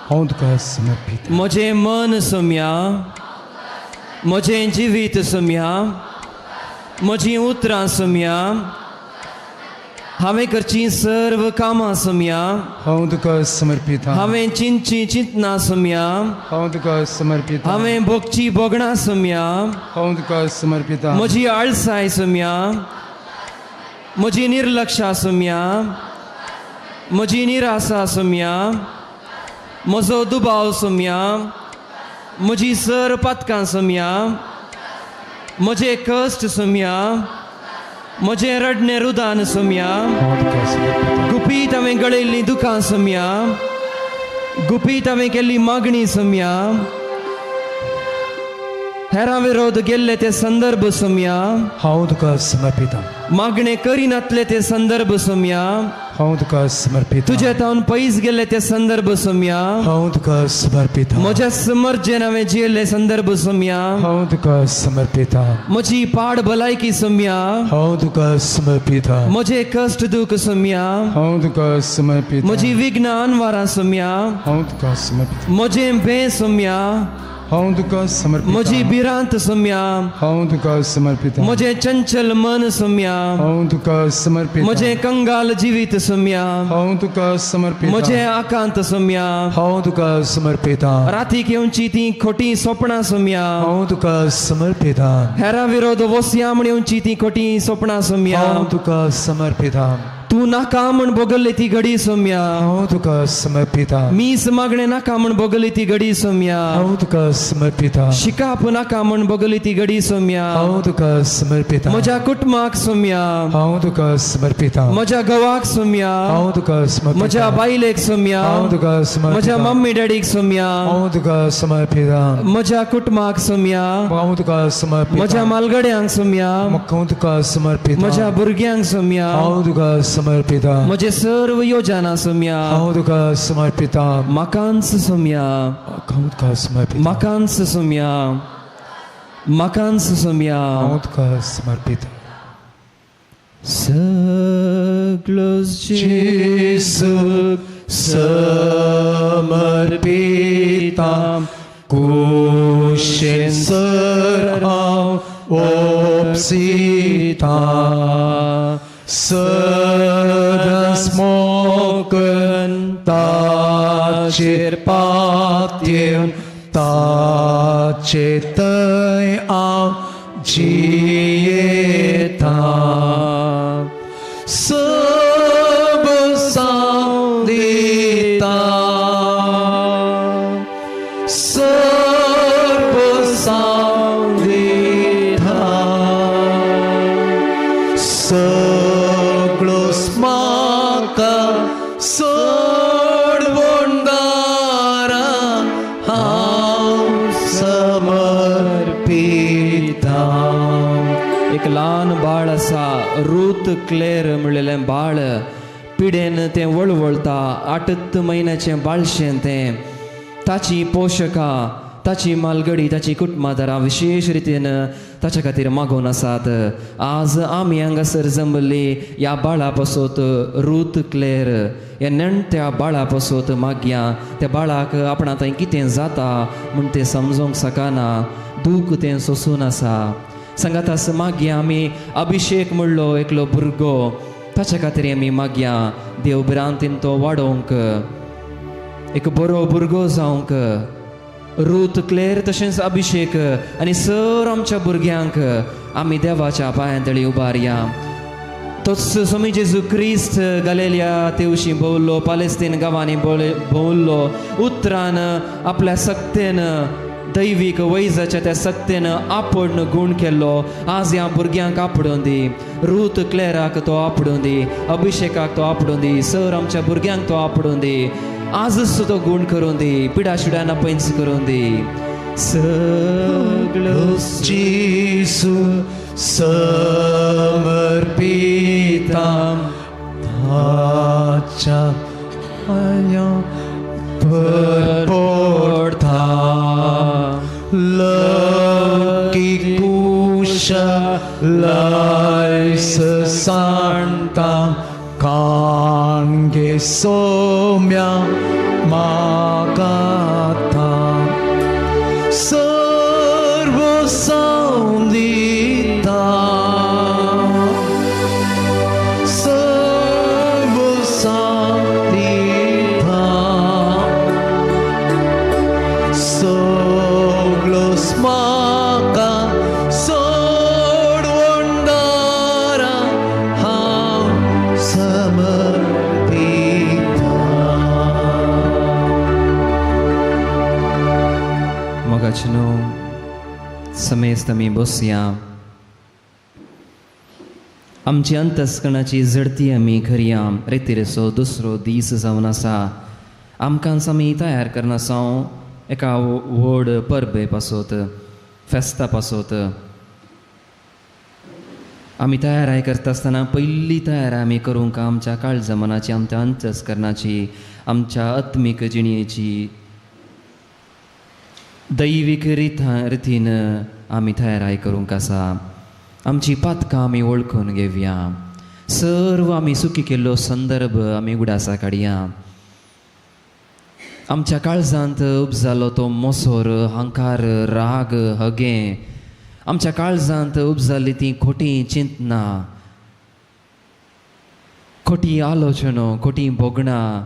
हांव तुका समर्पिता म्हजें मन सोम्या, म्हजें जिवीत सोम्या, म्हजीं उतरां सोम्या, हांवें करचीं सर्व कामां सोम्या, हांव तुका समर्पिता हांवें चिंतचीं चिंतनां सोम्या, हांव तुका समर्पिता हांवें भोगचीं भोगणां सोम्या, हांव तुका समर्पिता म्हजी आळसाय सोम्या, म्हजी निर्लक्षा सोम्या, म्हजी निराशा सोम्या, म्हजो दुबाव सोम्या, म्हजी सर पातकां सोम्या, म्हजे कश्ट सोम्या, म्हजें रडणें रुदान सोम्या, गुपीत हांवें गळयल्लीं दुकां सोम्या, गुपीत हांवें केल्ली मागणी सोम्या, हेरां विरोध गेल्ले ते संदर्भ सोम्या, हांव तुका समर्पिता मागणे करिनातले ते संदर्भ सोम्या, हांव तुका समर्पिता तुजे तावन पयस गेल्ले ते संदर्भ सोम्या, हांव तुका समर्पिता म्हज्या समर्जेन हांवें जियेल्ले संदर्भ सोम्या, हांव तुका समर्पिता म्हजी पाड भलायकी सोम्या, हांव तुका समर्पिता म्हजे कश्ट दूख सोम्या, हांव तुका समर्पिता म्हजी विघ्न अनवारां सोम्या, हांव तुका समर्पिता म्हजें भंय सोम्या, हांव तुका समर्पिता म्हजी भिरांत सोम्या, हांव तुका समर्पिता म्हजें चंचल मन सोम्या, हांव तुका समर्पिता म्हजें कंगाल जिवीत सोम्या, हांव तुका समर्पिता म्हजें आकांत सोम्या, हांव तुका समर्पिता रातीक येवची ती खोटी सोपणां सोम्या, हांव तुका समर्पिता हेरा विरोध वसया म्हण येवची ती खोटी सोपणां सोम्या, हांव तुका समर्पिता तूं नाका म्हण भोगल्ली ती घडी सोम्या, हांव तुका समर्पिता मीस मागणें नाका म्हण भोगली ती घडी सोम्या, हांव तुका समर्पिता शिकाप नाका म्हण भोगली ती घडी सोम्या, हांव तुका समर्पिता म्हज्या कुटुंबाक सोम्या, हांव तुका समर्पिता म्हज्या घोवाक सोम्या, हांव तुका समर्पिता म्हज्या बायलेक सोम्या, हांव तुका समर्पिता म्हज्या मम्मी डॅडीक सोम्या, हांव तुका समर्पिता म्हज्या कुटुंबाक सोम्या, हांव तुका समर्पिता म्हज्या मालगड्यांक सोम्या, हांव तुका समर्पिता म्हज्या भुरग्यांक सोम्या, हांव तुका समर्पिता म्हजे सर्व योजना सोम्या, हांव तुका समर्पिता म्हाकांच सोम्या, हांव तुका समर्पिता म्हाकांच सोम्या, म्हाकांच सोम्या, हांव तुका समर्पिता. सगळो जेजूक समर्पिता कुशीन सर हांव ओपसिता सदांच मोकन ताचेर पातयेवन ताचे थंय हांव जियेता सब साव दिता सर्व साव दिता सगळोच म्हाका सोडवणदारा हांव समर्पिता. एक ल्हान बाळ आसा रूथ क्लेर म्हणलेलें बाळ, पिडेन तें वळवळटा, 8 म्हयन्याचें बाळशें तें. ताची पोशकां, ताची मालगडी, ताची कुटुंबादारां विशेश रितीन ताच्या खातीर मागोवन आसात. आज आमी हांगासर जमल्ली ह्या बाळा पासत, रूथ क्लेर ह्या नेण्ट्या बाळा पासत मागया. त्या बाळाक आपणा थंय कितें जाता म्हूण तें समजोंक शकना, दूख तें सोंसून आसा. सांगातास मागया आमी अभिषेक म्हणलो एकलो भुरगो, ताच्या खातीर आमी मागया देव भिरांतीन तो वाडोवंक, एक बरो भुरगो जावंक. रूथ क्लेर तशेंच अभिषेक आनी सर आमच्या भुरग्यांक आमी देवाच्या पांयां तळी उबारया. तोच स्वामी जेजू क्रिस्त गालेल्या तेवशी भोंवलो, पालेस्तीन गांवांनी भोंवलो, उतरान आपल्या सक्तेन दैवीक वैजाच्या त्या सक्तेन आपण गूण केल्लो. आज ह्या भुरग्यांक आपडून दी, रूथ क्लेराक तो आपडून दी, अभिषेकाक तो आपडून दी, सर आमच्या भुरग्यांक तो आपडून दी, आजच तो गूण करून दी, पिडा शिड्यांना पैंच करून दी. सगळो जेजू समर्पिता ताच्या पांयां पडटा लौकीक कुशळताय लैस सांता कानगे सोम्या मागाता सर्व संदिता सर्व संदिता सगळोस म्हाका सोडवणदारा हांव समर्पिता. मोगाचे न्हू समेस्त आमी बसया. आमची अंतस्कणाची झडती आमी करया. रेतिरेचो दुसरो दीस जावन आसा. आमकां आमी तयार करना साव एका व्हड परबे पासत, फेस्ता पासत आमी तयाराय करता आसतना पयली तयार आमी करूंक आमच्या काळजा मनाची, आमच्या अंतस्करणाची, आमच्या आत्मीक जिणेची दैवीक रितीन आमी तयाराय करूंक आसा. आमची पातकां आमी वळखून घेवया. सर्व आमी सुखी केल्लो संदर्भ आमी उडासा काडया. आमच्या काळजांत उपजालो तो मोसोर, हंकार, राग, हगें, आमच्या काळजांत उपजाली ती खोटी चिंतना, खोटी आलोचना, खोटी भोगणां,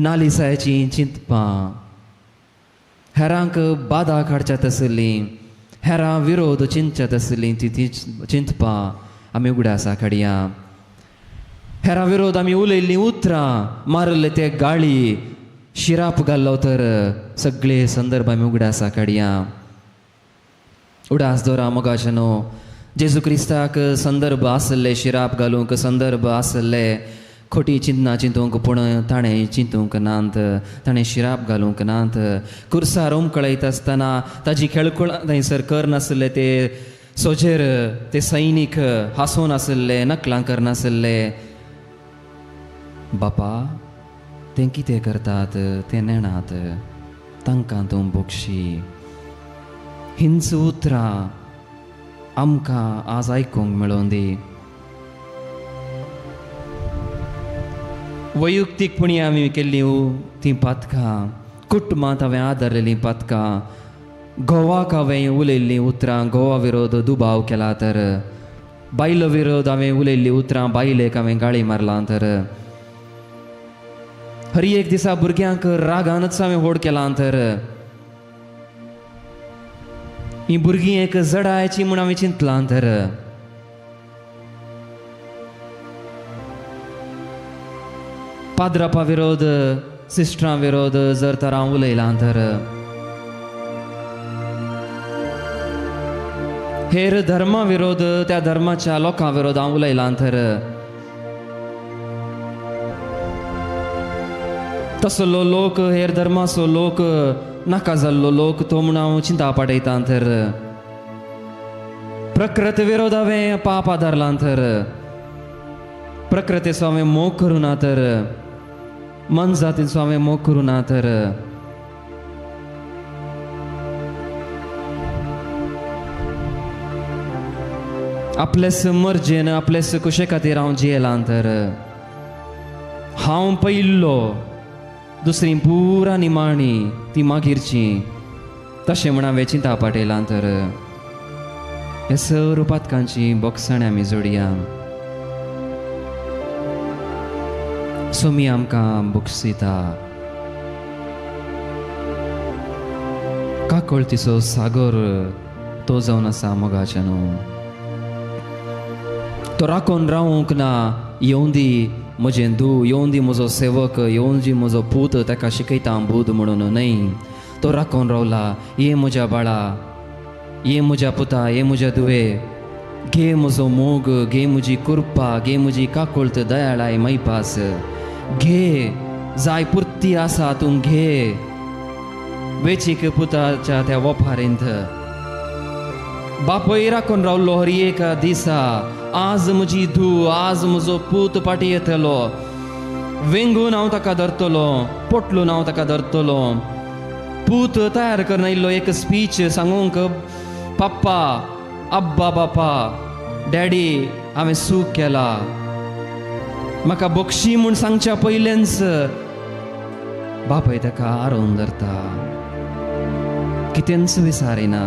नालिसायचीं चिंतपां, हेरांक बादा काडच्यात आसलीं, हेरां विरोध चिंतच्यात आसलीं ती चिंतपां आमी उगडासा काडया. हेरां विरोध आमी उलयल्लीं उतरां, मारले ते गाळी, शिराप घाल्लो तर सगळे संदर्भ आमी उगडासा काडया. उडास दवरा मोगाचे न्हू जेजू क्रिस्ताक संदर्भ आसले शिराप घालूंक, संदर्भ आसले खोटी चिंतना चिंतूंक, पूण ताणें चिंतूंक नात, ताणें शिराप घालूंक नात. कुर्सार उमकळयता आसतना ताजी खेळकुळां थंयसर कर नासले, ते सोजेर ते सैनीक हांसून आसले, नकलां करनासले. बापा तें कितें करतात तें नेणात, तांकां तूं बोगशी. हिंच उतरां आमकां आज आयकूंक मेळोवन दी. वैयक्तीकपणी आमी केल्लीं तीं पातकां, कुटुंबांत हांवें आदारलेलीं पातकां, घोवाक हांवें उलयल्लीं उतरां, घोवा विरोध दुबाव केला तर, बायलो विरोध हांवें उलयल्लीं उतरां, बायलेक हांवें गाळी मारलां तर, हर एक दिसा भुरग्यांक रागानच हांवें होड केलां तर, हीं भुरगीं एक जडायची म्हूण हांवें चिंतलां तर, पाद्रापा विरोध, सिस्टरां विरोध जर तर हांव उलयलां तर, हेर धर्मा विरोध, त्या धर्माच्या लोकां विरोध हांव उलयलां तर, तसलो लोक हेर धर्माचो लोक नाका जाल्लो लोक तो म्हूण हांव चिंता पाटयतां तर, प्रकृत विरोध हांवें पाप आदारलां तर, प्रकृतीचो हांवें मोग करूं ना तर, मनजातीचो हांवें मोग करूं ना तर, आपलेच मर्जेन आपलेच कुशे खातीर हांव जियेलां तर, हांव पयिल्लो दुसरी पुरा निमाणी ती मागीरची तशें म्हण हांवें चिंता पाटयलां तर, हे सर्व पातकांची बोगसाणी आमी जोडया. सोमी आमकां बोगसिता. काकळतीचो सागर तो जावन आसा मोगाचे न्हू, तो राखून रावूंक ना. येवं दी म्हजें धूव, येवं दी म्हजो सेवक, येवं दी म्हजो पूत, ताका शिकयता बूद म्हणून न्हय. तो राखून रावला. ये म्हज्या बाळा, ये म्हज्या पुता, ये म्हज्या धुवे, घे म्हजो मोग, घे म्हजी कृपा, घे म्हजी काकुळत दयाळाय मैपास, घे जाय पुर्ती आसा तूं घे. वेचीक पुताच्या त्या वपारींत बापय राखून रावलो हर एका दिसा, आज म्हजी धूव, आज म्हजो पूत फाटी येतलो, वेंगून हांव ताका धरतलो, पोटलून हांव ताका धरतलो. पूत तयार करून आयिल्लो एक स्पीच सांगूंक पप्पा, अब्बा बापा, डॅडी हांवें चूक केला, म्हाका बक्षी म्हूण सांगच्या पयलेंच बापाय ताका आरोवन धरता, कितेंच विसारिना.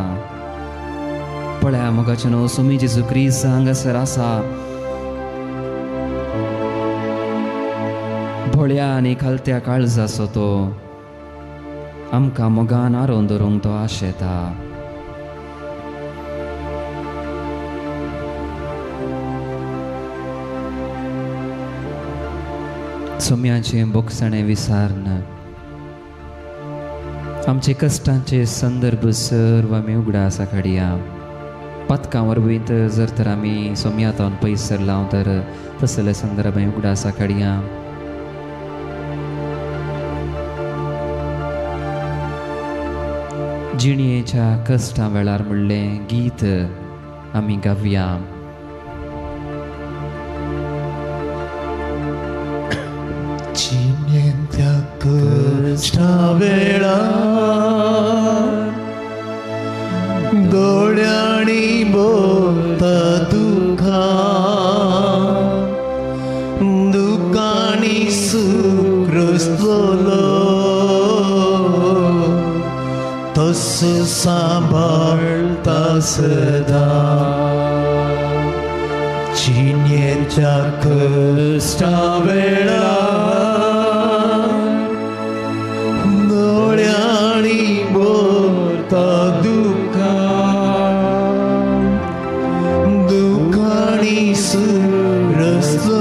पळया मोगाचें न्हू, सोमी जेजू क्रिस्त हांगासर आसा, भोळ्या आनी खालत्या काळजाचो तो आमकां मोगान आरोवन धरूंक तो आशेता. सोम्याचें बोगसणें विसारन आमचे कश्टांचे संदर्भ सर्व आमी उगडासा काडया. पातकां वरवीं जर तर आमी सोम्या तावन पयस सरला तर तसले संदर्भ आमी उगडासा काडया. जिणयेच्या कश्टां वेळार म्हणलें गीत आमी गावया. जिणयेच्या कश्टां वेळार दोळ्यांनी बोलता दुखां, दुखांनी सुक्रसलो तस सांबाळता सदा. जिणयेच्या कश्टां वेळार दोळ्यांनी बोलता दुखां, दुखांनी सुरसलो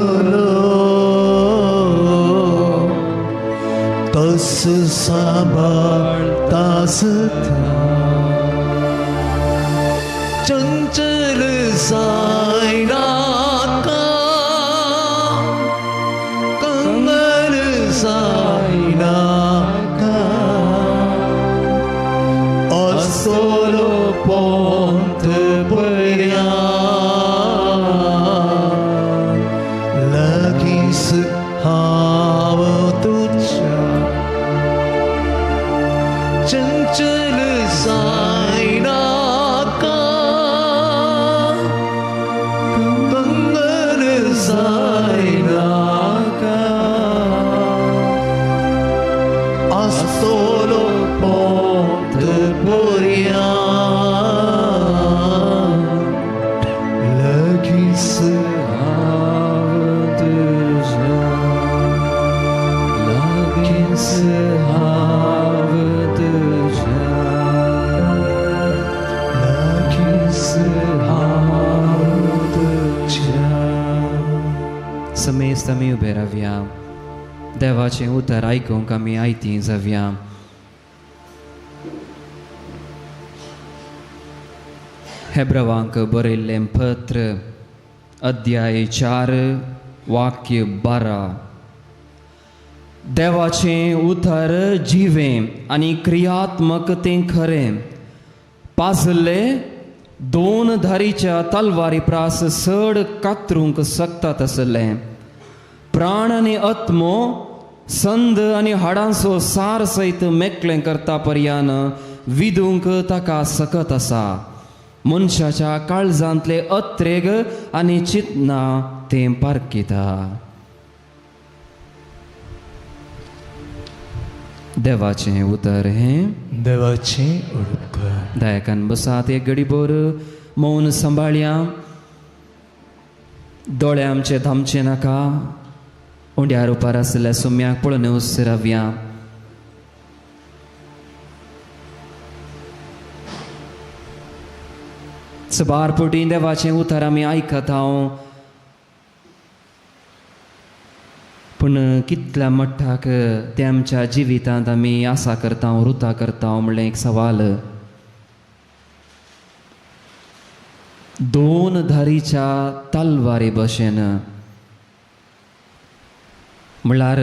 तस सांबाळता सदा. चंचल जायनाका, कंगल जायनाका, असलो पोंत पर्यान लागींच हांव तुज्या. चंचल जायनाका, कंगल जायनाका, असलो पोंत पर्यान लागींच हांव तुज्या, लागींच हांव तुज्या, लागींच हांव तुज्या. समेस्त आमी उबे रावया, देवाचें उतर आयकूंक आमी आयतीं जावया. हेब्रवांक बरयल्लें पत्र अध्याय 4 वाक्य 12. देवाचें उतर जिवें आनी क्रियात्मक तें खरें, पाजल्ले दोन धारीच्या तलवारी प्रास चड कातरूंक शकता तसलें, प्राण आनी आत्मो संद आनी हाडांचो सार सयत मेकळें करता पर्यान विदूंक ताका सकत आसा. मनशाच्या काळजांतले अत्रेग आनी चिंतना तें पारखिता. देवाचें उतर हें देवाचें उपकार. दायकान बसात एक घडीभर मौन सांबाळया, दोळे आमचे धांपचे नाका, उंड्यार उपार आशिल्ल्या सुम्याक पळोवन रावया. सबार पुटी देवाचें उतर आमी आयकता हांव, पूण कितल्या मट्टाक तें आमच्या जिवितांत आमी आसा करता, रुता करता म्हणलें एक सवाल. दोन धारीच्या तलवारी भशेन म्हणल्यार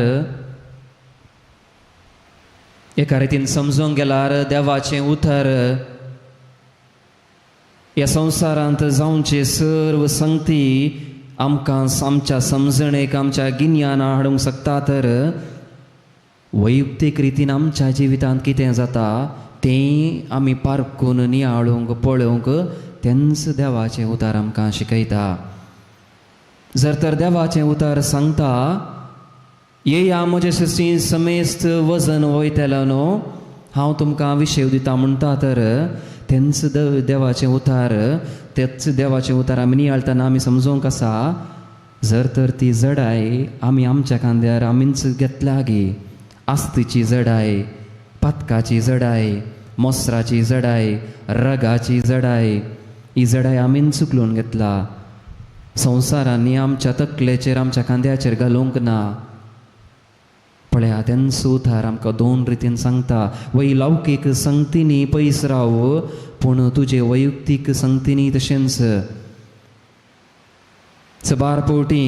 एका रितीन समजूंक गेल्यार देवाचें उतर ह्या संवसारांत जावचे सर्व संगती आमकां आमच्या समजणेक आमच्या गिन्याना हाडूंक शकता, तर वैयक्तीक रितीन आमच्या जिवितांत कितें जाता तें आमी पारखून नियाळूंक पळोवंक तेंच देवाचें उतार आमकां शिकयता. जर तर देवाचें उतार सांगता येया म्हजे सशी समेस्त वजन वयतलो न्हू हांव तुमकां विशेव दिता म्हणटा तर तेंच देवाचें उतार तेच देवाचें उतार आमी नियाळतना आमी समजूंक आसा जर तर ती जडाय आमी आमच्या खांद्यार आमीच घेतल्या गी आस्तीची जडाय, पातकाची जडाय, मोसराची जडाय, रगाची जडाय, ही जडाय आमीच उखलून घेतला. संवसारांनी आमच्या तकलेचेर आमच्या खांद्याचेर घालूंक ना. पळया तेंच उतार आमकां दोन रितीन सांगता, वय लौकीक संगतींनी पयस राव पूण तुजे वैयक्तीक संगतींनी तशेंच. सबार पवटी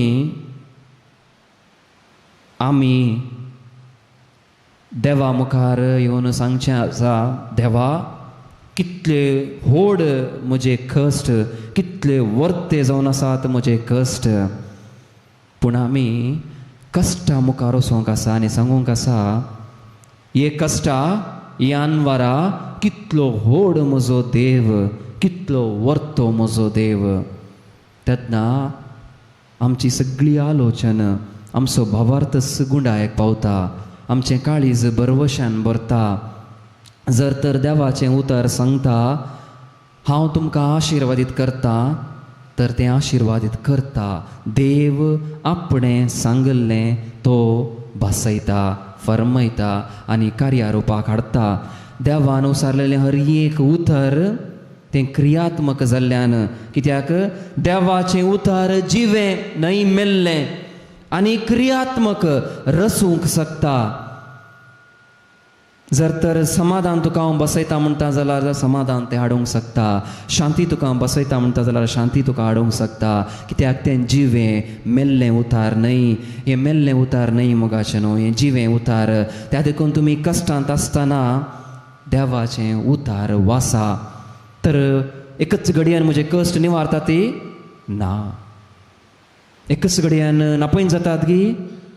आमी देवा मुखार येवन सांगचें आसा, देवा कितले व्हड म्हजे कश्ट, कितले वर्ते जावन आसात म्हजे कश्ट. पूण आमी कश्टा मुखार वचोंक आसा आनी सांगूंक आसा हे कश्टा हे अनवारा कितलो व्हड म्हजो देव, कितलो वर्तो म्हजो देव. तेन्ना आमची सगळी आलोचन आमचो भावार्थ गुंडायक पावता, आमचें काळीज बरवशान भरता. जर तर देवाचें उतर सांगता हांव तुमकां आशिर्वादीत करता तर तें आशिर्वादीत करता. देव आपणें सांगिल्लें तो भासयता, फरमयता आनी कार्यारुपाक हाडटा. देवान उसारलेलें हर एक उतर तें क्रियात्मक जाल्ल्यान, कित्याक देवाचें उतर जिवें न्हय मेल्लें आनी क्रियात्मक रसूंक शकता. जर तर समाधान तुका हांव बसयता म्हणटा जाल्यार समाधान तें हाडूंक शकता, शांती तुका हांव बसयता म्हणटा जाल्यार शांती तुका हाडूंक शकता. कित्याक तें जिवें मेल्लें उतार न्हय, हें मेल्लें उतार न्हय मोगाचें न्हू, हें जिवें उतार. त्या देखून तुमी कश्टांत आसतना देवाचें उतार वासा तर एकच घडयेन म्हजे कश्ट निवारता ती ना, एकच घडयेन नापयन जातात गी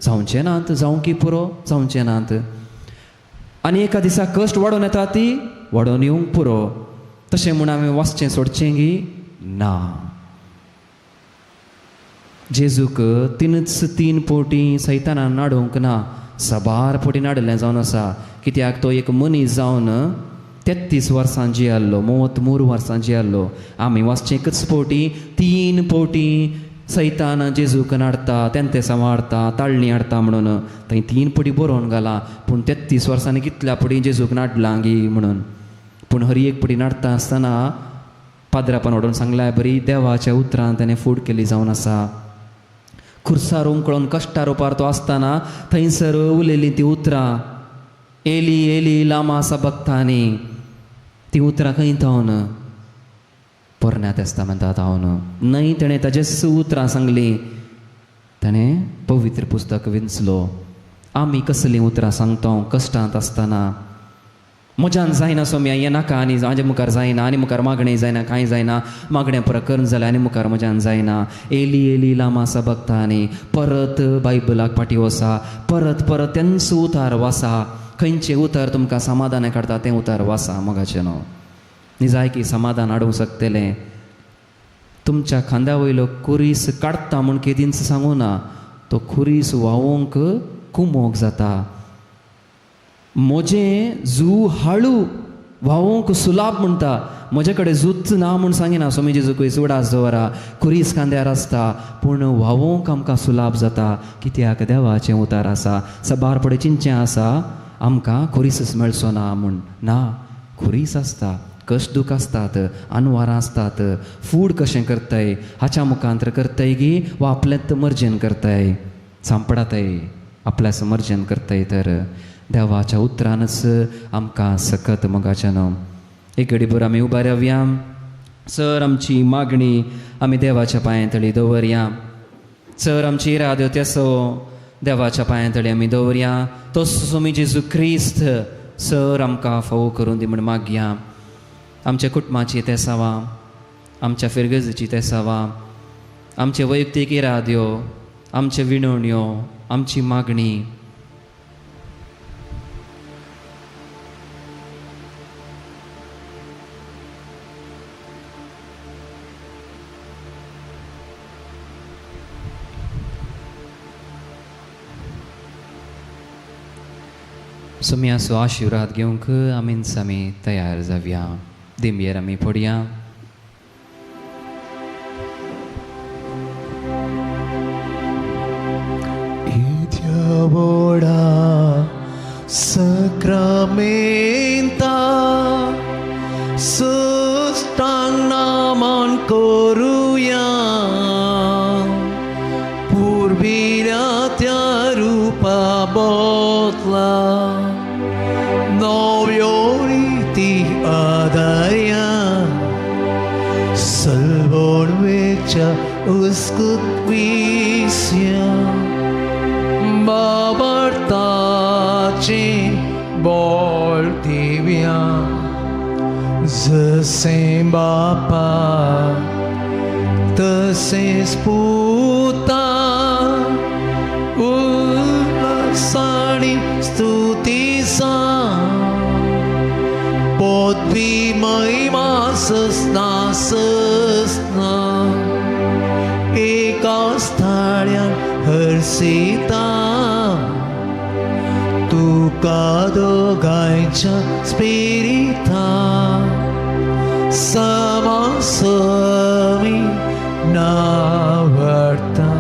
जावचें नात, जावंक पुरो जावचें नात. आनी एका दिसा कश्ट वाडोवन येता ती वाडोवन येवंक पुरो. तशें म्हूण हांवें वाचचें सोडचें गी ना. जेजूक तिनच तीन पोटी सैताना नाडूंक ना, साबार पोटी नाडिल्लें जावन आसा. कित्याक तो एक मनीस जावन 33 वर्सां जियेल्लो, 33 वर्सां जियेल्लो. आमी वाचचें एकच पोटी तीन पोटी सैतान जेजूक नाडटा, तेंतेसां हाडटा, ताळणी हाडटा म्हणून थंय तीन पटी बरोवन घालां. पूण 33 वर्सांनी कितल्या पटी जेजूक नाडलां गी म्हणून. पूण हर एक पटी नाडटा आसतना पाद्रापान व्हडून सांगल्या बरी देवाच्या उतरान ताणें फूड केली जावन आसा. खुर्सार उमकळून कश्टा रुपार तो आसतना थंयसर उलयलीं ती उतरां, एली एली लामा सबक्तानी. ती उतरां खंय थावन? पोरण्या तेस्तामेंतांत हांव न्हय. ताणें ताजेच उतरां सांगलीं, ताणें पवित्र पुस्तक विंचलो. आमी कसलीं उतरां सांगता कश्टांत आसतना? म्हज्यान जायना सोम्या, हें नाका आनी हाजे मुखार जायना, आनी मुखार मागणें जायना, कांय जायना, मागणें प्रकरण जालें आनी मुखार म्हज्यान जायना. एली एली लामा सबक्तानी. परत बायबलाक फाटीं वसा, परत परत तेंच उतार वासा. खंयचें उतर तुमकां समाधान काडटा तें उतार वासा मोगाचें न्हू. निजायकी समाधान हाडूंक शकतलें. तुमच्या खांद्या वयलो खुरीस काडटा म्हूण केदींच सांगू ना, तो खुरीस व्हांवूंक कुमोक जाता. म्हजें जू हाळू व्हांवूंक सुलाभ म्हणटा, म्हजे कडेन जूच ना म्हूण सांगिना. स्वामी जेजू क्रिस्त उडास दवरा, खुरीस खांद्यार आसता पूण व्हांवूंक आमकां सुलाभ जाता. कित्याक देवाचें उतार आसा. सबार पडे चिंचें आसा आमकां खुरीसच मेळचो ना म्हूण ना, खुरीस आसता, कश्ट दूख आसतात, अनवारां आसतात. फूड कशें करताय हाच्या मुखांतर करताय गी वा आपलेंच मर्जेन करताय, सांपडाताय आपल्या मर्जेन करताय. तर देवाच्या उतरानच आमकां सकत मोगाचें न्हू. एक घडीभर आमी उबा रावया. सर आमची मागणी आमी देवाच्या पांयां तळी दवरया. सर आमची इराद्यो तेसो देवाच्या पांयां तळी आमी दवरया. तो स्वामी जेजू क्रिस्त सर आमकां फावो करून दी म्हूण मागया. आमच्या कुटुंबाची तेसावां, आमच्या फिरगजेची तेसावां, आमचे वैयक्तीक इराद्यो, आमच्यो विणवण्यो, आमची मागणी सोम्याचो आशिर्वाद घेवंक आमीच आमी तयार जावया. दिंबयेर आमी पडया. व्हडा सक्रामेंता सुस्तांग नामान करुया, पुर्विल्या त्या रुपा बदला नव्यो रिती आदाया, सलवणवेच्या उस्कूत विस्या बाबर्ताचें बोल दिव्या, जशें बापा तशेंच पुता उल्हासाणी स्तुती सा पदवी महिमा ससना ससना एका स्थाळ्यान हर्षिता, तुका दोगांयच्या स्पिरिता समासमी नावर्ता.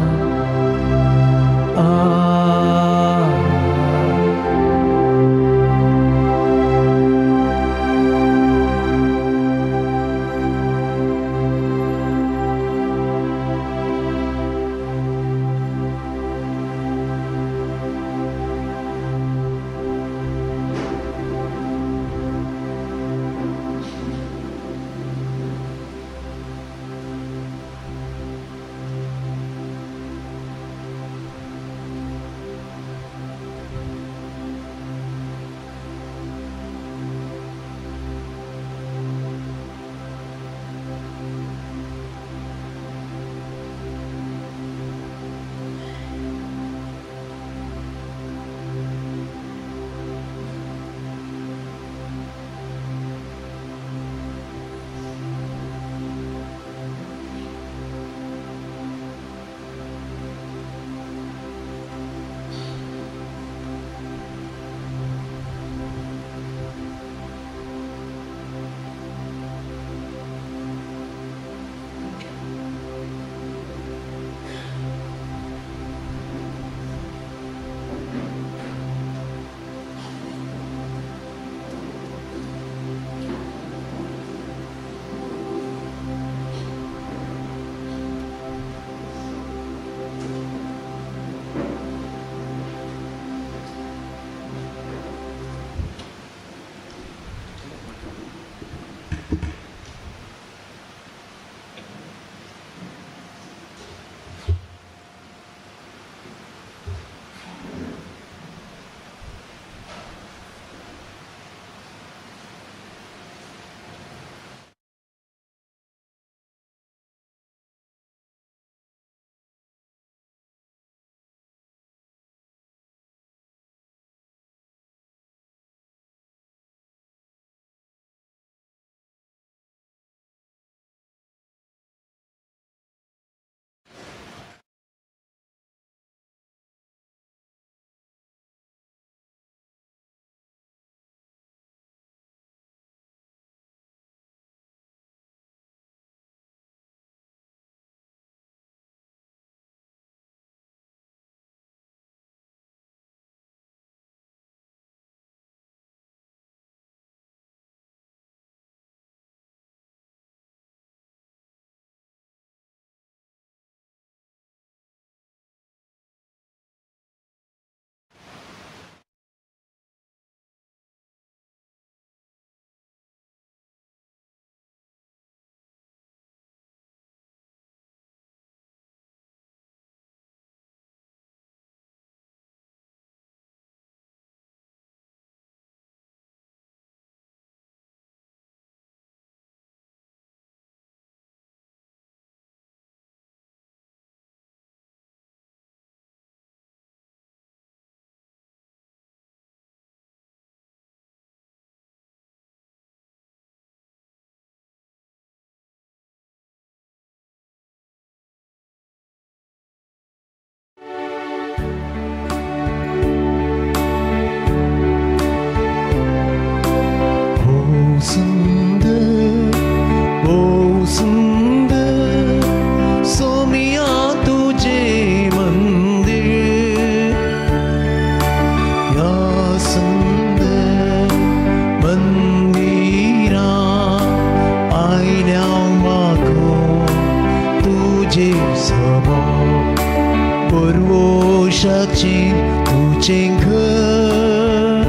समेचें तुजें घर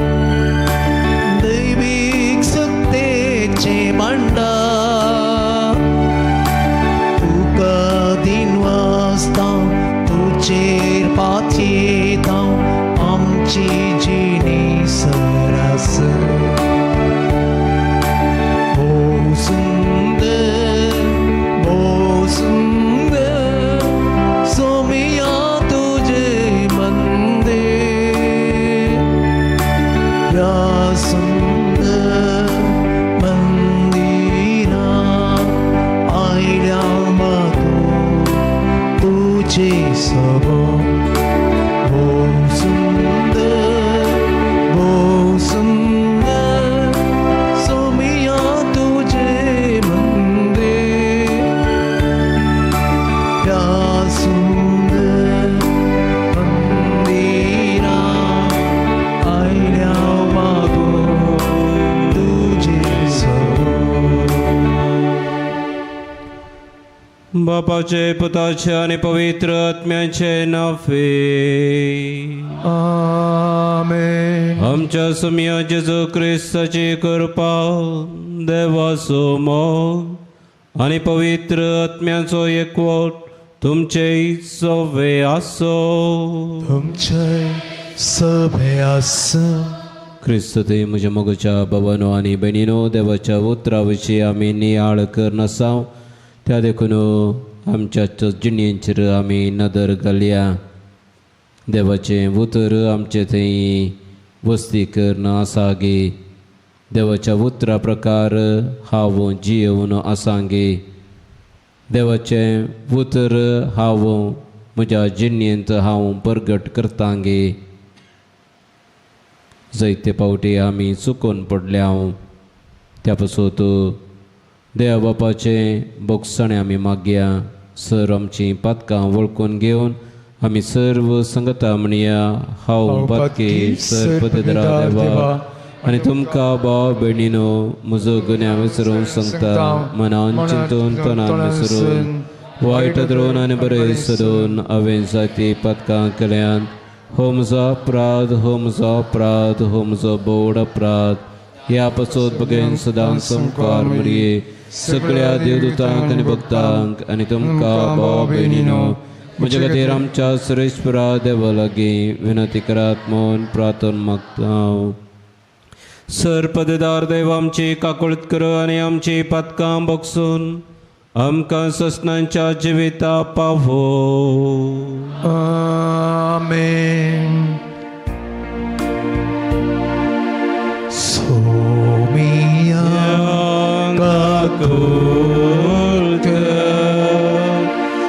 दैवीक सक्तेचें भांडार तुका दिनवासता तुजेर पातयेता आमची जिणी सरासर भोव सुंदर भोव सुंदर सोमिया तुझे मंदिर ह्या सुंदर मंदिरा आयल्या मागो तुझे सबो भोव सुंदर भोव सुंदर सोमिया तुझे मंदिर ह्या सुंदर मंदिरा आयल्या मागो तुझे सबो. बापाचे पुताचे आनी पवित्र आत्म्याचे नाफे. आमेन. आमच्या सुमया जेजू क्रिस्ताची कृपा, देवाचो मोग आनी पवित्र आत्म्याचो एकवट तुमचे सवे आसो. तुमचे सभे आसा. क्रिस्त ते म्हज्या मोगाच्या बाबानो आनी भयणीनो, देवाच्या उतरा विशीं आमी नियाळ करनासाव, त्या देखून आमच्या जिणेचेर आमी नदर घालया. देवाचें उतर आमचे थंय वस्ती करून आसा गे, देवाच्या उतरा प्रकार हांव जियेवन आसा गे, देवाचें उतर हांव म्हज्या जिणेंत हांव परगट करता गे. जायते फावटी आमी चुकून पडल्या, त्या पासत देवा बापाचें बोगसणें आमी मागया. सर आमचीं पातकां वळखून घेवन आमी सर्व संगता म्हणया, हांव पातकी सर पदरा देवा आनी तुमकां भाव भयणीनो म्हजो गुन्यांव विसरून सांगता, मनान चिंतून तणान विसरून वायट धरून आनी बरें सदून हांवें जायतीं पातकां केल्यान. हो म्हजो अपराध, हो म्हजो अपराध, हो म्हजो बोड अपराध. ह्या पासत बगेन सदां संकार मरये सगळ्या देवदूतांक आनी भक्तांक आनी तुमकां भाव भयणीनो म्हज्या खातीर आमच्या सुरेश्वरा देवा लागीं विनंती करात म्हूण प्रार्थना मागता हांव. सर पदेदार देव आमची काकुळत कर आनी आमची पातकां बगसून आमकां ससनांच्या जिविता पावो. आमेन. सोमिया काकुळत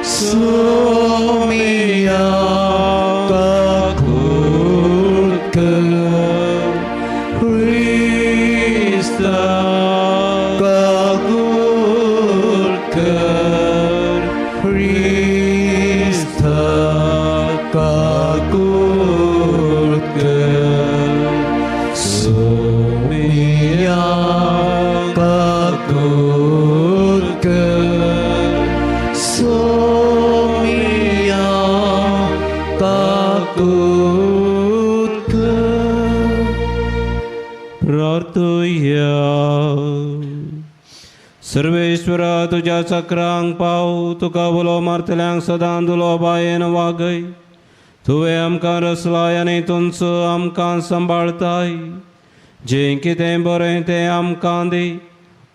सोमिया काकुळत क्रिस्ता काकुळत क्रिस्ता काकुळत सोमिया काकुळत सोमिया काकुळत. प्रार्थुया. सर्वेश्वरा तुज्या चक्रांक पाव, तुका उलो मारतल्यांक सदां दुलो बायेन वागय. तुवें आमकां रसलाय आनी तुमचो आमकां सांबाळताय. जें कितें बरें तें आमकां दी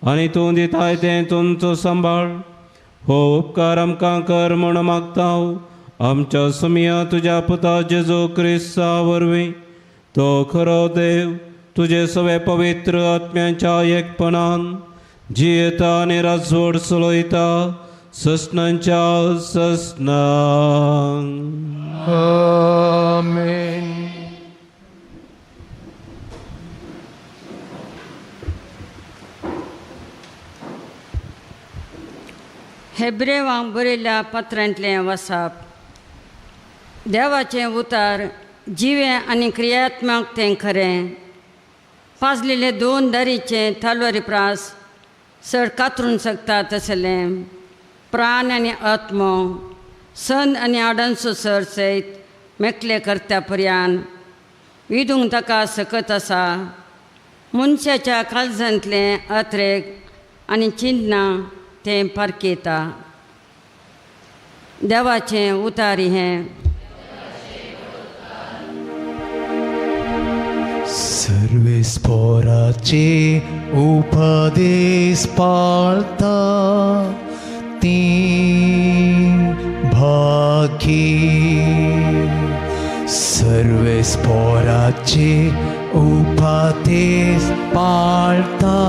आनी तूं दिताय तें तुमचो सांबाळ. हो उपकार आमकां कर म्हूण मागता आमच्या सुमया तुज्या पुता जेजू क्रिस्ता वरवीं. तो खरो देव तुजे सगळे पवित्र आत्म्याच्या एकपणान जियेता आनी राजवट चलयता ससनांच्या ससनांक. आमेन. हेब्रेवांक बरयल्ल्या पत्रांतलें वसाप. देवाचें उतार जिवें आनी क्रियात्मक तें खरें. पाजलेले दोन दारीचें तलवारी प्रास चड कातरून शकता तसलें प्राण आनी आत्मो सन आनी आडांचो सर सयत मेकले करत्या पर्यान विदूंक ताका सकत आसा. मनशाच्या काळजांतलें अत्रेक आनी चिंतना तें पारखेता. देवाचें उतार हें. सर्वेस्पोराचे उपदेश पाळता ती भागी. सर्वेस्पोराचे उपदेश पाळता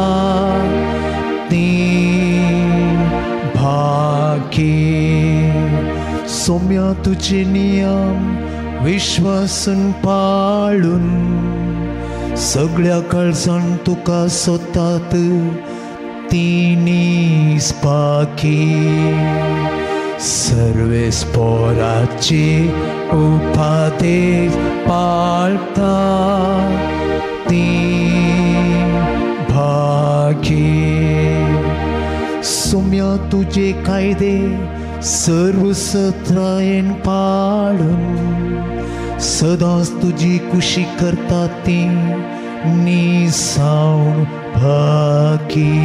ती भागी. सोम्या तुझे नियम विश्वासून पाळून सगळ्या काळजान तुका सोतात ती पाखी. सर्वेस्पोराचे उपदेश पाळता ती भागी. सोम्या तुझे कायदे सर्व सत्रायेन पाळून सदांच तुजी कुशी करता ती निसावण भागी.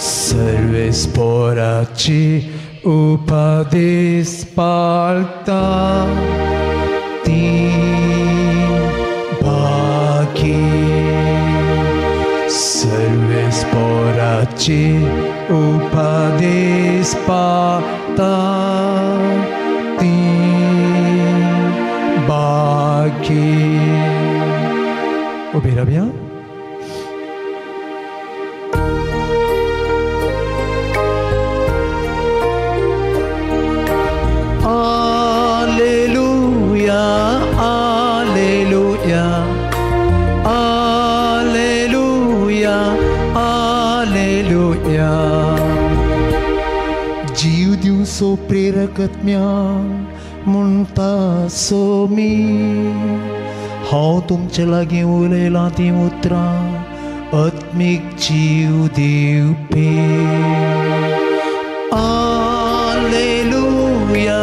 सर्वेस्पोराचे उपदेश पाळता ती भागी. सर्वेस्पोराचे उपदेश पाळता ती बाकी. उबे रावया. Alleluia, alleluia, alleluia, alleluia. जीव दिवसो प्रेरकत्म्या म्हणटा सोमी हांव तुमचे लागीं उलयलां तीं उतरां आत्मीक जीव दिवपी. Alleluia,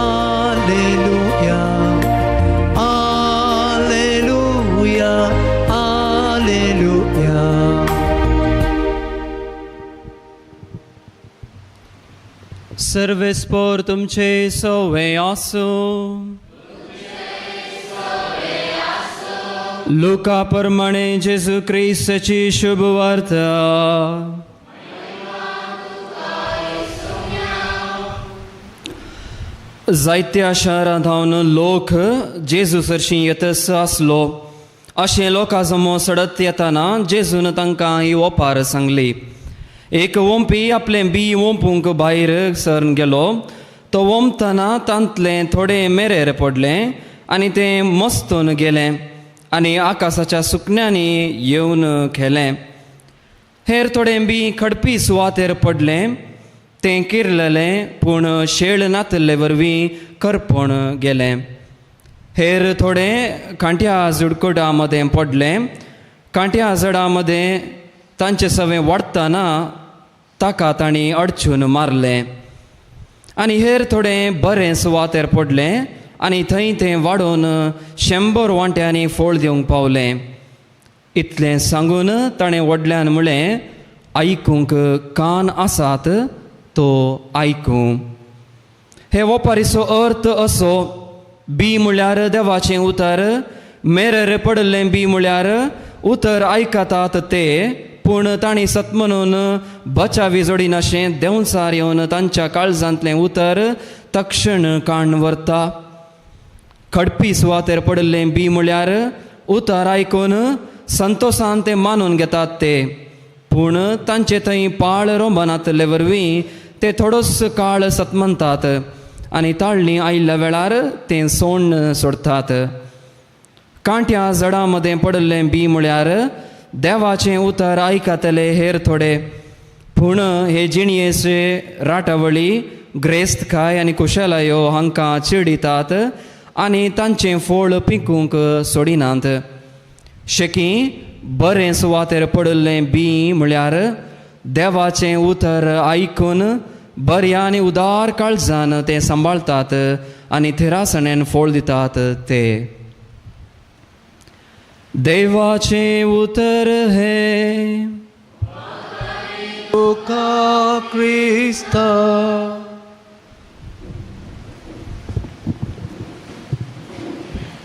alleluia, alleluia, alleluia. सर्वेस्पोर तुमचे सवे आसूं. लुका प्रमाणे जेजू क्रिस्ताची शुभ वार्ता. जायत्या शारांत धावन लोक जेजू सरशीं येतस आसलो. अशें लोकां जमो सडत येताना जेजून तांकां ही ओपार सांगली. एक वोंपी आपलें बी वोंपूंक भायर सरून गेलो. तो वोंपतना तांतलें थोडें मेरेर पडलें आनी तें मस्तून गेलें आनी आकाशाच्या सुकण्यांनी येवन खेलें. हेर थोडें बी खडपी सुवातेर पडलें. तें किरलेलें पूण शेळ नातल्ले वरवीं करपण गेलें. हेर थोडें कांट्या जुडकुडा मदें पडलें. कांट्या जडा मदें तांचें सवें वाडटना ताका तांणी अडचून मारलें. आनी हेर थोडें बरें सुवातेर पडलें आनी थंय तें वाडोवन 100 वांट्यांनी फोळ दिवंक पावलें. इतलें सांगून ताणें व्हडल्यान म्हळें, आयकूंक कान आसात तो आयकूं. हे वपारीचो अर्थ असो, बी म्हळ्यार देवाचें उतर, मेरेर पडिल्लें बी म्हळ्यार उतर आयकतात ते, पूण तांणी सत म्हणून बचावी जोडिनाशें देंवचार येवन तांच्या काळजांतलें उतर तक्षण काण व्हरता. खडपी सुवातेर पडिल्लें बी म्हळ्यार उतर आयकून संतोसान तें मानून घेतात ते, पूण तांचे थंय पाळ रोंबनातल्ले वरवीं ते थोडोच काळ सतमनतात आनी ताळणी आयिल्ल्या वेळार तें सोण्ण सोडटात. कांट्या जडां मदें पडिल्लें बी म्हळ्यार देवाचें उतर आयकतले हेर थोडे, पूण हे जिणयेचे राटावळी ग्रेस्तकाय आनी कुशलायो हांकां चिडितात आनी तांचें फोळ पिकूंक सोडिनात. शेकी बरें सुवातेर पडिल्लें बी म्हळ्यार देवाचें उतर आयकून बऱ्या आनी उदार काळजान तें सांबाळतात आनी थेरासणेन फोळ दितात ते. देवाचें उतर हें. तुका क्रिस्ता.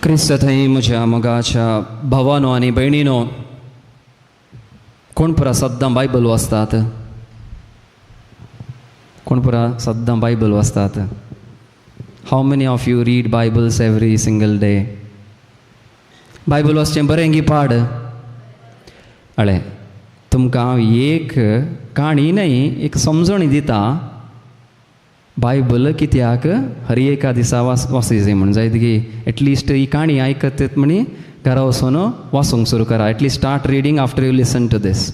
क्रिस्त थंय म्हज्या मोगाच्या भावानो आनी भयणीनो, कोण पुरा सद्दां बायबल वाचतात? कोण पुरा सद्दां बायबल वाचतात? How many of you read Bibles every single day? Bible वाचचें बरें गी पाड? अळे तुमकां हांव एक काणी न्हय एक समजणी दिता. बायबल कित्याक हर एका दिसा वाचूंक जाय म्हूण जायत गी. एटलिस्ट ही काणी आयकत म्हणी घरा वचून वाचूंक सुरू करा. At least start reading after you listen to this.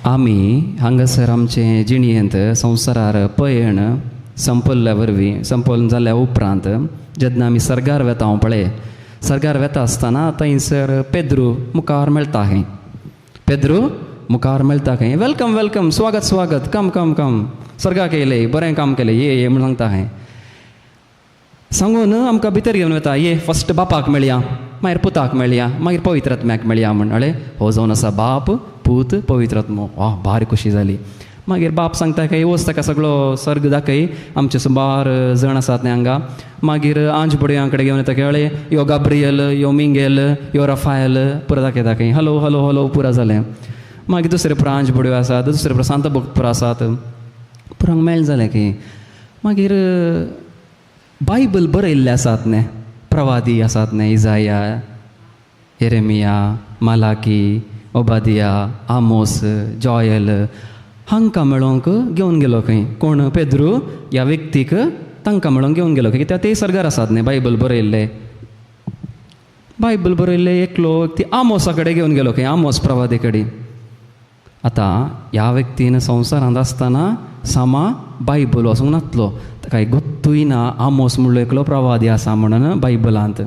आमी हांगासर आमचे जिणयेंत संवसारार पयण संपल्ल्या वरवीं संपल जाल्या उपरांत जेन्ना आमी सर्गार वेता हांव पळय सर्गार वेता आसतना थंयसर पेद्रू मुखार मेळटा खंय. पेद्रू मुखार मेळटा खंय. Welcome welcome, स्वागत स्वागत, कम कम कम, सर्गाक येयले, बरें काम केलें, ये ये म्हूण सांगता खंय. सांगून आमकां भितर घेवन वता. ये फस्ट बापाक मेळया, मागीर पुताक मेळया, मागीर पवित्रात्म्याक मेळया म्हूण. अळे हो जावन आसा बाप पूत पवित्रात्मो. वा भारी खोशी जाली. मागीर बाप सांगता खंय वच ताका सगळो सर्ग दाखय, आमचे सुमार जण आसात न्ही हांगा. मागीर आंज बडयां कडेन घेवन येता कळ्ळे, यो गाब्रियल, यो मिंगेल, यो रफायल, पुरा दाखयता खंय. हॅलो हॅलो हॅलो पुरा जालें. मागीर दुसरे पुरा आंज बडयो आसात, दुसरे पुरा सांत भक्त पुरा आसात, पुरांक मेळ जालें खंय. मागीर बायबल बरयल्ले आसात न्ही, प्रवादी आसात न्ही, इजाया, येरेमिया, मालाकी, ओबादिया, आमोस, जॉयल, हांकां मेळोंक घेवन गेलो खंय. कोण? पेद्रू ह्या व्यक्तीक तांकां मेळोंक घेवन गेलो खंय, कित्याक ते सर्गार आसात न्ही बायबल बरयल्ले. बायबल बरयल्ले एकलो ती आमोसा कडेन घेवन गेलो खंय, आमोस प्रवादी कडेन. आतां ह्या व्यक्तीन संवसारांत आसतना सामा बायबल वाचूंक नासलो, ताका गोत्तूय ना आमोस म्हणलो एकलो प्रवादी आसा म्हणून बायबलांत.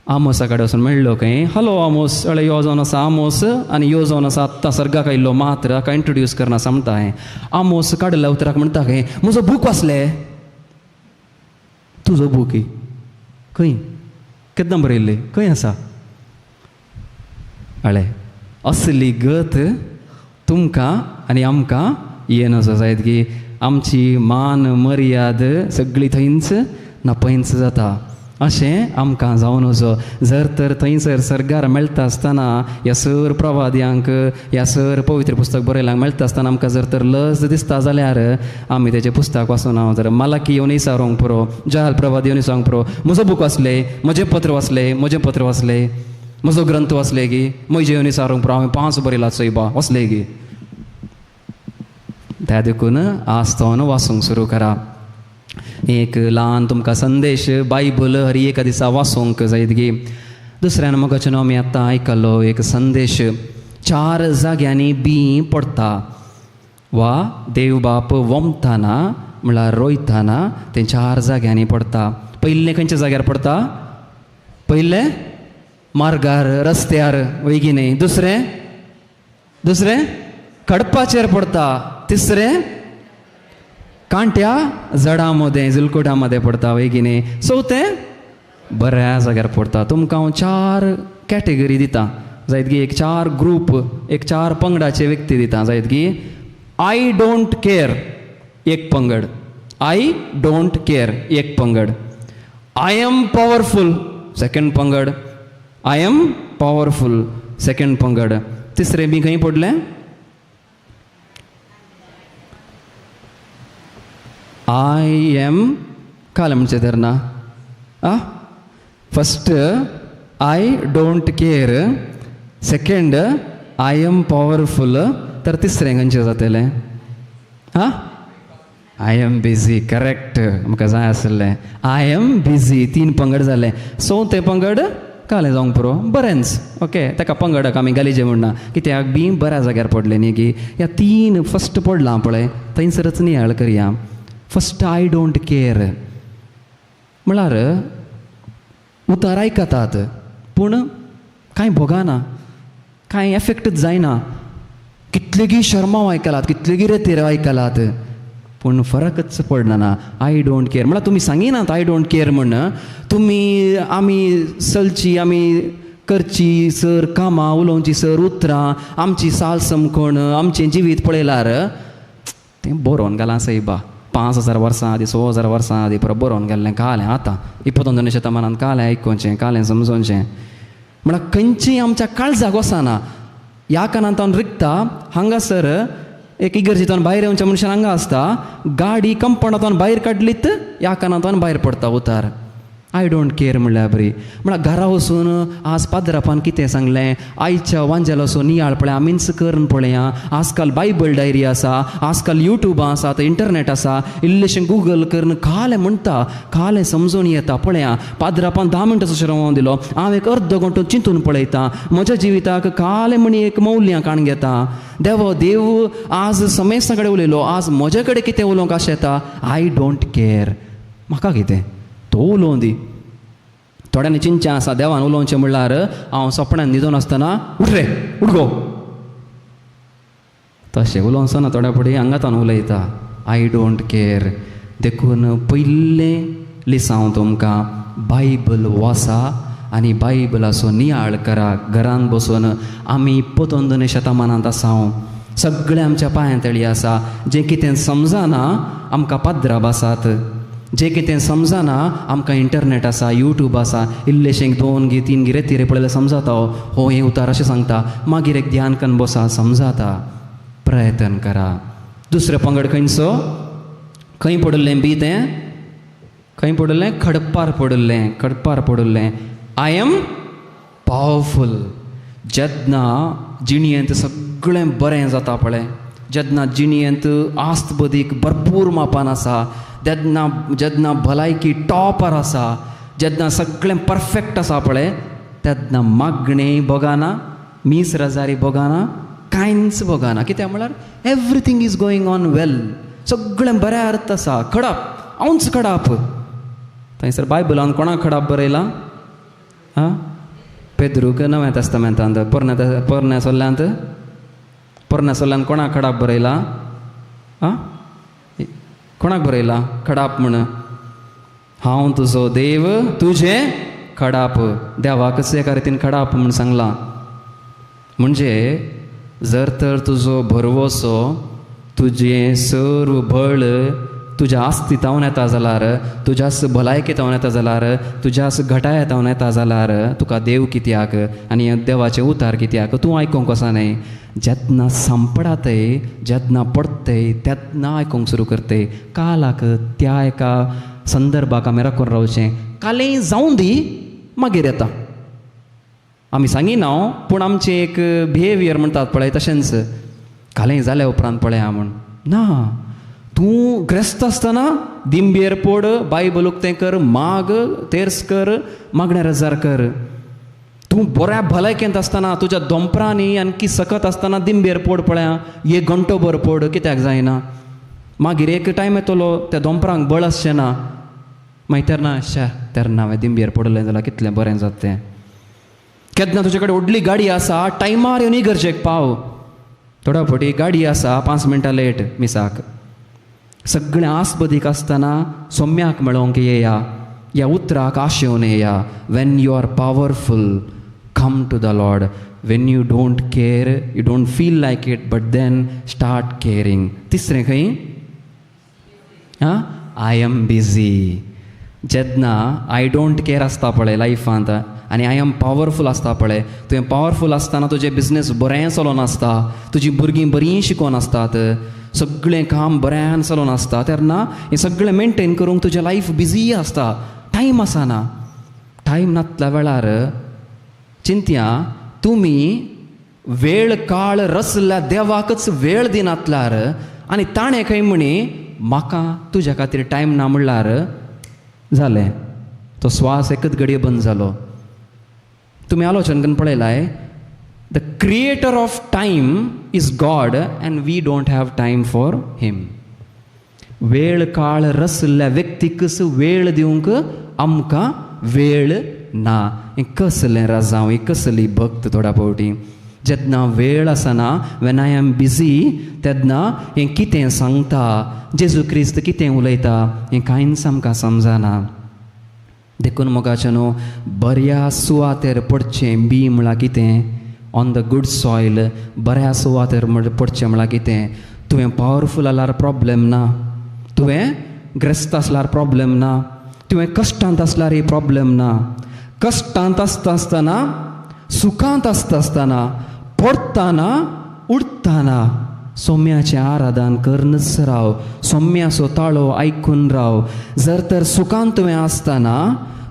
आमोसा कडेन वचून मेळ्ळो खंय. हॅलो आमोस, अळे यो जावन आसा आमोस आनी यो जावन आसा आत्तां सर्गाक आयिल्लो मात्र, हाका इंट्रोड्यूस करना आसा म्हणटा हांवें. आमोस काडल्या उतराक म्हणटा खंय, म्हजो बूक वाचले. तुजो बूक खंय केन्ना बरयल्ले, खंय आसा? अळे असली गत तुमकां आनी आमकां येनसो जायत की आमची मान मर्याद सगळी थंयच नपयंच जाता. अशें आमकां जावन वचो. जर तर थंयसर सर्गार मेळटा आसतना ह्या सर प्रवाद्यांक ह्या सर पवित्र पुस्तक बरयल्यांक मेळटा आसतना आमकां जर तर लज दिसता जाल्यार आमी तेजें पुस्तक वाचून हांव जर मालाकी येवन विचारूंक पुरो, जहाल प्रवादी येवन विचारूंक पुरो, म्हजो बूक वाचले, म्हजें पत्र वाचले, म्हजें पत्र वाचले, म्हजो ग्रंथ वाचले गी, म्हजें येवन विचारूंक पुरो, हांवें 5 बरयला चोयबा वाचले गी. त्या देखून आज तो वाचूंक सुरू करा. एक ल्हान तुमकां संदेश बायबल हर एका दिसा वाचूंक जायत गी. दुसऱ्यान मोगाचें नांव आमी आतां आयकलो एक संदेश. 4 जाग्यांनी बी पडटा वा देव बाप वमताना म्हळ्यार रोयताना तें 4 जाग्यांनी पडटा. पयलें खंयच्या जाग्यार पडटा? पयलें मार्गार, रस्त्यार वयगी न्ही. दुसरें दुसरें खडपाचेर पडटा. तिसरें कांट्या जडां मदें जुलकुटां मदें पडटा वयगी न्ही. चवथें बऱ्या जाग्यार पडटा. तुमकां हांव 4 कॅटेगरी दिता जायत गी, एक 4 ग्रूप, एक 4 पंगडाचे व्यक्ती दिता जायत गी. I don't care एक पंगड, I don't care एक पंगड, I am powerful second पंगड, I am powerful second पंगड. तिसरें बी खंय पडलें? I am काल म्हणचें तर ना. आ first I don't care, second I am powerful, तर तिसरें खंयचें जातलें? आं I am busy. Correct, म्हाका जाय आसलें I am busy. 3 पंगड जाले. चवथें पंगड कालें जावंक पुरो बरेंच. ओके, ताका पंगडाक आमी गालीजे म्हणना कित्याक बी बऱ्या जाग्यार पडलें न्ही की. ह्या 3 फस्ट पडलां पळय थंयसरच नियाळ करया. फस्ट I don't care म्हळ्यार उतर आयकतात पूण कांय भोगाना, कांय एफेक्टच जायना. कितलेगी शर्माव आयकलात, कितलेगी रेतेर आयकलात, पूण फरकच पडना. I don't care म्हळ्यार तुमी सांगिनात I don't care म्हण. तुमी आमी चलची, आमी करची सर कामां, उलोवची सर उतरां, आमची साल समकोण, आमचें जिवीत पळयल्यार तें बरोवन घालां सायबा. 5000 वर्सां आदीं, 6000 वर्सां आदीं परत बरोवन गेल्लें कालें. आतां 21 शतमानान कालें आयकुचें, कालें समजोवचें म्हळ्यार खंयचीय आमच्या काळजाक वचना. ह्या कानांतल्यान रिगता हांगासर एक इगर्जेंतल्यान भायर येवच्या मनशान हांगा आसता, गाडी कंपाउंडांतल्यान भायर काडलीत ह्या कानांतल्यान भायर पडता उतार. I don't care म्हणल्यार बरी. म्हळ्यार घरा वचून आज पाद्रापान कितें सांगलें, आयच्या वांजेल वचून नियाळ पळया, आमीच करून पळया. आजकाल बायबल डायरी आसा, आजकाल युट्यूबां आसा, आतां इंटरनेट आसा, इल्लेशें गुगल करून कालें म्हणटा, कालें समजून येता. पळया पाद्रापान 10 मिनटांचो शिरवण दिलो, हांव एक अर्द घंटो चिंतून पळयता, म्हज्या जिविताक कालें म्हणी एक मौल्यां काण घेता. देव देव आज समेस्ता कडेन उलयलो, आज म्हजे कडेन कितें उलोवंक आशेता. I don't care, म्हाका कितें तो उलोवं दी. थोड्यांनी चिंतचें आसा देवान उलोवचें म्हणल्यार हांव सपनान न्हिदून आसतना उठ रे उठ गो तशें उलोवचो ना. थोड्या फुडें हांगातान उलयता. I don't care. देखून पयलें लिसांव तुमकां बायबल वाचा आनी बायबलाचो नियाळ करा. घरान बसून आमी 21 शतमानांत आसा, सगळें आमच्या पांयां तळी आसा. जें कितें समजना आमकां पाद्राब आसात, जें कितें समजना आमकां इंटरनेट आसा, युट्यूब आसा. इल्लेशें 2 गी 3 गी रेतिरे पळयल्यार समजाता हो हें उतार अशें सांगता. मागीर एक ध्यान कन्न बसा, समजाता. प्रयत्न करा. दुसरें पंगड खंयचो, खंय पडिल्लें बी तें, खंय पडिल्लें? खडपार पडिल्लें, खडपार पडिल्लें. I am powerful. जेन्ना जिणयेंत सगळें बरें जाता पळय, जेन्ना जिणयेंत आस्त बदीक भरपूर मापान आसा, जेन्ना जेन्ना भलायकी टॉपार आसा, जेन्ना सगळें परफेक्ट आसा पळय, तेन्ना मागणें भोगाना, मीस रजारी भोगाना, कांयच भोगाना. कित्याक म्हळ्यार everything is going on well, सगळें बऱ्या अर्थ आसा. खडाप, हांवच खडाप. थंयसर बायबलान कोणाक खडाप बरयलां? आं, पेद्रूक नव्या तेस्तामेंतांत, पोरण्या सोल्ल्यांत, पोरण्या सोल्ल्यान कोणाक खडाप बरयलां? आं, कोणाक बरयलां खडाप म्हण? हांव तुजो देव तुजें खडाप. देवाकच एका रितीन खडाप म्हूण सांगलां. म्हणजे जर तर तुजो भरवसो, तुजें सर्व बळ तुज्या आस्तितावन येता जाल्यार, तुज्याच भलायकेतावन येता जाल्यार, तुज्याच घटायेतावन येता जाल्यार, तुका देव कित्याक आनी देवाचें उतार कित्याक? तूं आयकूंक वचना न्हय. जेन्ना सांपडातय, जेन्ना पडतय, तेन्ना आयकूंक सुरू करतय. कालाक त्या एका संदर्भाक आमी राखून रावचें. कालें जावं दी मागीर येता. आमी सांगिना, पूण आमचें एक बिहेवियर म्हणटात पळय तशेंच, कालें जाल्या उपरांत पळया म्हूण ना. तूं ग्रेस्त आसतना दिंबेर पोड, बायबल उक्तें कर, माग, तेर्स कर, मागण्या रजार कर. तूं बऱ्या भलायकेंत आसतना, तुज्या दोंपरांनी आणखी सकत आसतना दिंबेर पोड पळया, एक घंटो भर पोड, कित्याक जायना? मागीर एक टायम येतलो त्या दोंपरांक बळ आसचें ना, मागीर तेन्ना शे तेन्ना हांवें दिंबेर पडलें जाल्यार कितलें बरें जाता तें. केन्ना तुजे कडेन व्हडली गाडी आसा, टायमार येवन इगर्जेक पाव. थोड्या फावटी गाडी आसा 5 मिनटां लेट मिसाक. सगळें आसबदीक आसतना सोम्याक मेळोवंक येया, ह्या उतराक आशेवन येया. When you are powerful come to the Lord. When you don't care, you don't feel like it, but then start caring. तिसरें खंय? आं, I am busy. जेन्ना I don't care आसता पळय लायफांत आनी I am powerful आसता पळय, तुवें पावरफूल आसतना तुजें बिजनेस बरें चलोन आसता, तुजीं भुरगीं बरीं शिकोन आसतात, सगळें काम बऱ्यान चलोन आसता, तेन्ना हें सगळें मेनटेन करूंक तुजें लायफ बिजी आसता, टायम आसना. टायम नातल्या वेळार चिंतया तुमी वेळ काळ रचल्या देवाकच वेळ दिनातल्यार आनी ताणें खंय म्हणी म्हाका तुज्या खातीर टायम ना म्हणल्यार जालें, तो स्वास एकच घडये बंद जालो. तुमी आलोचन करून पळयलाय, the creator of time is God and we don't have time for him. वेळ काळ रचल्ल्या व्यक्तीकच वेळ दिवंक आमकां वेळ ना. हें कसलें राजांव, ही कसली भक्त. थोड्या फावटी जेन्ना वेळ आसना, when I am busy, तेन्ना हें कितें सांगता, जेजू क्रिस्त कितें उलयता हें कांयच आमकां समजना. देखून मोगाचें न्हू, बऱ्या सुवातेर पडचें बी म्हळ्यार कितें, ऑन the good soil, बऱ्या सुवातेर पडचें म्हळ्यार कितें, तुवें पावरफूल आसल्यार प्रोब्लेम ना, तुवें ग्रेस्त आसल्यार प्रोब्लेम ना, तुवें कश्टांत आसल्यारय प्रोब्लेम ना. कश्टांत आसता आसतना, सुखांत आसता आसतना, पडटाना उडटाना सोम्याचें आराधन करनच राव, सोम्याचो ताळो आयकून राव. जर तर सुखांत तुवें आसतना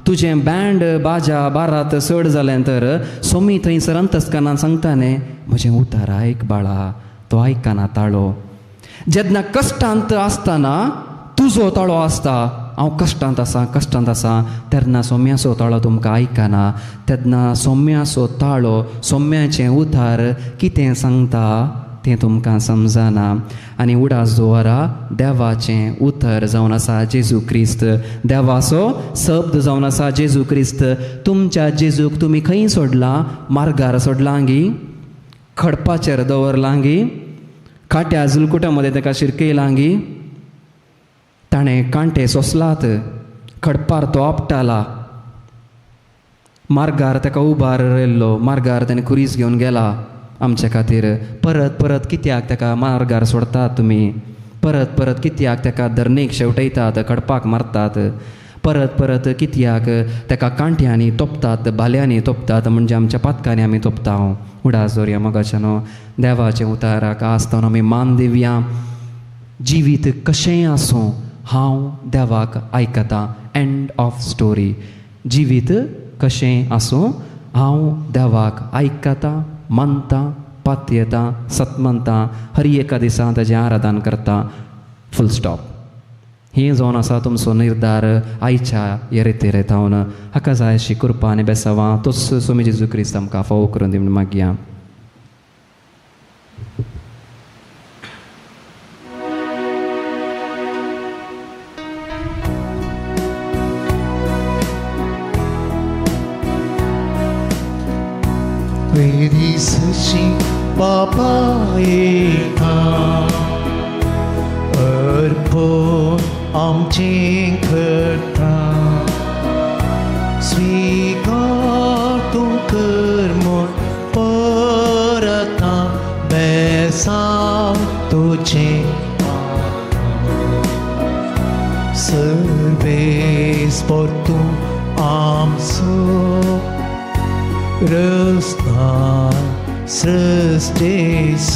तुजें बँड बाजा बारात चड जालें तर सोमी थंयसर अंतस्करणान सांगता न्ही, म्हजें उतार आयक बाळा, तो आयकना ताळो. जेन्ना कश्टांत आसतना तुजो ताळो आसता, हांव कश्टांत आसा, कश्टांत आसा, तेन्ना सोम्याचो ताळो तुमकां आयकना. तेन्ना सोम्याचो ताळो, सोम्याचें उतार कितें सांगता तें तुमकां समजना. आनी उडास दवरा, देवाचें उतर जावन आसा जेजू क्रिस्त, देवाचो शब्द जावन आसा जेजू क्रिस्त. तुमच्या जेजूक तुमी खंय सोडलां? मार्गार सोडलां गी, खडपाचेर दवरलां गी, काट्या जुलकुटा मदें ताका शिरकयलां गी? ताणें कांटे सोंसलात, खडपार तो आपटाला, मार्गार ताका उबार येयल्लो, मार्गार ताणें खुरीस घेवन गेला आमचे खातीर. परत परत कित्याक ताका मार्गार सोडतात तुमी? परत परत कित्याक ताका धरणेक शेवटयतात, खडपाक मारतात? परत परत कित्याक ताका कांट्यांनी तोपतात, भाल्यांनी तोपतात? म्हणजे आमच्या पातकांनी आमी तोपता. उडास दवरया मोगाच्या न्हू, देवाचें उताराक आसतना आमी मान दिवया. जिवीत कशेंय आसूं, हांव देवाक आयकतां. End of story. जिवीत कशें आसूं, हांव देवाक आयकतां, मानता, पातयेता, सतमनता, हर एका दिसा ताजें आराधन करता. Full stop. हें जावन आसा तुमचो निर्धार आयच्या हे रितीर थावन. हाका जाय अशी कृपा आनी बेसावां तोच स्वामी जेजू क्रिस्त आमकां फावो करून दी म्हूण मागया. दिसशी बाबा एका अर्पण आमचें करता, स्विकार तूं कर म्हूण परता, बेसांव तुजें सर्वेस परतूं आमचो रस्ता सृश्टेस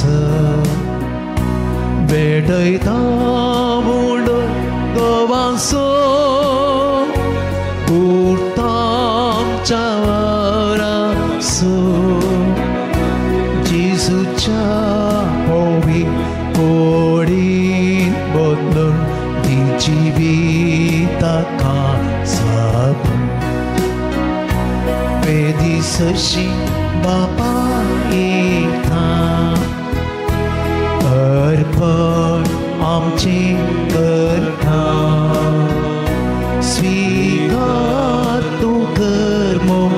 भेटयता उडो गोवांसो उरतामच्या वरासो जेजूच्या होवी कोडीन बदलून दी जिविताका सापून. दिसशी बापा एका अर्पण आमचें करता, स्विकार तूं कर म्हूण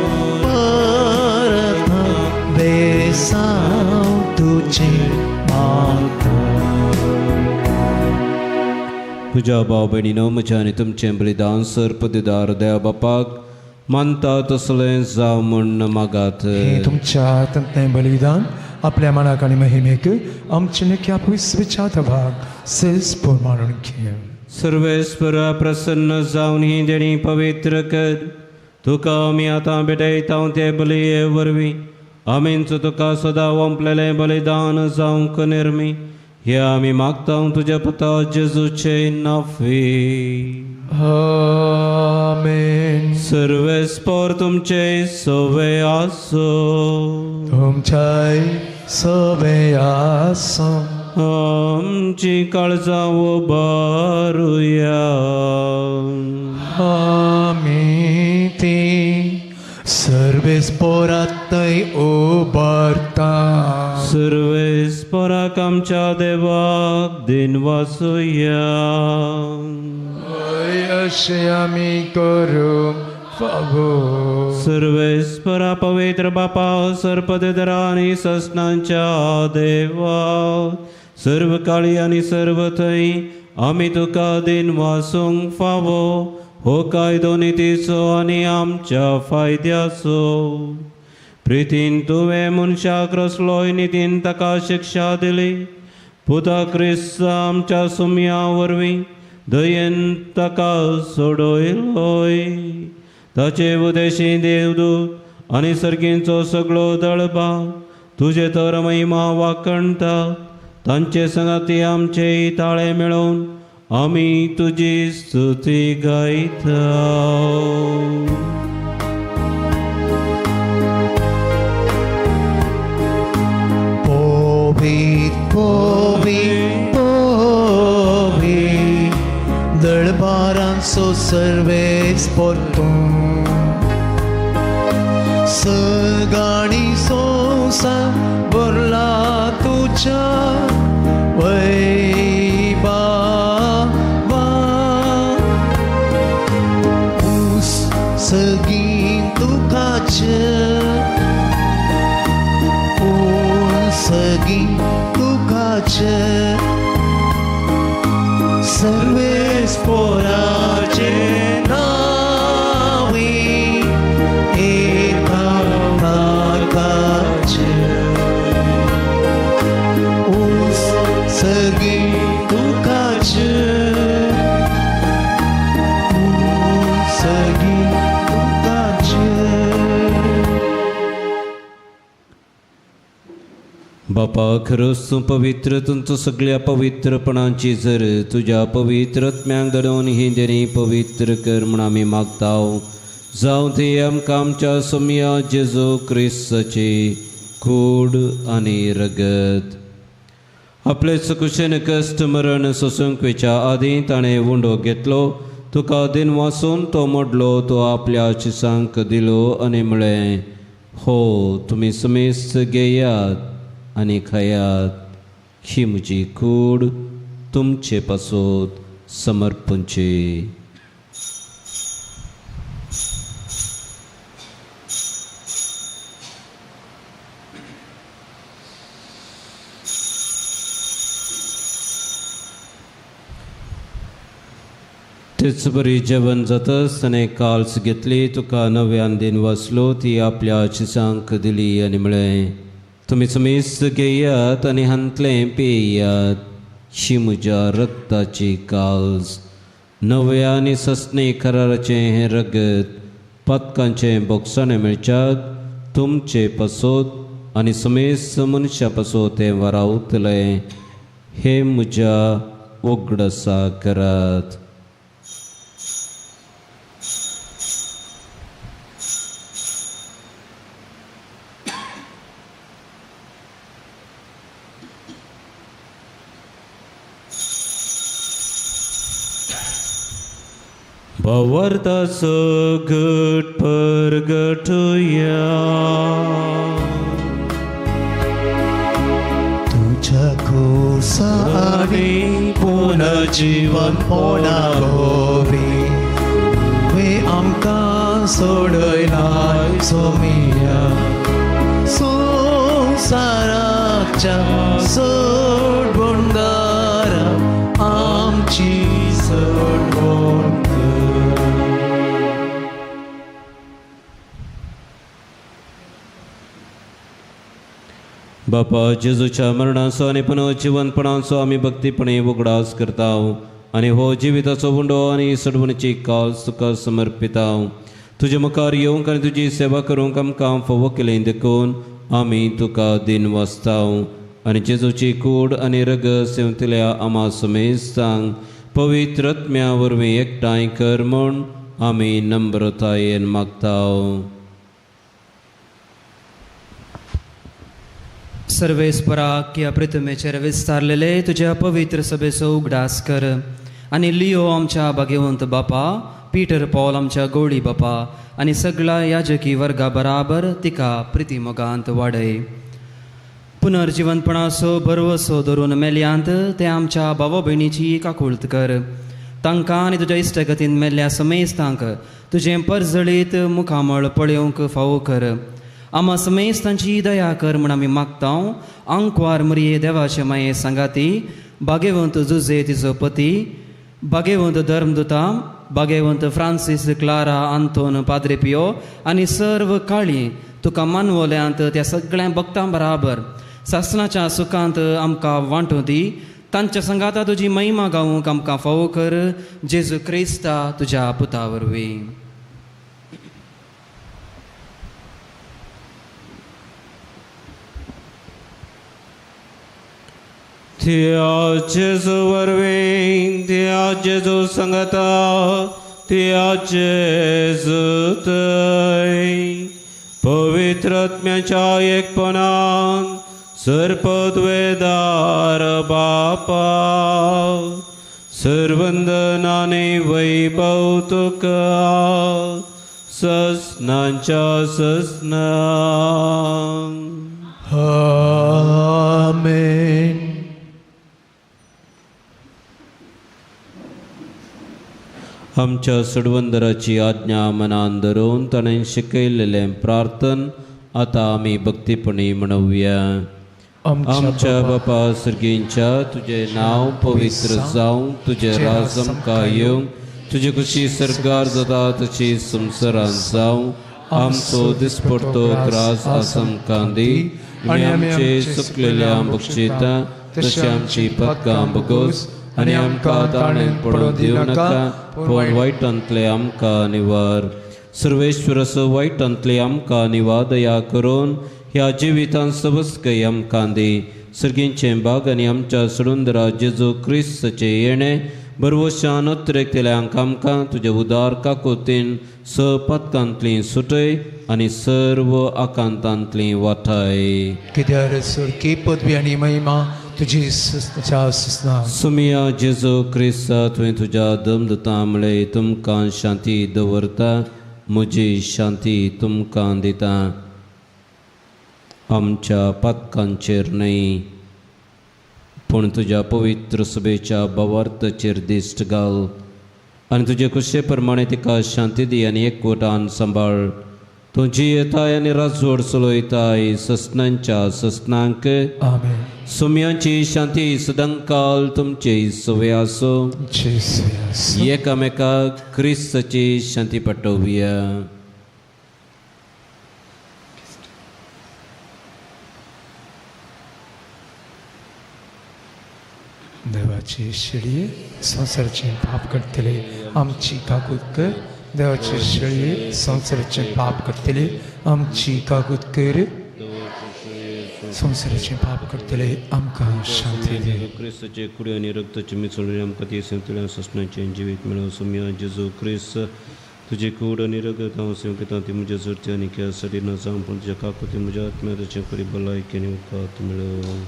परता, बेसांव तुजें मागता. तुज्या भाव भयणीनो, म्हज्या आनी तुमचें बलिदान सर्पदिदार देव बापाक मानता तसलें जावं म्हूण मागात. हें तुमच्या हातांतलें बलिदान आपल्या मनाक आनी महिमेक आमचे लेख्या विश्वच्या भाग सेल्स मानून घे. सर्वेस्परा प्रसन्न जावन ही देणी पवित्र कर. तुका आमी आतां भेटयता ते बलये वरवीं आमींचो तुका सदां वंपलेलें बलिदान जावंक निर्मी हे आमी मागता तुज्या पुता जेजूचे नाफी. आमेन. सर्वेस्पर तुमचे सवे आसो, तुमच्याय सवे आसो. आमची काळजां उबारुया, आमी ती सर्वेस्परातय उबारता. सर्वेस्पराक आमच्या देवाक दिनवासुया. अशें आमी करूंक फावो. सर्वेस्परा पवित्र बापा सर्पदेदरा आनी ससनांच्या देवा सर्व काळी आनी सर्व थंय आमी तुका दिन वासूंक फावो हो कायदो नितीचो आनी आमच्या फायद्याचो. प्रितीन तुवें मनशाक रसलोय नितीन ताका शिक्षा दिली. पुता क्रिस्त आमच्या सुमया वरवीं दयेन ताका सोडयलोय. ताचे उदेशी देवदूत आनी सर्गींचो सगळो दळबा तुजे तर महिमा वाखणटा. तांचे संगाती आमचे ताळे मेळोवन आमी तुजी स्तुती गायता. पवीत पवीत पवीत दळबारांचो सर्वेस परतून सगाणी सोंसा भरला तुज्या वैभावा. सगीं तुकाचे सगीं तुकाचे सर्वेस पोराचे नावी एका ताकाचे. सगीं तुकाचे सगीं तुकाचे. बापा खरोच तूं पवित्र, तुमचो सगळ्या पवित्रपणाची जर तुज्या पवित्र आत्म्याक धाडून ही देणी पवित्र कर म्हूण आमी मागता. जावं ती आमकां आमच्या सोमया जेजू क्रिस्ताची कूड आनी रगत. आपले चुकुशेन कश्ट मरण सोसूंक वेच्या आदीं ताणें उंडो घेतलो, तुका दिन वासून तो मोडलो, तो आपल्या शिसांक दिलो आनी म्हळें, हो तुमी समेस्त घेयात आनी खायात, ही म्हजी कूड तुमचे पासत समर्पणची. तेच बरी जेवण जातच ताणें काल्स घेतली, तुका नव्यान दिन वाचलो, ती आपल्या शिसांक दिली आनी म्हळें, तुमी समेस्त घेयात आनी हांतलें पियात, ही म्हज्या रक्ताची काल्स, नव्या आनी ससने कराराचें हें रगत पातकांचें बोगसाणें मेळच्याक तुमचे पासत आनी समेस्त मनशां पासत तें वारावतलें. हें म्हज्या उगडासा करात. भावार्थाचो घट परगटुया. तुज्या खोसा आनी पुनर्जीवन पोणागोवी तुवें आमकां सोडयलाय सोमिया. संवसाराच्या सोडवणदारा आमची सोडवण. बापा जेजूच्या मरणाचो आनी पुनर्जिवनपणाचो आमी भक्तीपणे उगडास करता आनी हो जिविताचो उंडो आनी सोडवणीची काल्स तुका समर्पिता. तुजे मुखार येवंक आनी तुजी सेवा करूंक आमकां फावो केली देखून आमी तुका दिन वाचता आनी जेजूची कूड आनी रगत सेवतल्या आमा समेस्तांक पवित्र आत्म्या वरवीं एकठांय कर म्हूण आमी नम्रतायेन मागता. सर्वेस्पराक ह्या प्रतिमेचेर विस्तारलेले तुज्या पवित्र सभेचो उगडास कर आनी लियो आमच्या भाग्यवंत बापा, पीटर पॉल आमच्या गोळी बापा आनी सगळ्या याजकी वर्गा बराबर तिका प्रिती मोगांत वाडय. पुनर्जिवनपणाचो भरवसो धरून मेल्यांत ते आमच्या भावा भयणीची काकुळत कर. तांकां आनी तुज्या इश्टगतीन मेल्ल्या समेस्तांक तुजें परजळीत मुखामळ पळोवंक फावो कर. आमा समेस्तांची दया कर म्हूण आमी मागता. आंकवार मरिये देवाचे माये सांगाती, भाग्यवंत जुजे तिजो पती, भाग्यवंत धर्मदुता, भाग्यवंत फ्रांसीस, क्लारा, आंतोन, पाद्रे पियो आनी सर्व काळी तुका मानवल्यांत त्या सगळ्या भक्तां बराबर सासणाच्या सुखांत आमकां वांटूं दी. तांच्या संगाता तुजी महिमा गावूंक आमकां फावो कर. जेजू क्रिस्ता तुज्या पुता वरवीं. त्या जेजू वरवीं, त्या जेजू संगता, त्या जेजू थंय पवित्र आत्म्याच्या एकपणान सर्पद्वेदार बापा सर्वंदनाने वैभव तुका ससनांच्या ससना. आमेन. आमच्या सडवंदराची आज्ञा मनान धरून ताणें शिकयलेलें प्रार्थन आतां आमी भक्तीपणी म्हणोवया. आमच्या बापा सर्गींच्या, तुजें नांव पवित्र जावं, तुजें राज आमकां येवं, तुजी खुशी सरकार जाता तशी संवसारांत जावं. आमचो दिसपडतो ग्रास आज आमकां दी आनी आमचे चुकलेल्या बक्षिता तशी आमची पदकां बगोस आनी आमकां ताणें पडून दिवं नाका, पूण वायटांतले आमकां निवार. सर्वेश्वरसो वायटांतले आमकां निवार दया करून ह्या जिवितांत सबस्कय आमकां दी. सर्गींचें भाग आनी आमच्या सडुंदरा जेजू क्रिस्ताचें येणें बरवशान अतिरेकतल्यांक आमकां तुज्या उदार काकुतीन स पदकांतलीं सुटय आनी सर्व आकांतांतलीं वाठाय. कित्याक सुरकी पदवी आनी महिमा तुजी ससना. सुमिया जेजू क्रिस्ता, तुवें तुज्या दमदुतां म्हळें तुमकां शांती दवरता, म्हजी शांती तुमकां दिता. आमच्या पातकांचेर न्हय पूण तुज्या पवित्र सभेच्या भावार्थाचेर दिश्ट घाल आनी तुजे खुशे प्रमाणे तिका शांती दी आनी एकवटान सांबाळ. तूं जियेताय आनी राजवड चलयताय ससनांच्या ससनांक. आमेन. सुम्यांची शांती सदांकाल तुमचे सवे आसूं. एकामेकाक क्रिस्ताची शांती पटोवया. देवाची शेळी संवसाराचें पाप करतले आमची काकूत कर. देवाची शेळी संवसाराचें पाप करतले आमची काकूत कर. संवसाराचें पाप करतले आमकां शांती दी. क्रिस्ताचे कुडी आनी रक्ताचे मिसळून आमकां ती संतुलन ससनाचें जिवीत मेळोवं. सुम्या जेजू क्रिस्त, तुजी कूड आनी रगत हांव सेवकतां ती म्हज्या झरती आनी खेळासाठी न जावं, पूण तुज्या काकुती म्हज्या आत्म्याचे खरी भलायकी आनी उपकार मेळोवं.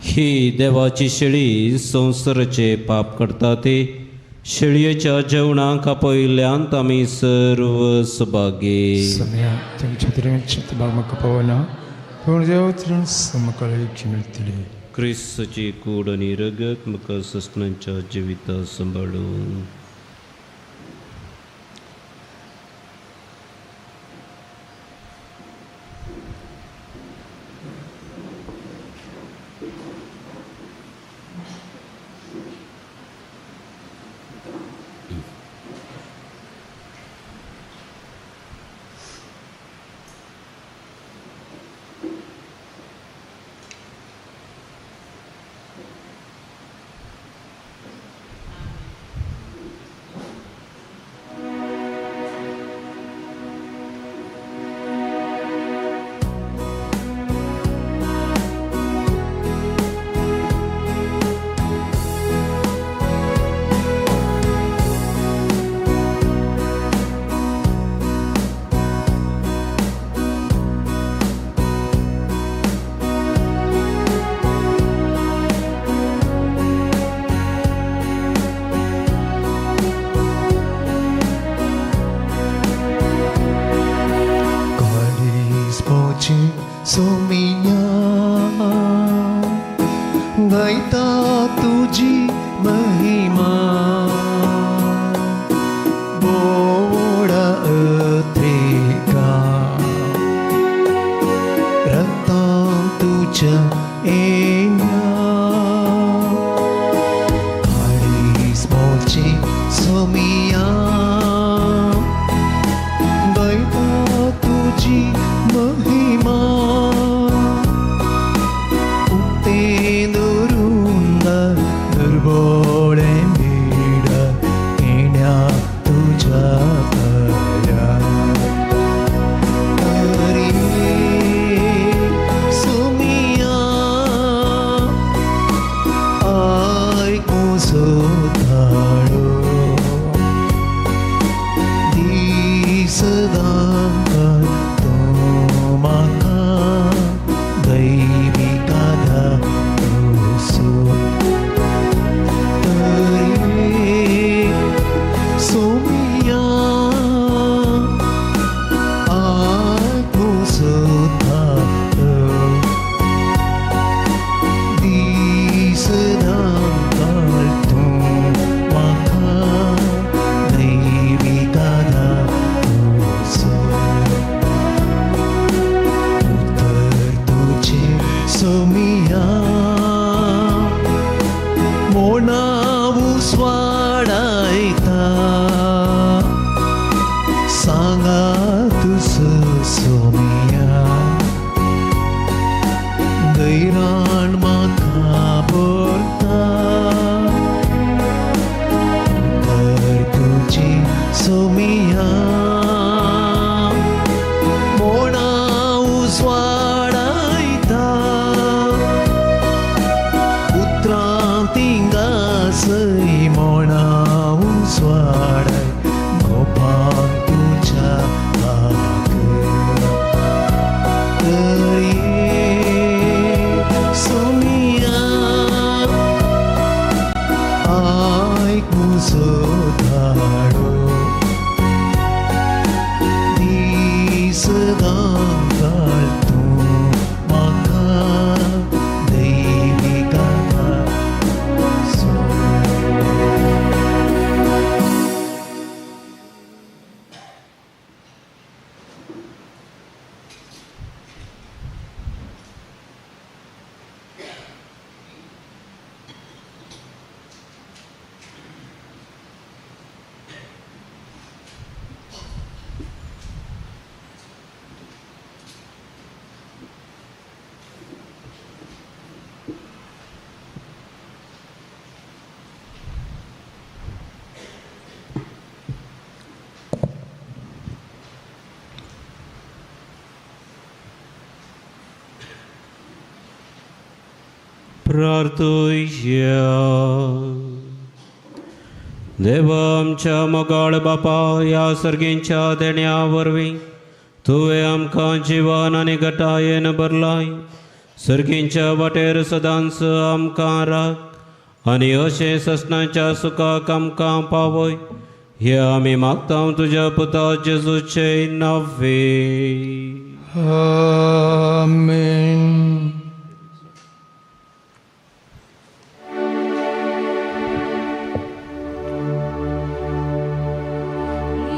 ही देवाची शेळी संवसाराचे पाप करता ती शेळयेच्या जेवणाक आपयल्ल्यान आमी सर्व सभागी. क्रिस्ताची कूड आनी रगत म्हाका ससनांच्या जिविता सांबाळूं. Sominya तुझ्या येण्या काळीज मोचे सोमिया गायता तुजी महिमा उक्ते दुरुंद दुर्बोळे बीड येण्या तुझ्या तळ्या तरी सोमिया आयकूं सोदाळो दीस दांकार तूं म्हाका दैविकादा तूं तरी सोमिया आयकूं सोदाळो दीस दांकार तूं म्हाका दैविकादा तूं उतर तुझे सोमिया मोणावू स्वाडायता सांगा तुस सोमिया दैराण म्हाका बोलता उतर तुझे सोमिया मोणावू स्वाडायता उतरां तिंगा सय मोणावू स्वाडाय गोपान तुझ्या हाक तरी सोमिया आयकूं सोदाळो दीस दांकार तूं म्हाका दैविकादा प्रार्थुया. देवा आमच्या मोगाळ बापा, ह्या सर्गींच्या देण्या वरवीं तुवें आमकां जिवन आनी गटायेन भरलाय. सर्गींच्या वाटेर सदांच आमकां राख आनी अशें ससनाच्या सुखाक आमकां पावय, हे आमी मागता तुज्या पुता जेजूचे नांवे. आमेन.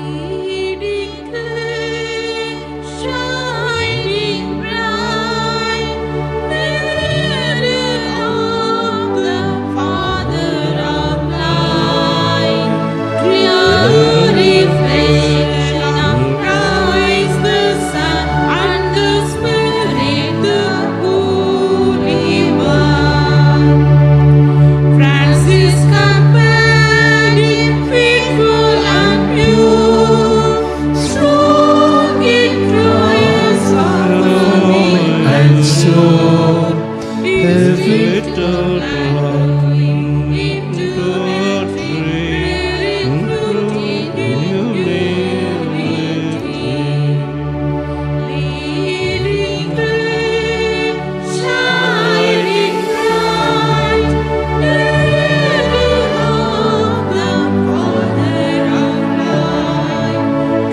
Leading good, shining bright, mirror of the Father of light, clear reflection of Christ the Son and the Spirit the Holy One. Francis companion, faithful and pure, strong in Christ affirming And so his little growing into a tree, bearing fruit in humility. Leading good, shining bright, mirror of the Father of light,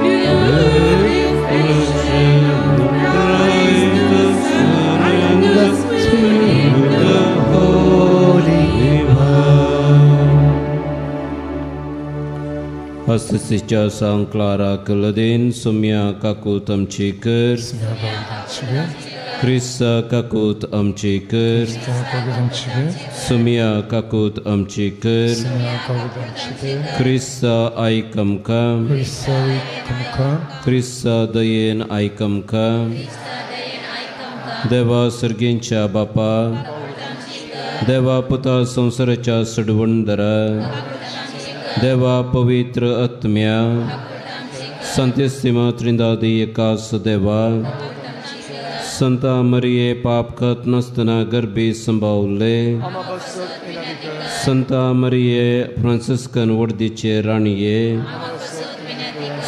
clear reflection of Christ the Son and the Spirit the Holy One. अस्तिच्या सांग Clara कलदेन सुम्या काकू तमची कर. क्रिस्ता काकूत आमची कर. सुमिया काकूत आमची कर. क्रिस्ता आयक आमकां. क्रिस्ता दयेन आयक आमकां. देवा सर्गींच्या बापा, देवा पुता संवसाराच्या सडवणदारा, देवा पवित्र आत्म्या, संतेस्तिमा त्रिंदादी एकास देवा, संता मरिये पाप खत नासतना गर्भी संभावले, संता मरिये फ्रांसिस्कन वर्दीचे राणये,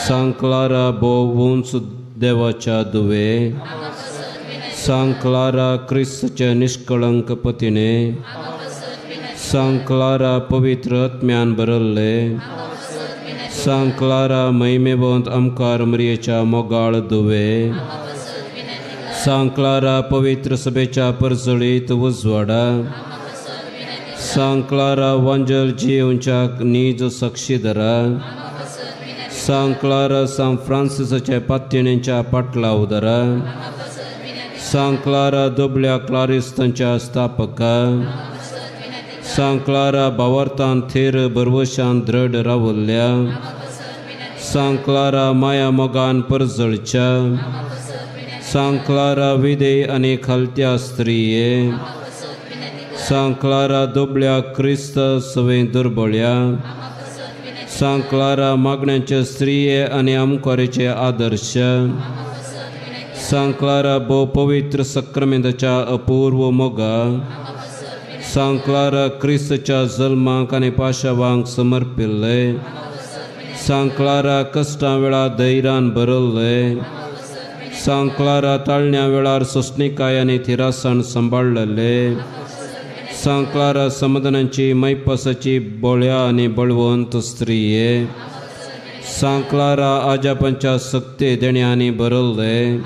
सांग क्लारा भोव उंच देवाच्या दुवे, सांग क्लारा क्रिस्तच्या निष्कळंक पतीने, सांग क्लारा पवित्र आत्म्यान भरल्ले, सांग क्लारा महिमेवंत आमकार मरियेच्या मोगाळ दुवे, सांग क्लारा पवित्र सभेच्या परजळीत उजवाडा, सांग क्लारा वांजल जियेवच्या नीज साक्षीदारा, सांग क्लारा सांग फ्रांसिसाच्या पात्येणेच्या पाटलावदारा, सांग क्लारा दुबल्या क्लारिस्तांच्या स्थापका, सांग क्लारा भावार्थान थेर भरवशान दृढ रावल्ल्या, सांग क्लारा माया मोगान परजळच्या, सांग क्लारा विधेय आनी खालत्या स्त्रिये, सांग क्लारा दुबल्या क्रिस्त सवे दुर्बळ्या, सांग क्लारा मागण्याचे स्त्रिये आनी आमकारेचे आदर्श, सांग क्लारा भोव पवित्र सक्रमेंताच्या अपूर्व मोगा, सांग क्लारा क्रिस्तच्या जल्माक आनी पाशावांक समर्पिल्ले, सांग क्लारा कश्टां वेळार धैर्यान भरल्ले, सांग क्लारा ताळण्या वेळार सोंसणीकाय आनी थिरासाण सांबाळ्ळले, सांग क्लारा समाधानाची मैपासाची बळ्या आनी बळवंत स्त्रिये, सांग क्लारा आजापांच्या सक्ते देण्यांनी भरल्ले,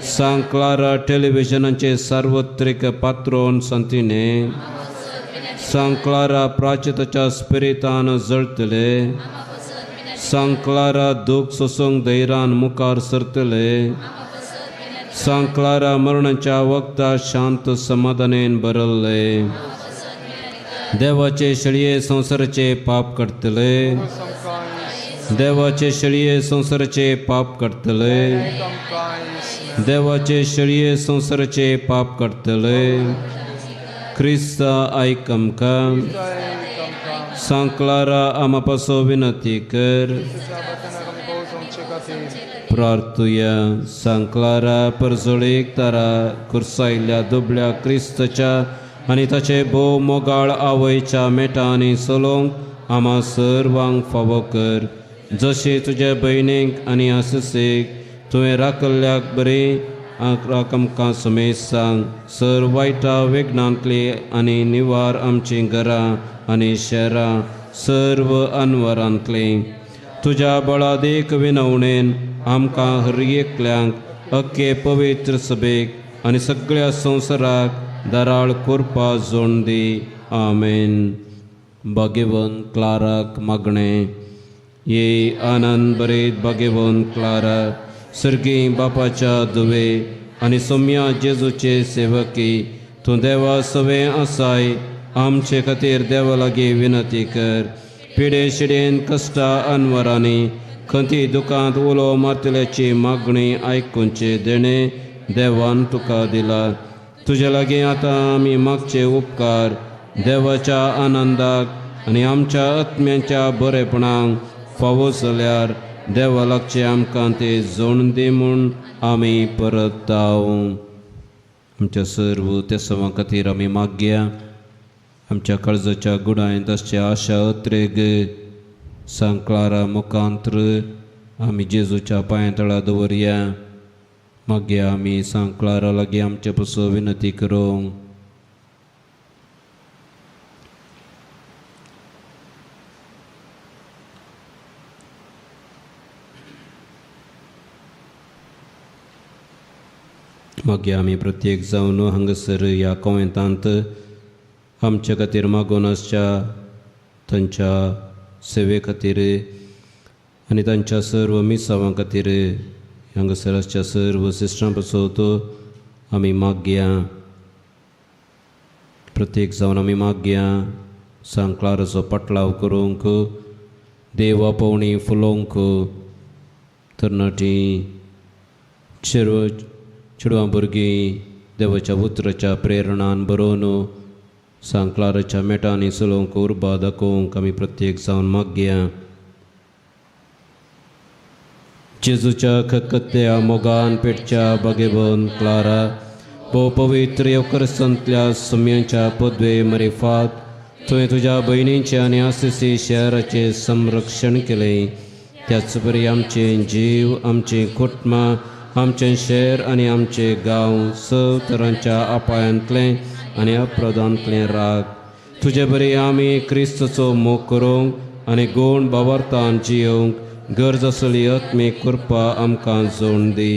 सांग क्लारा टेलिव्हिजनाचे सार्वत्रिक पात्रोन संतीने, सांग क्लारा प्राचिताच्या स्पिरितान जळतले, सांग क्लारा दूख सोसूंक धैर्यान मुखार सरतले, सांग क्लारा मरणाच्या वखदा शांत समाधानेन भरल्ले, देवाचे शेळये संवसाराचे पाप करतले, देवाचे शेळये संवसाराचे पाप करतले, देवाचे शेळये संवसाराचे पाप करतले. क्रिस्ता आयक आमकां. सांग क्लारा आमा पासो विनंती कर. प्रार्थुया. सांग क्लारा परजळीक तारा कुर्सायल्ल्या दुबल्या क्रिस्तच्या आनी ताचे भोव मोगाळ आवयच्या मेटांनी चलोवंक आमा सर्वांक फावो कर, जशें तुज्या भयणीक आनी आससेक तुवें राखल्ल्याक बरी आमकां समेज सांग. सर वायटा विघ्नांतली आनी निवार आमचीं घरां आनी शहरां सर्व अनवरांतलीं. तुज्या बळादीक विनवणेन आमकां हर एकल्यांक अक्के पवित्र सभेक आनी सगळ्या संवसाराक दराळ कृपा जोड दी. आमेन. भाग्यवंत क्लाराक मागणें. ये आनंद बरेत भाग्यवंत क्लारा, सर्गी बापाच्या दुवे आनी सोम्या जेजूचे सेवकी, तूं देवा सवें आसाय, आमचे खातीर देवा लागीं विनंती कर. पिडे शिडेन कश्टा अनवरांनी खंती दुकांत उलो मारतल्याची मागणी आयकुचे देणें देवान तुका दिला. तुजे लागीं आतां आमी मागचे उपकार देवाच्या आनंदाक आनी आमच्या आत्म्यांच्या बरेपणाक फावो जाल्यार देवा लागचे आमकां ते जोड दी म्हूण आमी परताव. आमच्या सर्व तेसवां खातीर आमी मागया. आमच्या काळजाच्या गुणांत आसचे आशा अत्रेग सांग क्लारा मुखांत्र आमी जेजूच्या पांया तळा दवरया. मागया आमी सांग क्लारा लागीं आमचे पसून विनंती करूंक. मागीर आमी प्रत्येक जावन हांगासर ह्या कोवेंतांत आमचे खातीर मागून आसच्या तांच्या सेवे खातीर आनी तांच्या सर्व मिसावां खातीर हांगासर आसच्या सर्व सिस्टरां पासत आमी मागया. प्रत्येक जावन आमी मागया सांक्लाराचो पाटलाव करूंक, देव आपोवणी फुलोवंक, तरणाटी चेडवां भुरगीं देवाच्या उतराच्या प्रेरणान बरोवन सांक्लाराच्या मेटांनी चलोवंक उर्बा दाखोवंक आमी प्रत्येक जावन मागया. जेजूच्या खतखत्या मोगान पेटच्या बागेवन क्लारा भोव पवित्र येवकरसंतल्या सम्यांच्या पदवे मरिफात तुवें तुज्या भयणींचें आनी आसिसी शहराचें संरक्षण केलें. त्याच बरी आमचे जीव, आमचीं कुटुंबां, आमचें शहर आनी आमचे गांव सव तरांच्या अपायांतलें आनी अपराधांतलें राग. तुजे बरी आमी क्रिस्तचो मोग करूंक आनी गुण बावरतान जियोवंक गरज आसली आत्मीक कृपा आमकां जोड दी.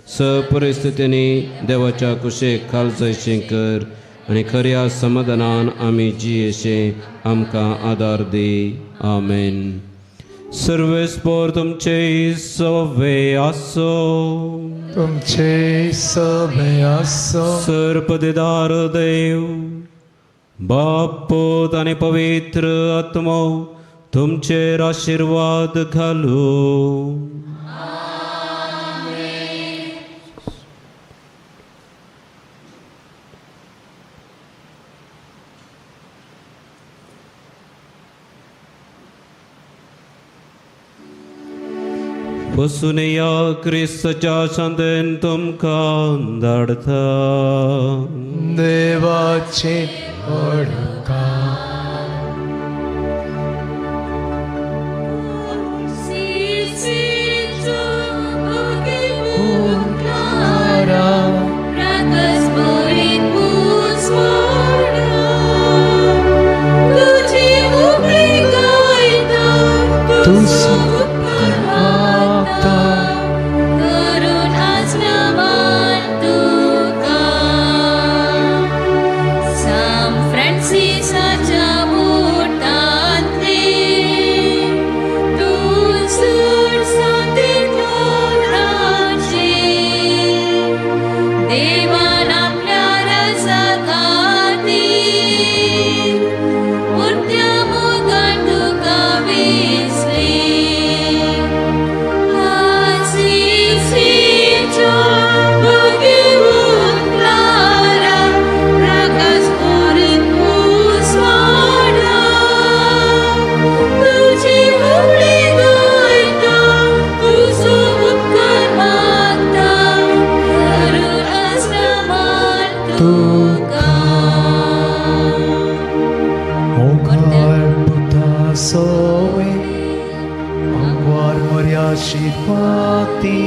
स परिस्थितींनी देवाच्या कुशेक खाल जयशें कर आनी खऱ्या समाधानान आमी जियेशें आमकां आदार दी. आमेन. सर्वेस्पोर तुमचे सवे आसो. तुमचे सवे आसो. सर्पदिदार देव बाप पूत आनी पवित्र आत्मो तुमचेर आशिर्वाद घालू. वसुनया क्रिस्तच्या शांतेन तुमकां धाडता. देवाचे vodka. Soe, Aguar Moria Shipati.